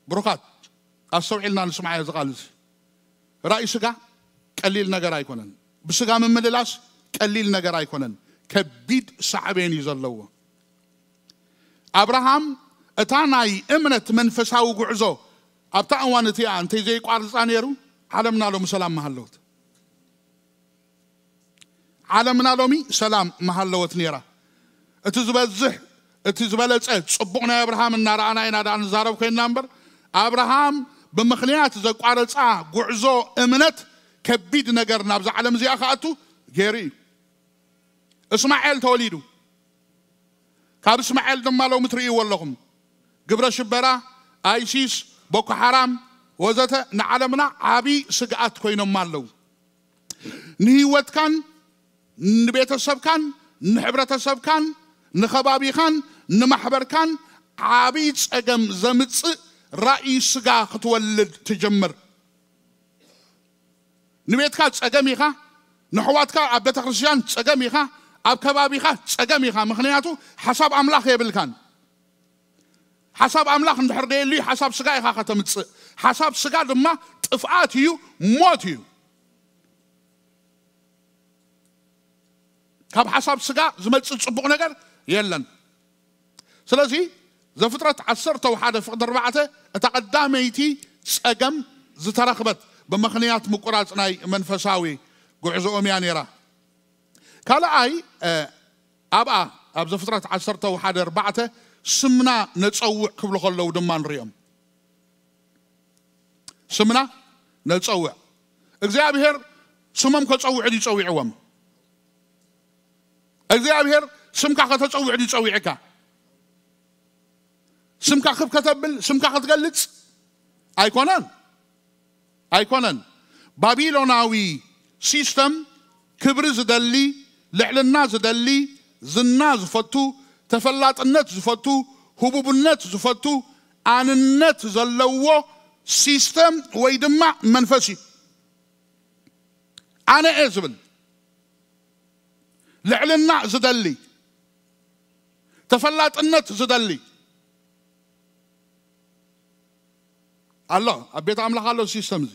ብሩኻት፣ ኣስተውዒልና ንስማዓዮ እዚ ቃል እዚ። ራእይ ስጋ ቀሊል ነገር ኣይኮነን። ብስጋ ምምልላስ ቀሊል ነገር ኣይኮነን። ከቢድ ሳዕቤን እዩ ዘለዎ። ኣብርሃም እታ ናይ እምነት መንፈሳዊ ጉዕዞ ኣብታ እዋን እቲኣ እንተይ ዘይቋርጻ ነይሩ፣ ዓለምና ሎሚ ሰላም ምሃለወት። ዓለምና ሎሚ ሰላም ምሃለወት ነይራ። እቲ ዝበዝሕ፣ እቲ ዝበለጸ ጽቡቕ ናይ ኣብርሃም እናረኣና ኢና ደኣ ንዛረብ ኮይንና እምበር፣ ኣብርሃም ብምኽንያት ዘቋረጻ ጉዕዞ እምነት ከቢድ ነገር ናብዛ ዓለም እዚኣ ክኣቱ ገይሩ እዩ። እስማኤል ተወሊዱ። ካብ እስማኤል ድማ ሎሚ ትርእይዎ ኣለኹም። ግብረ ሽበራ፣ ኣይሲስ፣ ቦኮ ሓራም ወዘተ ንዓለምና ዓቢ ስግኣት ኮይኖም ኣለዉ። ንህይወትካን ንቤተሰብካን ንሕብረተሰብካን ንኸባቢኻን ንማሕበርካን ዓብዪ ጸገም ዘምጽእ ራእይ ስጋ ክትወልድ ትጅምር። ንቤትካ ጸገም ኢኻ፣ ንሕዋትካ ኣብ ቤተ ክርስቲያን ጸገም ኢኻ፣ ኣብ ከባቢኻ ጸገም ኢኻ። ምኽንያቱ ሓሳብ ኣምላኽ የብልካን። ሓሳብ ኣምላኽ እንድሕር ደየልዩ ሓሳብ ስጋ ኢኻ ከተምጽእ። ሓሳብ ስጋ ድማ ጥፍኣት እዩ፣ ሞት እዩ። ካብ ሓሳብ ስጋ ዝመጽእ ጽቡቕ ነገር የለን። ስለዚ ዘፍጥረት ዓሰርተ ሓደ ፍቕዲ ኣርባዕተ እታ ቀዳመይቲ ጸገም ዝተረኽበት ብምኽንያት ምቁራጽ ናይ መንፈሳዊ ጉዕዞኦም እያ ነይራ። ካልኣይ ኣብኣ ኣብ ዘፍጥረት ዓሰርተ ሓደ ኣርባዕተ ስምና ነጸውዕ ክብሉ ከለዉ ድማ ንሪኦም። ስምና ነጸውዕ። እግዚኣብሔር ስሞም ከጸውዑ ድዩ ጸዊዕዎም? እግዚኣብሔር ስምካ ከተጸውዕ ድዩ ጸዊዕካ? ስምካ ክብ ከተብል ስምካ ክትገልጽ ኣይኮነን። ኣይኮነን። ባቢሎናዊ ሲስተም ክብሪ ዝደሊ፣ ልዕልና ዝደሊ፣ ዝና ዝፈቱ፣ ተፈላጥነት ዝፈቱ፣ ህቡብነት ዝፈቱ፣ ኣንነት ዘለዎ ሲስተም ወይ ድማ መንፈስ እዩ። ኣነ እየ ዝብል፣ ልዕልና ዝደሊ፣ ተፈላጥነት ዝደሊ ኣሎ። ኣብ ቤት ኣምላኽ ኣሎ ሲስተም እዚ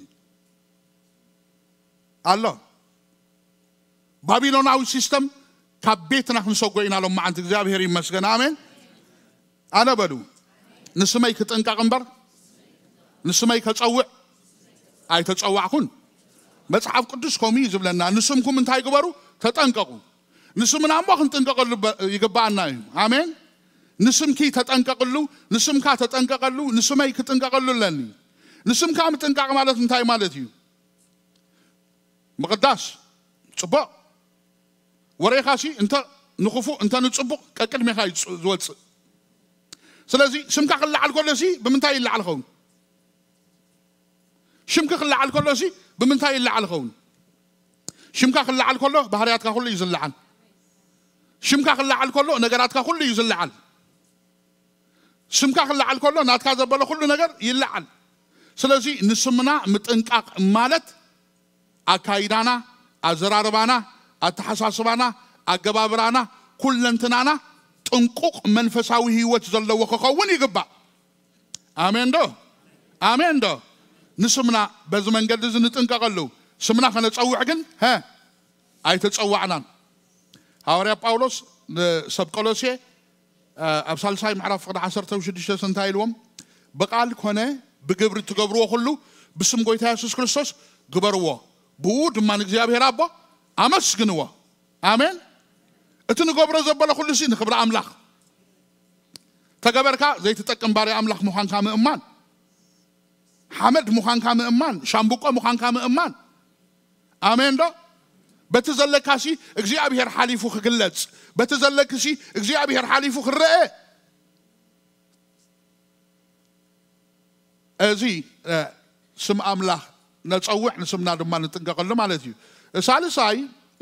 ኣሎ። ባቢሎናዊ ሲስተም ካብ ቤትና ክንሰጎ ኢና ሎም መዓንቲ። እግዚኣብሔር ይመስገን። ኣሜን። ኣነ በሉ ንስመይ ክጥንቀቕ እምበር ንስመይ ከጸውዕ ኣይተጸዋዕኩን። መጽሓፍ ቅዱስ ከምኡ እዩ ዝብለና። ንስምኩም እንታይ ግበሩ? ተጠንቀቑ። ንስምና እሞ ክንጥንቀቐሉ በ- ይግባኣና እዩ። ኣሜን። ንስምኪ ተጠንቀቕሉ፣ ንስምካ ተጠንቀቐሉ፣ ንስመይ ክጥንቀቐሉ ኣለኒ። ንስምካ ምጥንቃቕ ማለት እንታይ ማለት እዩ? ምቕዳስ ጽቡቕ። ወሬኻሲ እንተ ንኽፉእ እንተ ንጽቡቕ ቀቅድሜኻ እዩ ዝወጽእ። ስለዚ ስምካ ክለዓል ከሎሲ ብምንታይ ይለዓል ኸውን? ሽምኪ ክለዓል ከሎሲ ብምንታይ ይለዓል ኸውን? ሽምካ ክለዓል ከሎ ባህርያትካ ኩሉ እዩ ዝለዓል። ሽምካ ክለዓል ከሎ ነገራትካ ኩሉ እዩ ዝለዓል። ስምካ ክለዓል ከሎ ናትካ ዘበለ ኩሉ ነገር ይለዓል። ስለዚ ንስምና ምጥንቃቕ ማለት ኣካይዳና፣ ኣዘራርባና፣ ኣተሓሳስባና፣ ኣገባብራና፣ ኩለንትናና ጥንቁቕ መንፈሳዊ ህይወት ዘለዎ ክኸውን ይግባእ። ኣሜን ዶ? ኣሜን ዶ? ንስምና በዚ መንገዲ እዚ ንጥንቀቐሉ። ስምና ከነጸውዕ ግን ሀ ኣይተጸዋዕናን። ሃዋርያ ጳውሎስ ንሰብ ቆሎሴ ኣብ ሳልሳይ ምዕራፍ ፍቕዲ ዓሰርተ ሽዱሽተ እንታይ ኢልዎም? ብቓል ኮነ ብግብሪ ትገብርዎ ኩሉ ብስም ጎይታ የሱስ ክርስቶስ ግበርዎ፣ ብኡ ድማ ንእግዚኣብሔር ኣቦ ኣመስግንዎ። ኣሜን። እቲ ንገብሮ ዘበለ ኩሉ ሲ ንክብሪ ኣምላኽ ተገበርካ ዘይትጠቅም ባርያ ኣምላኽ ምዃንካ ምእማን፣ ሓመድ ምዃንካ ምእማን፣ ሻምብቆ ምዃንካ ምእማን። ኣሜን ዶ? በቲ ዘለካሲ እግዚኣብሔር ሓሊፉ ክግለጽ፣ በቲ ዘለክሲ እግዚኣብሔር ሓሊፉ ክረአ። እዚ ስም ኣምላኽ ነጸውዕ፣ ንስምና ድማ ንጥንቀቐሉ ማለት እዩ። ሳልሳይ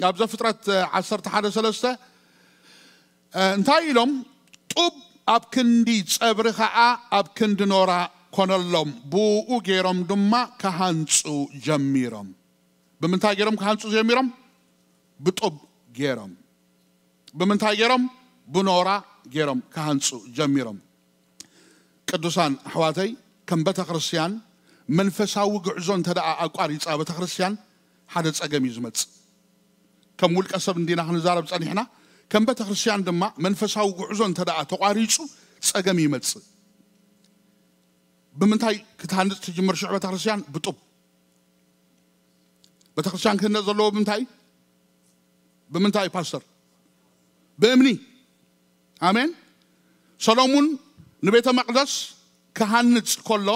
ኣብ ዘፍጥረት ዓሰርተ ሓደ ሰለስተ እንታይ ኢሎም? ጡብ ኣብ ክንዲ ጸብሪ ኸዓ ኣብ ክንዲ ኖራ ኮነሎም፣ ብኡ ገይሮም ድማ ክሃንጹ ጀሚሮም። ብምንታይ ገይሮም ክሃንጹ ጀሚሮም? ብጡብ ገይሮም። ብምንታይ ገይሮም? ብኖራ ገይሮም ክሃንጹ ጀሚሮም። ቅዱሳን ኣሕዋተይ፣ ከም ቤተ ክርስቲያን መንፈሳዊ ጉዕዞ እንተ ደኣ ኣቋሪጻ ቤተ ክርስቲያን ሓደ ጸገም እዩ ዝመጽእ። ከም ውልቀ ሰብ እንዲና ክንዛረብ ጸኒሕና፣ ከም ቤተ ክርስቲያን ድማ መንፈሳዊ ጉዕዞ እንተ ደኣ ተቋሪጹ ጸገም ይመጽእ። ብምንታይ ክትሃንጽ ትጅምር ሽዑ ቤተ ክርስቲያን? ብጡብ። ቤተ ክርስቲያን ክህነጽ ዘለዎ ብምንታይ? ብምንታይ ፓስተር? ብእምኒ። ኣሜን። ሰሎሙን ንቤተ መቕደስ ክሃንጽ ከሎ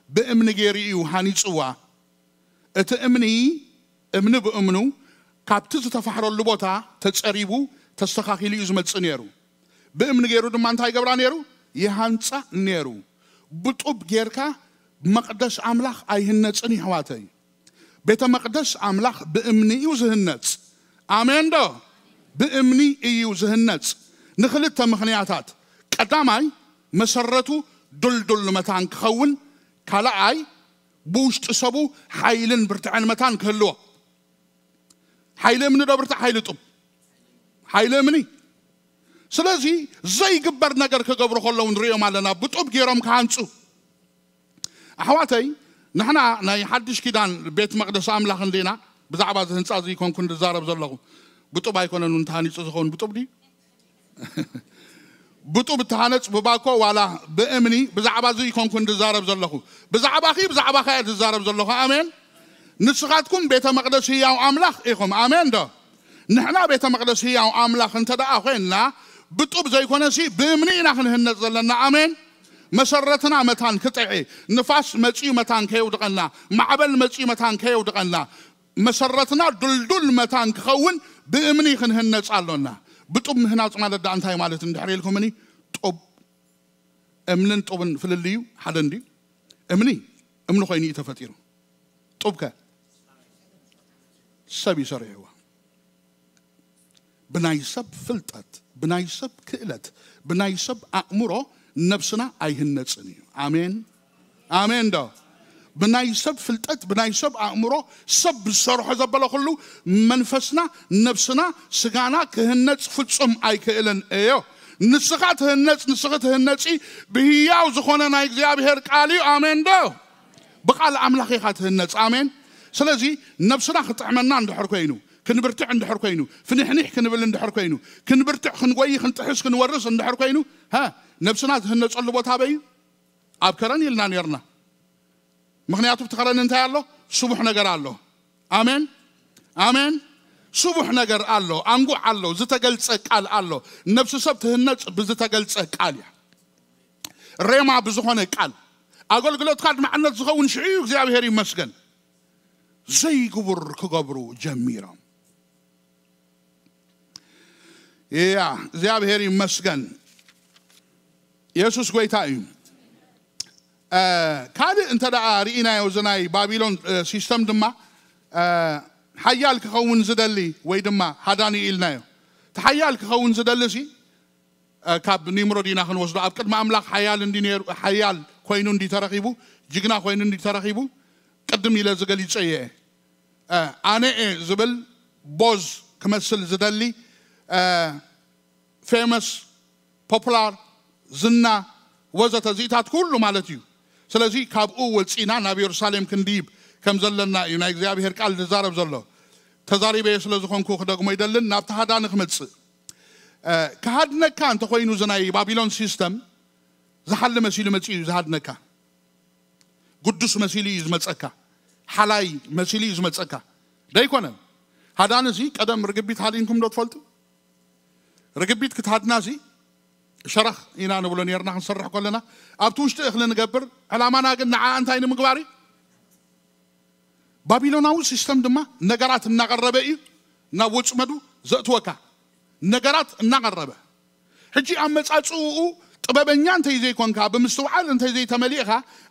ብእምኒ ገይሩ እዩ ሃኒጽዋ። እቲ እምኒ እምኒ ብእምኑ ካብቲ ዝተፋሕረሉ ቦታ ተጸሪቡ ተስተኻኺሉ እዩ ዝመጽእ ነይሩ። ብእምኒ ገይሩ ድማ እንታይ ገብራ ነይሩ? ይሃንጻ ነይሩ። ብጡብ ጌርካ መቕደስ ኣምላኽ ኣይህነጽን እዩ ኣሕዋተይ። ቤተ መቕደስ ኣምላኽ ብእምኒ እዩ ዝህነጽ። ኣሜን ዶ? ብእምኒ እዩ ዝህነጽ። ንኽልተ ምኽንያታት። ቀዳማይ፣ መሰረቱ ድልዱል መታን ክኸውን፣ ካልኣይ፣ ብውሽጢ ሰቡ ሓይልን ብርትዐን መታን ክህልዎ። ሓይሊ እምኒ ዶ ብርትዕ ሓይሊ ጡብ? ሓይሊ እምኒ። ስለዚ ዘይግበር ነገር ክገብሩ ከለዉ ንሪኦም ኣለና፣ ብጡብ ገይሮም ክሃንጹ። ኣሕዋተይ፣ ንሕና ናይ ሓድሽ ኪዳን ቤት መቕደስ ኣምላኽ እንዲና። ብዛዕባ እዚ ህንጻ እዚ ይኮንኩ እንድዛረብ ዘለኹ። ብጡብ ኣይኮነን እውን ተሃኒጹ ዝኸውን፣ ብጡብ ድዩ? ብጡብ እተሃነጽ ብባኮ ዋላ ብእምኒ፣ ብዛዕባ እዚ ይኮንኩ እንድዛረብ ዘለኹ። ብዛዕባኺ፣ ብዛዕባኻ እየ ዝዛረብ ዘለኹ። ኣሜን። ንስኻትኩም ቤተ መቕደስ ህያው ኣምላኽ ኢኹም። ኣሜን ዶ? ንሕና ቤተ መቕደስ ህያው ኣምላኽ እንተ ደኣ ኮይንና፣ ብጡብ ዘይኮነሲ ብእምኒ ኢና ክንህነጽ ዘለና። ኣሜን። መሰረትና መታን ክጥዒ፣ ንፋስ መጺኡ መታን ከየውድቐና፣ ማዕበል መጺኡ መታን ከየውድቐና፣ መሰረትና ድልዱል መታን ክኸውን ብእምኒ ክንህነጽ ኣሎና። ብጡብ ምህናጽ ማለት ደኣ እንታይ ማለት እንድሕር ኢልኩምኒ፣ ጡብ፣ እምንን ጡብን ፍልልዩ ሓደ እንድዩ? እምኒ፣ እምኒ ኮይኑ እዩ ተፈጢሩ። ጡብከ? ሰብ እዩ ሰሪሕዎ። ብናይ ሰብ ፍልጠት፣ ብናይ ሰብ ክእለት፣ ብናይ ሰብ ኣእምሮ ነብስና ኣይህነጽን እዩ። ኣሜን፣ ኣሜን ዶ? ብናይ ሰብ ፍልጠት፣ ብናይ ሰብ ኣእምሮ፣ ሰብ ዝሰርሖ ዘበለ ኩሉ መንፈስና፣ ነብስና፣ ስጋና ክህነጽ ፍጹም ኣይክእልን እዮ። ንስኻ ትህነጽ፣ ንስኺ ትህነጺ ብህያው ዝኾነ ናይ እግዚኣብሔር ቃል እዩ። ኣሜን ዶ? ብቓል ኣምላኽ ኢኻ ትህነጽ። ኣሜን። ስለዚ ነብስና ክጥዕመና እንድሕር ኮይኑ፣ ክንብርትዕ እንድሕር ኮይኑ፣ ፍንሕኒሕ ክንብል እንድሕር ኮይኑ፣ ክንብርትዕ፣ ክንጎይ፣ ክንጥሕስ፣ ክንወርስ እንድሕር ኮይኑ፣ ሃ፣ ነብስና ዝህነጸሉ ቦታ ኣበይ እዩ? ኣብ ከረን ኢልና ነርና። ምኽንያቱ ኣብቲ ከረን እንታይ ኣሎ? ስቡሕ ነገር ኣሎ። ኣሜን፣ ኣሜን። ስቡሕ ነገር ኣሎ፣ ኣንጉዕ ኣሎ፣ ዝተገልጸ ቃል ኣሎ። ነብሲ ሰብ ትህነጽ ብዝተገልጸ ቃል እያ። ሬማ ብዝኾነ ቃል ኣገልግሎትካ ኣድማዕነት ዝኸውን ሽዑ እዩ። እግዚኣብሔር ይመስገን። ዘይግቡር ክገብሩ ጀሚሮም። እያ፣ እግዚኣብሔር ይመስገን። የሱስ ጎይታ እዩ። እ፣ ካልእ እንተ ደኣ ርኢናዮ፣ እዚ ናይ ባቢሎን፣ እ፣ ሲስተም ድማ፣ እ፣ ሓያል ክኸውን ዝደሊ ወይ ድማ ሃዳኒ ኢልናዮ። እቲ ሓያል ክኸውን ዝደሊ ሲ፣ እ፣ ካብ ኒምሮድ ኢና ክንወስዶ። ኣብ ቅድሚ ኣምላኽ ሓያል እንዲ ነይሩ፣ ሓያል ኮይኑ እንዲ ተረኺቡ፣ ጅግና ኮይኑ እንዲ ተረኺቡ፣ ቅድም ኢለ ዝገሊጸ እየ። እ፣ ኣነ እየ ዝብል ቦዝ ክመስል ዝደሊ፣ እ፣ ፌመስ፣ ፖፑላር፣ ዝና፣ ወዘተ፣ እዚታት ኩሉ ማለት እዩ። ስለዚ ካብኡ ወጺና ናብ የሩሳሌም ክንድይብ ከም ዘለና እዩ ናይ እግዚኣብሔር ቃል ዝዛረብ ዘሎ። ተዛሪበዮ ስለ ዝኾንኩ ክደግሞ ይደልን፣ ናብቲ ሃዳኒ ክመጽእ። እ፣ ክሃድነካ እንተኾይኑ፣ እዚ ናይ ባቢሎን ሲስተም ዝሓሊ መሲሉ መጺኡ እዩ ዝሃድነካ። ግዱስ መሲሉ እዩ ዝመጸካ። ሓላይ መሲሉ እዩ ዝመጸካ። ደይኮነን። ሃዳኒ እዚ ቀደም ርግቢት ሃዲንኩም ዶ ትፈልጡ? ርግቢት ክትሃድና እዚ ሸረኽ ኢና ንብሎ ነርና ክንሰርሕ ከለና። ኣብቲ ውሽጢ እኽሊ ንገብር። ዕላማና ግን ንዓ እንታይ ንምግባር እዩ? ባቢሎናዊ ሲስተም ድማ ነገራት እናቐረበ እዩ ናብ ወጽመዱ ዘእትወካ። ነገራት እናቐረበ። ሕጂ ኣመጻጽእኡ ጥበበኛ እንተይ ዘይኮንካ፣ ብምስትውዓል እንተይ ዘይተመሊእኻ፣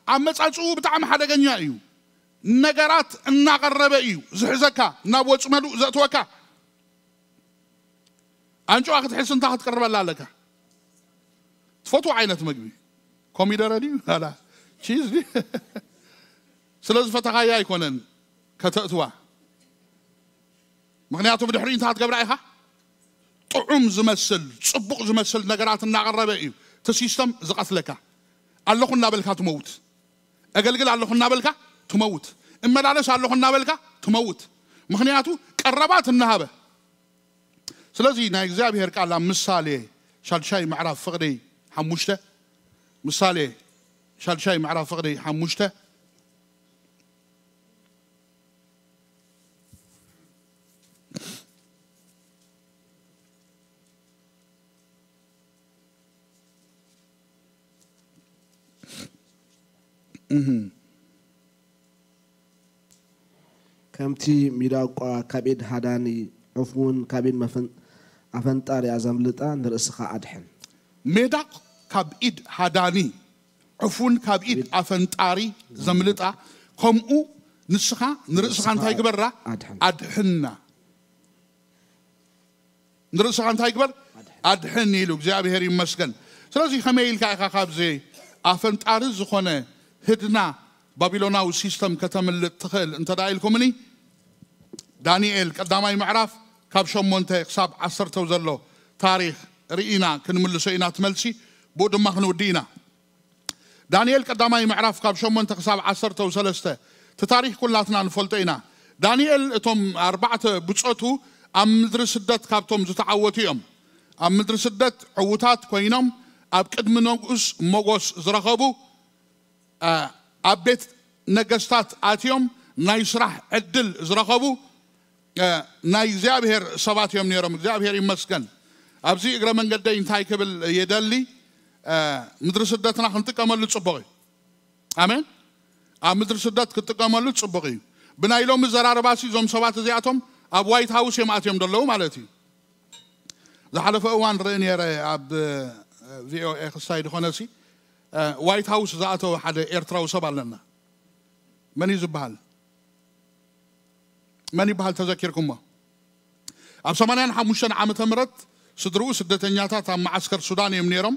ኣመጻጽእኡ ብጣዕሚ ሓደገኛ እዩ። ነገራት እናቐረበ እዩ ዝሕዘካ፣ ናብ ወጽመዱ ዘእትወካ። ኣንጭዋ ክትሕዝ እንታይ ክትቅርበላ ኣለካ? ትፈትዎ ዓይነት መግቢ? ኮሚደረ ድዩ? ኣላ፣ ቺዝ ድዩ? ስለ ዝፈተኻያ ኣይኮነን ከተእትዋ። ምኽንያቱ ብድሕሪኡ እንታይ ክትገብራ ኢኻ? ጥዑም ዝመስል፣ ጽቡቕ ዝመስል ነገራት እናቐረበ እዩ እቲ ሲስተም ዝቐትለካ። ኣለኹ እናበልካ ትመውት። እገልግል ኣለኹ እናበልካ ትመውት። እመላለስ ኣለኹ እናበልካ ትመውት። ምኽንያቱ ቀረባት እናሃበ። ስለዚ ናይ እግዚኣብሔር ቃል ኣብ ምሳሌ ሻድሻይ ምዕራፍ ፍቕዲ ሓሙሽተ፣ ምሳሌ ሻድሻይ ምዕራፍ ፍቕዲ ሓሙሽተ፣ እህ። ከምቲ ሚዳቋ ካብ ኢድ ሃዳኒ፣ ዑፍ እውን ካብ ኢድ መፈን-፣ ኣፈንጣሪኣ ዘምልጣ፣ ንርእስኻ ኣድሕን። ሜዳ ካብ ኢድ ሃዳኒ፣ ዑፍ እውን ካብ ኢድ ኣፈንጣሪ ዘምልጣ፣ ከምኡ ንስኻ ንርእስኻ እንታይ ግበራ? ኣድሕን። ኣድሕና። ንርእስኻ እንታይ ግበር? ኣድሕን ኢሉ እግዚኣብሔር ይመስገን። ስለዚ ከመይ ኢልካ ኢኻ ካብዚ ኣፈንጣሪ ዝኾነ ህድና ባቢሎናዊ ሲስተም ከተምልጥ ትኽእል እንተ ደኣ ኢልኩምኒ፣ ዳንኤል ቀዳማይ ምዕራፍ ካብ ሸሞንተ ክሳብ ዓሰርተ ዘሎ ታሪኽ ርኢና ክንምልሶ ኢና። እቲ መልሲ ብኡ ድማ ክንውዲ ኢና። ዳንኤል ቀዳማይ ምዕራፍ ካብ ሸሞንተ ክሳብ ዓሰርተ ሰለስተ፣ እቲ ታሪኽ ኩላትና ንፈልጦ ኢና። ዳንኤል እቶም ኣርባዕተ ብጾቱ ኣብ ምድሪ ስደት ካብቶም ዝተዓወቱ እዮም። ኣብ ምድሪ ስደት ዕዉታት ኮይኖም ኣብ ቅድሚ ንጉስ ሞጎስ ዝረኸቡ፣ አ፣ ኣብ ቤት ነገስታት ኣትዮም ናይ ስራሕ ዕድል ዝረኸቡ፣ አ፣ ናይ እግዚኣብሔር ሰባት እዮም ነይሮም። እግዚኣብሔር ይመስገን። ኣብዚ እግረ መንገደይ እንታይ ክብል የደሊ? አ፣ ምድሪ ስደትና ክንጥቀመሉ ጽቡቕ እዩ። ኣሜን። ኣብ ምድሪ ስደት ክትጥቀመሉ ጽቡቕ እዩ። ብናይ ሎሚ ዘራርባሲ እዞም ሰባት እዚኣቶም ኣብ ዋይት ሃውስ እዮም ኣትዮም ዘለዉ ማለት እዩ። ዝሓለፈ እዋን ርኢ ነይረ ኣብ ቪኦኤ ክስታይ ዝኾነሲ፣ እ፣ ዋይት ሃውስ ዝኣተወ ሓደ ኤርትራዊ ሰብ ኣለና። መን እዩ ዝበሃል? መን ይበሃል ተዘኪርኩሞ? ኣብ ሰማንያን ሓሙሽተን ዓመተ ምህረት ስድርኡ ስደተኛታት ኣብ መዓስከር ሱዳን እዮም ነይሮም።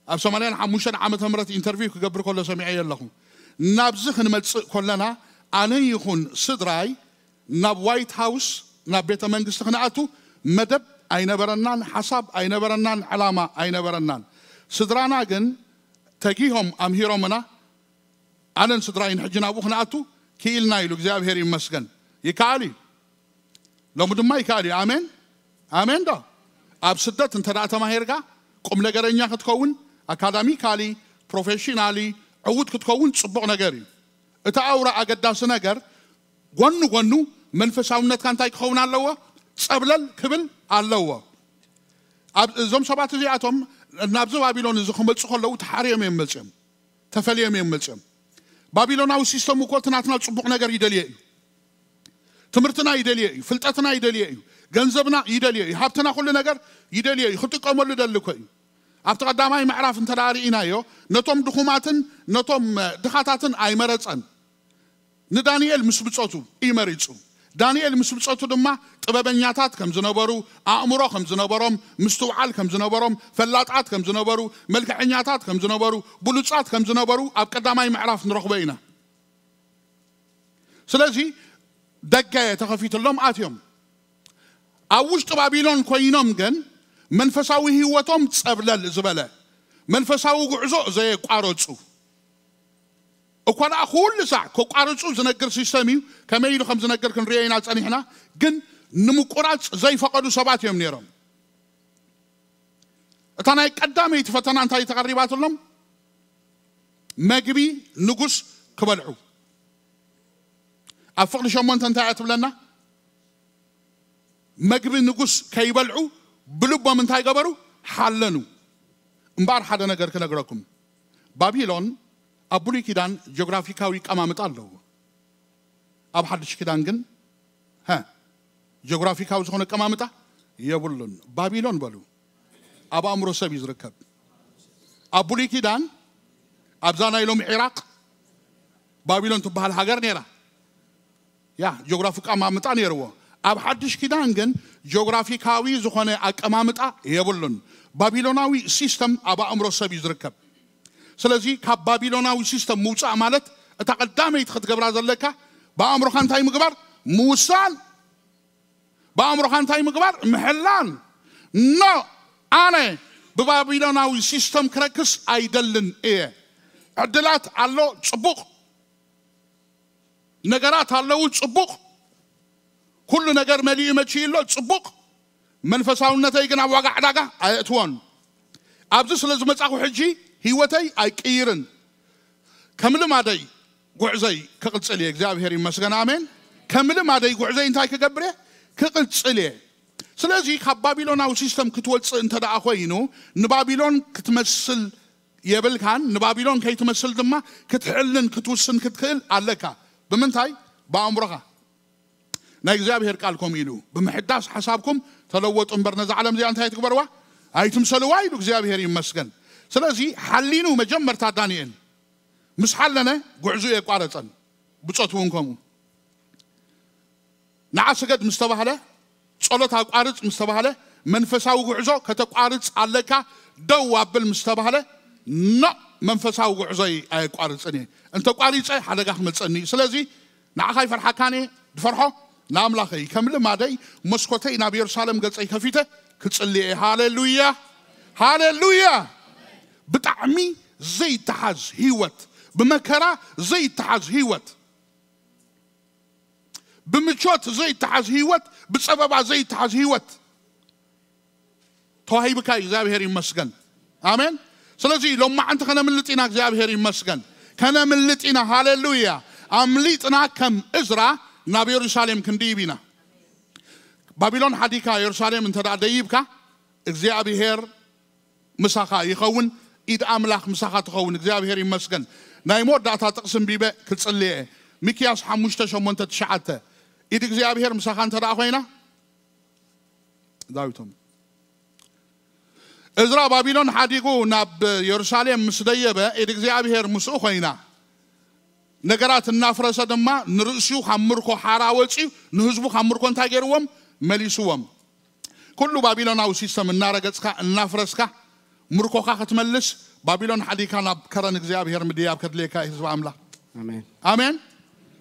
ኣብ ሰማንያን ሓሙሽተን ዓመተ ምህረት ኢንተርቪው ክገብር ከሎ ሰሚዐ ኣለኹ። ናብዚ ክንመጽእ ከለና ኣነ ይኹን ስድራይ ናብ ዋይት ሃውስ፣ ናብ ቤተ መንግስቲ ክንኣቱ መደብ ኣይነበረናን፣ ሓሳብ ኣይነበረናን፣ ዕላማ ኣይነበረናን። ስድራና ግን ተጊሆም ኣምሂሮምና። ኣነን ስድራይን ሕጂ ናብኡ ክንኣቱ ክኢልና ኢሉ እግዚኣብሔር ይመስገን። ይከኣል እዩ። ሎሚ ድማ ይከኣል እዩ። ኣሜን፣ ኣሜን ዶ? ኣብ ስደት እንተ ደኣ ተማሂርካ ቁም ነገረኛ ክትከውን፣ ኣካዳሚካሊ፣ ፕሮፌሽናሊ ዕዉት ክትከውን ጽቡቕ ነገር እዩ። እቲ ኣውራ ኣገዳሲ ነገር ጎኑ ጎኑ መንፈሳውነትካ እንታይ ክኸውን ኣለዎ? ጸብለል ክብል ኣለዎ። ኣብ እዞም ሰባት እዚኣቶም ናብዚ ባቢሎን እዚ ክመጹ ከለዉ ተሓርዮም እዮም መጽዮም፣ ተፈልዮም እዮም መጽዮም። ባቢሎናዊ ሲስተም እኮ እቲ ናትና ጽቡቕ ነገር ይደልዮ እዩ። ትምህርትና ይደልዮ እዩ፣ ፍልጠትና ይደልዮ እዩ፣ ገንዘብና ይደልዮ እዩ፣ ሃብትና ኩሉ ነገር ይደልዮ እዩ፣ ክጥቀመሉ ደሊ እኮ እዩ። ኣብቲ ቀዳማይ ምዕራፍ እንተ ደኣ ርኢናዮ፣ ነቶም ድኹማትን ነቶም ድኻታትን ኣይመረጸን። ንዳንኤል ምስ ብጾቱ እዩ መሪጹ። ዳንኤል ምስ ብጾቱ ድማ ጥበበኛታት ከም ዝነበሩ፣ ኣእምሮ ከም ዝነበሮም፣ ምስትውዓል ከም ዝነበሮም፣ ፈላጣት ከም ዝነበሩ፣ መልክዐኛታት ከም ዝነበሩ፣ ብሉጻት ከም ዝነበሩ ኣብ ቀዳማይ ምዕራፍ ንረኽቦ ኢና። ስለዚ ደገ ተኸፊትሎም ኣትዮም። ኣብ ውሽጢ ባቢሎን ኮይኖም ግን መንፈሳዊ ህይወቶም ጸብለል ዝበለ፣ መንፈሳዊ ጉዕዞ ዘየቋረጹ፣ እኳ ደኣ ኩሉ ሳዕ ከቋርጹ ዝነግር ሲስተም እዩ። ከመይ ኢሉ ከም ዝነግር ክንሪኦ ኢና ጸኒሕና። ግን ንምቁራጽ ዘይፈቐዱ ሰባት እዮም ነይሮም። እታ ናይ ቀዳመይቲ ፈተና እንታይ ተቐሪባትሎም? መግቢ ንጉስ ክበልዑ። ኣብ ፍቕዲ ሸሞንተ እንታይ እያ ትብለና? መግቢ ንጉስ ከይበልዑ ብልቦም እንታይ ገበሩ? ሓለኑ። እምበኣር ሓደ ነገር ክነግረኩም። ባቢሎን ኣብ ብሉይ ኪዳን ጂኦግራፊካዊ ኣቀማምጣ ኣለዎ። ኣብ ሓድሽ ኪዳን ግን፣ ሀ፣ ጂኦግራፊካዊ ዝኾነ ኣቀማምጣ የብሉን። ባቢሎን በሉ፣ ኣብ ኣእምሮ ሰብ እዩ ዝርከብ። ኣብ ብሉይ ኪዳን ኣብዛ ናይ ሎሚ ዒራቕ ባቢሎን ትበሃል ሃገር ነይራ። ያ፣ ጂኦግራፊ ኣቀማምጣ ነይርዎ። ኣብ ሓድሽ ኪዳን ግን ጂኦግራፊካዊ ዝኾነ ኣቀማምጣ የብሉን። ባቢሎናዊ ሲስተም ኣብ ኣእምሮ ሰብ እዩ ዝርከብ። ስለዚ ካብ ባቢሎናዊ ሲስተም ምውጻእ ማለት እታ ቀዳመይቲ ክትገብራ ዘለካ ብኣእምሮኻ እንታይ ምግባር? ምውሳን። ብኣእምሮኻ እንታይ ምግባር? ምሕላን። ኖ፣ ኣነ ብባቢሎናዊ ሲስተም ክረክስ ኣይደልን እየ። ዕድላት ኣሎ፣ ጽቡቕ። ነገራት ኣለዉ፣ ጽቡቕ። ኩሉ ነገር መሊኡ መቺኡ ኣሎ፣ ጽቡቕ። መንፈሳውነተይ ግን ኣብ ዋጋ ዕዳጋ ኣየእትዎን። ኣብዚ ስለ ዝመጻኹ ሕጂ ህይወተይ ኣይቅይርን። ከም ልማደይ ጉዕዘይ ክቕጽል እየ። እግዚኣብሔር ይመስገን፣ ኣሜን። ከም ልማደይ ጉዕዘይ እንታይ ክገብር እየ? ክቕጽል እየ። ስለዚ ካብ ባቢሎናዊ ሲስተም ክትወጽእ እንተ ደኣ ኮይኑ፣ ንባቢሎን ክትመስል የብልካን፣ ንባቢሎን ከይትመስል ድማ ክትሕልን ክትውስን ክትክእል ኣለካ። ብምንታይ? ብኣእምሮኻ። ናይ እግዚኣብሔር ቃል ከምኡ ኢሉ፣ "ብምሕዳስ ሓሳብኩም ተለወጡ እምበር ነዛ ዓለም እዚኣ እንታይ ኣይትግበርዋ? ኣይትምሰልዋ" ኢሉ እግዚኣብሔር ይመስገን። ስለዚ ሓሊኑ መጀመርታ ዳንኤል ምስ ሓለነ ጉዕዞ የቋረጸን። ብጾት እውን ከምኡ። ንዓ ስገድ ምስ ተባህለ፣ ጸሎት ኣቋርጽ ምስ ተባህለ፣ መንፈሳዊ ጉዕዞ ከተቋርጽ ኣለካ፣ ደው ኣብል ምስ ተባህለ፣ ኖ፣ መንፈሳዊ ጉዕዞይ ኣየቋርጽን እየ። እንተ ቋሪጸ ሓደጋ ክመጸኒ እዩ። ስለዚ ንዓኻ ይፈርሓካን እየ፣ ድፈርሖ ንኣምላኸይ። ከም ልማደይ መስኮተይ ናብ የሩሳሌም ገጸይ ከፊተ ክጽሊ እየ። ሃሌሉያ፣ ሃሌሉያ። ብጣዕሚ ዘይተሓዝ ህይወት፣ ብመከራ ዘይተሓዝ ህይወት፣ ብምቾት ዘይተሓዝ ህይወት፣ ብጸበባ ዘይተሓዝ ህይወት ተዋሂብካ እዩ። እግዚኣብሔር ይመስገን። ኣሜን። ስለዚ ሎማዓንቲ ከነምልጥ ኢና። እግዚኣብሔር ይመስገን። ከነምልጥ ኢና። ሃሌሉያ። ኣምሊጥና ከም እዝራ ናብ የሩሳሌም ክንድይብ ኢና። ባቢሎን ሓዲካ የሩሳሌም እንተ ደኣ ደይብካ፣ እግዚኣብሔር ምሳኻ ይኸውን። ኢድ ኣምላኽ ምሳኻ ትኸውን። እግዚኣብሔር ይመስገን። ናይ መወዳእታ ጥቕሲ እንቢበ ክጽልየ። ሚክያስ ሓሙሽተ ሸሞንተ ትሽዓተ። ኢድ እግዚኣብሔር ምሳኻ እንተ ደኣ ኮይና፣ ዳዊቶም እዝራ ባቢሎን ሓዲጉ ናብ የሩሳሌም ምስ ደየበ፣ ኢድ እግዚኣብሔር ምስኡ ኮይና። ነገራት እናፍረሰ ድማ ንርእሱ ካብ ምርኮ ሓራ ወጺኡ፣ ንህዝቡ ካብ ምርኮ እንታይ ገይርዎም? መሊስዎም። ኩሉ ባቢሎናዊ ሲስተም እናረገጽካ፣ እናፍረስካ፣ ምርኮኻ ክትመልስ፣ ባቢሎን ሓዲካ ናብ ከረን እግዚኣብሔር ምድያብ ከድልየካ እዩ፣ ህዝቢ ኣምላኽ። ኣሜን። ኣሜን።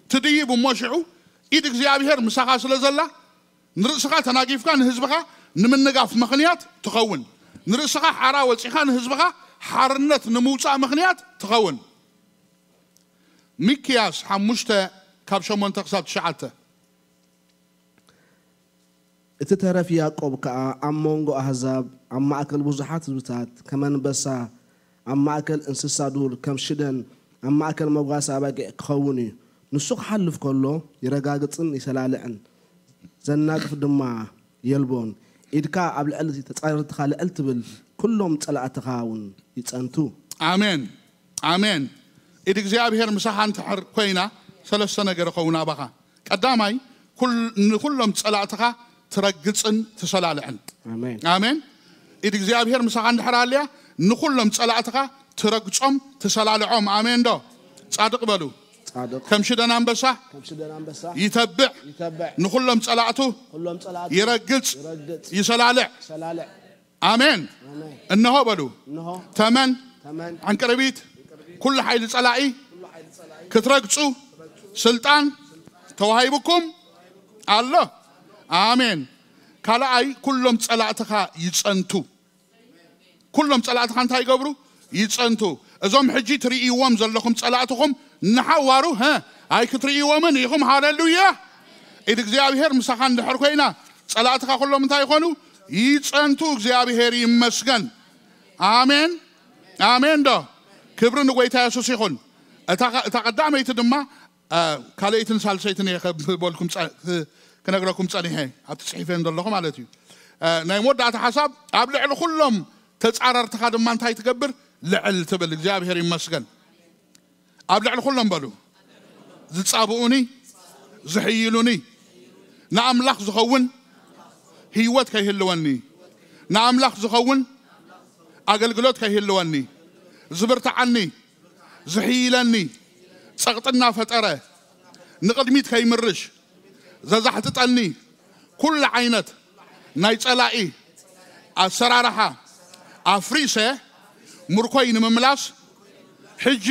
ትድይብ እሞ ሽዑ ኢድ እግዚኣብሔር ምሳኻ ስለ ዘላ፣ ንርእስኻ ተናጊፍካ ንህዝብኻ ንምንጋፍ ምኽንያት ትኸውን። ንርእስኻ ሓራ ወጺኻ ንህዝብኻ ሓርነት ንምውጻእ ምኽንያት ትኸውን። ሚክያስ ሓሙሽተ ካብ ሸሞንተ ክሳብ ትሽዓተ። እቲ ተረፍ ያዕቆብ ከኣ ኣብ መንጎ ኣህዛብ፣ ኣብ ማእከል ብዙሓት ህዝብታት፣ ከም ኣንበሳ፣ ኣብ ማእከል እንስሳ ዱር፣ ከም ሽደን፣ ኣብ ማእከል መጓሰ ኣባጊዕ ክኸውን እዩ። ንሱ ክሓልፍ ከሎ ይረጋግጽን ይሰላልዕን፣ ዘናግፍ ድማ የልቦን። ኢድካ ኣብ ልዕሊ ተጻረርትኻ ልዕል ትብል፣ ኩሎም ጸላእትኻ እውን ይጸንቱ። ኣሜን፣ ኣሜን። ኢድ እግዚኣብሔር ምሳኻ እንድሕር ኮይና፣ ሰለስተ ነገር ይኸውን ኣባኻ። ቀዳማይ፣ ኩል-፣ ንኹሎም ጸላእትኻ ትረግጽን ትሰላልዕን። ኣሜን። ኣሜን። ኢድ እግዚኣብሔር ምሳኻ እንድሕር ኣልያ፣ ንኹሎም ጸላእትኻ ትረግጾም፣ ትሰላልዖም። ኣሜን ዶ? ጻድቕ በሉ። ጻድቕ። ከም ሽደን ኣንበሳ ከም ሽደን ኣንበሳ ይተብዕ። ይተብዕ። ንኹሎም ጸላእቱ ኩሎም ጸላእቱ ይረግጽ። ይረግጽ። ይሰላልዕ። ይሰላልዕ። ኣሜን። ኣሜን። እንሆ በሉ። እንሆ። ተመን። ተመን። ዕንቅርቢት። ኩሉ ሓይሊ ጸላኢ ክትረግጹ ስልጣን ተዋሂቡኩም ኣሎ። ኣሜን። ካልኣይ፣ ኩሎም ጸላእትኻ ይጸንቱ። ኩሎም ጸላእትኻ እንታይ ይገብሩ? ይጸንቱ። እዞም ሕጂ ትርእይዎም ዘለኹም ጸላእትኹም ንሓዋሩ፣ ሀ፣ ኣይክትርእይዎምን ኢኹም። ሃሌሉያ። ኢድ እግዚኣብሔር ምሳኻ እንድሕር ኮይና፣ ጸላእትኻ ኩሎም እንታይ ይኾኑ? ይጸንቱ። እግዚኣብሔር ይመስገን። ኣሜን። ኣሜን ዶ? ክብሪ ንጎይታ የሱስ ይኹን። እታ፣ እታ ቀዳመይቲ ድማ፣ አ፣ ካልኣይትን ሳልሰይትን እየ ከብበልኩም ጸ-፣ ክ-፣ ክነግረኩም ጸኒሐ፣ ኣብቲ ጽሒፈን ዘለኹ ማለት እዩ። አ፣ ናይ መወዳእታ ሓሳብ፣ ኣብ ልዕሊ ኩሎም ተጻረርትኻ ድማ እንታይ ትገብር? ልዕል ትብል። እግዚኣብሔር ይመስገን። ኣብ ልዕሊ ኩሎም በሉ። ዝጻብኡኒ፣ ዝሕይሉኒ፣ ንኣምላኽ ዝኸውን ህይወት ከይህልወኒ፣ ንኣምላኽ ዝኸውን ኣገልግሎት ከይህልወኒ፣ ዝብርትዓኒ፣ ዝሕይለኒ፣ ጸቕጢ እናፈጠረ ንቕድሚት ከይምርሽ ዘዛሕጥጠኒ ኩሉ ዓይነት ናይ ጸላኢ ኣሰራርሓ ኣፍሪሰ ምርኮይ ንምምላስ ሕጂ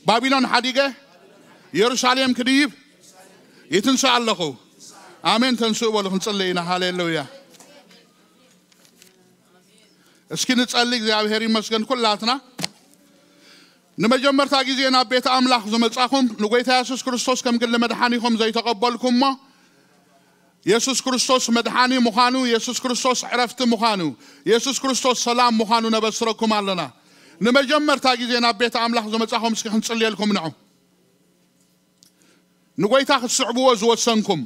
ባቢሎን ሓዲገ የሩሳሌም ክድይብ ይትንስእ ኣለኹ። ኣሜን። ተንስኡ በሉ፣ ክንጽሊ ኢና። ሃሌሉያ። እስኪ ንጸሊ። እግዚኣብሔር ይመስገን። ኩላትና ንመጀመርታ ግዜ ናብ ቤት ኣምላኽ ዝመጻኹም፣ ንጎይታ የሱስ ክርስቶስ ከም ግሊ መድሓኒኹም ዘይተቐበልኩሞ፣ የሱስ ክርስቶስ መድሓኒ ምዃኑ፣ የሱስ ክርስቶስ ዕረፍቲ ምዃኑ፣ የሱስ ክርስቶስ ሰላም ምዃኑ ነበስረኩም ኣለና። ንመጀመርታ ግዜ ናብ ቤት ኣምላኽ ዝመጻኹም፣ እስኪ ክንጽልየልኩም ንዑ። ንጎይታ ክትስዕብዎ ዝወሰንኩም፣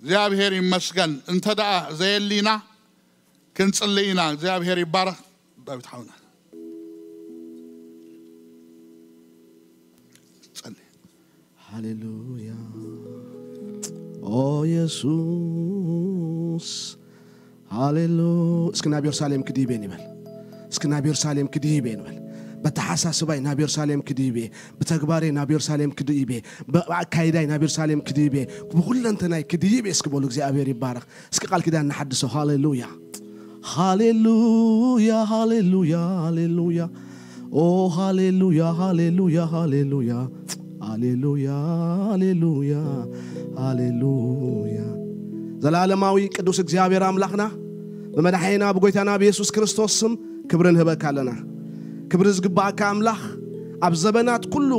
እግዚኣብሔር ይመስገን። እንተ ደኣ ዘየሊና ክንጽሊ ኢና። እግዚኣብሔር ይባረኽ። ዳዊት ሓውና ጸሊ። ሃሌሉያ። ኦ የሱስ፣ ሃሌሉ-፣ እስኪ ናብ የሩሳሌም ክድይብ እየ ንበል። እስኪ ናብ የሩሳሌም ክድይብ እየ ንበል። በተሓሳስባይ ናብ የሩሳሌም ክድይብ እየ፣ ብተግባረይ ናብ የሩሳሌም ክድይብ እየ፣ ብኣካይዳይ ናብ የሩሳሌም ክድይብ እየ፣ ብኩለንተናይ ክድይብ እየ እስኪ በሉ። እግዚኣብሔር ይባረኽ። እስኪ ቃል ኪዳን ንሓድሶ። ሃሌሉያ፣ ሃሌሉያ፣ ሃሌሉያ፣ ሃሌሉያ። ኦ ሃሌሉያ፣ ሃሌሉያ፣ ሃሌሉያ፣ ሃሌሉያ፣ ሃሌሉያ፣ ሃሌሉያ። ዘላለማዊ ቅዱስ እግዚኣብሔር ኣምላኽና፣ ብመድሓኒና ብጎይታና ብየሱስ ክርስቶስ ስም ክብሪ ንህበካ ኣለና። ክብሪ ዝግባኣካ ኣምላኽ፣ ኣብ ዘበናት ኩሉ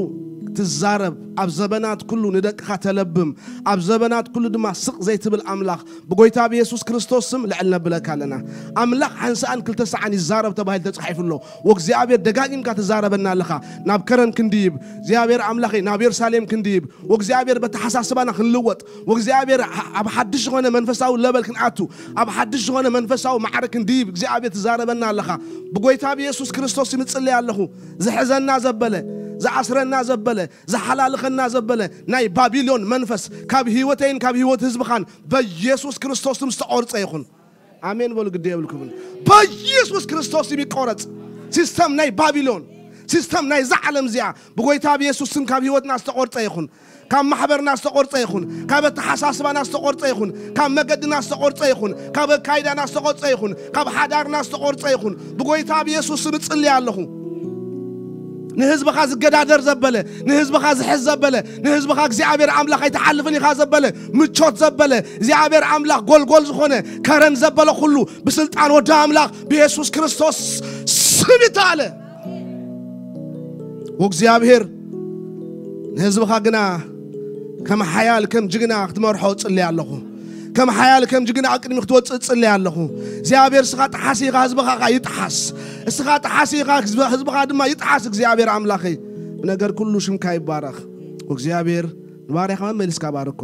ትዛረብ፣ ኣብ ዘበናት ኩሉ ንደቅኻ ተለብም፣ ኣብ ዘበናት ኩሉ ድማ ስቕ ዘይትብል ኣምላኽ፣ ብጎይታ ብየሱስ ክርስቶስ ስም ልዕል ነብለካ ኣለና። ኣምላኽ ሓንሳእን ክልተ ሰዓን ይዛረብ ተባሂሉ ተጻሒፉ ኣሎ። ወእግዚኣብሔር ደጋጊምካ ትዛረበና ኣለኻ። ናብ ከረን ክንድይብ፣ እግዚኣብሔር ኣምላኸይ፣ ናብ የሩሳሌም ክንድይብ፣ ወእግዚኣብሔር በተሓሳስባና ክንልወጥ፣ ወእግዚኣብሔር ኣብ ሓድሽ ዝኾነ መንፈሳዊ ለበል ክንኣቱ፣ ኣብ ሓድሽ ዝኾነ መንፈሳዊ ማዕረ ክንድይብ እግዚኣብሔር ትዛረበና ኣለኻ። ብጎይታ ብየሱስ ክርስቶስ ስም እጽልይ ኣለኹ። ዝሕዘና ዘበለ፣ ዝኣስረና ዘበለ፣ ዝሓላልኸና ዘበለ ናይ ባቢሎን መንፈስ ካብ ህይወተይን ካብ ህይወት ህዝብኻን በየሱስ ክርስቶስ ስም ዝተቖርጸ ይኹን። ኣሜን በሉ፣ ግዲ የብልኩምን። በየሱስ ክርስቶስ ስም ይቆረጽ። ሲስተም ናይ ባቢሎን፣ ሲስተም ናይዛ ዓለም እዚኣ ብጎይታ ብየሱስ ስም ካብ ህይወትና ዝተቖርጸ ይኹን። ካብ ማሕበርና ዝተቖርጸ ይኹን። ካብ ኣተሓሳስባና ዝተቖርጸ ይኹን። ካብ መገድና ዝተቖርጸ ይኹን። ካብ ኣካይዳና ዝተቖርጸ ይኹን። ካብ ሓዳርና ዝተቖርጸ ይኹን። ብጎይታ ብየሱስ ስም እጽልይ ኣለኹ። ንህዝብኻ ዝገዳደር ዘበለ፣ ንህዝብኻ ዝሕዝ ዘበለ፣ ንህዝብኻ እግዚኣብሔር ኣምላኽ ኣይትሓልፍን ኢኻ ዘበለ፣ ምቾት ዘበለ፣ እግዚኣብሔር ኣምላኽ ጎልጎል ዝኾነ ከረን ዘበለ ኩሉ ብስልጣን ወዲ ኣምላኽ ብየሱስ ክርስቶስ ስም ይተኣለ። ወእግዚኣብሔር ንህዝብኻ ግና ከም ሓያል ከም ጅግና ክትመርሖ እጽልይ ኣለኹ። ከም ሓያል ከም ጅግና ኣብ ቅድሚ ክትወጽእ እጽልይ ኣለኹ። እግዚኣብሔር እስኻ ጠሓሲ ኢኻ፣ ህዝብኻ ኸኣ ይጥሓስ። እስኻ ጠሓሲ ኢኻ፣ ህዝብ- ህዝብኻ ድማ ይጥሓስ። እግዚኣብሔር ኣምላኸይ ብነገር ኩሉ ሽምካ ይባረኽ። ወእግዚኣብሔር ንባርያኻ መመሊስካ ባርኮ።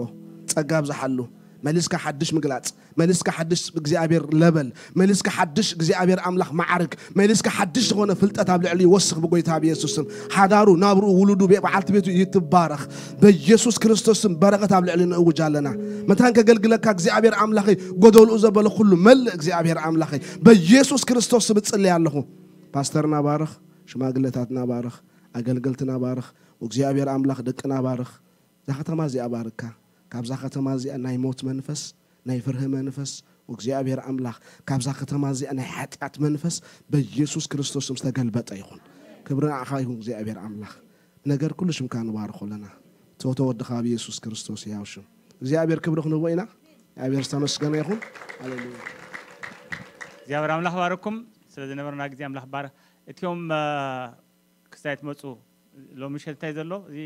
ጸጋ ኣብዝሓሉ። መሊስካ ሓድሽ ምግላጽ፣ መሊስካ ሓድሽ እግዚኣብሔር ለበል፣ መሊስካ ሓድሽ እግዚኣብሔር ኣምላኽ ማዕርግ፣ መሊስካ ሓድሽ ዝኾነ ፍልጠት ኣብ ልዕሊ ይወስኽ ብጎይታ ብየሱስ ስም። ሓዳሩ፣ ናብርኡ፣ ውሉዱ፣ ቤ- በዓልቲ ቤቱ ይትባረኽ። በየሱስ ክርስቶስ ስም በረኸት ኣብ ልዕሊ ንእውጅ ኣለና። መታን ከገልግለካ እግዚኣብሔር ኣምላኸይ፣ ጎደልኡ ዘበለ ኩሉ መልእ እግዚኣብሔር ኣምላኸይ። በየሱስ ክርስቶስ ስም እጽልይ ኣለኹ። ፓስተርና ባርኽ፣ ሽማግለታትና ባርኽ፣ ኣገልገልትና ባርኽ። እግዚኣብሔር ኣምላኽ ደቅና ባርኽ። እዛ ከተማ እዚኣ ባርካ። ካብዛ ከተማ እዚኣ ናይ ሞት መንፈስ፣ ናይ ፍርሂ መንፈስ፣ እግዚኣብሔር ኣምላኽ፣ ካብዛ ከተማ እዚኣ ናይ ሓጢኣት መንፈስ በኢየሱስ ክርስቶስ ስም ዝተገልበጠ ይኹን። ክብሪ ንዓኻ ይኹን እግዚኣብሔር ኣምላኽ። ነገር ኩሉ ሽምካ ንባርኾ ኣለና። ትፈቶ ወድኻ ኣብ ኢየሱስ ክርስቶስ ሕያው ሽም እግዚኣብሔር ክብሪ ክንህቦ ኢና። እግዚኣብሔር ዝተመስገነ ይኹን። ሃሌሉያ። እግዚኣብሔር ኣምላኽ ባረኩም። ስለ ዝነበረና ግዜ ኣምላኽ ባረ። እቲኦም እ፣ ክስታይ ትመፁ ሎሚ ምሸት እንታይ ዘሎ እዚ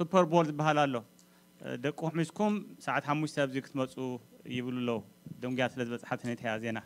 ሱፐር ቦል ዝበሃል ኣሎ። እ፣ ደቅኹም ሒዝኩም ሰዓት ሓሙሽተ ኣብዚ ክትመፁ ይብሉ ኣለዉ። ደንጉያ ስለ ዝበፅሓት ነቲ እያ ዜና።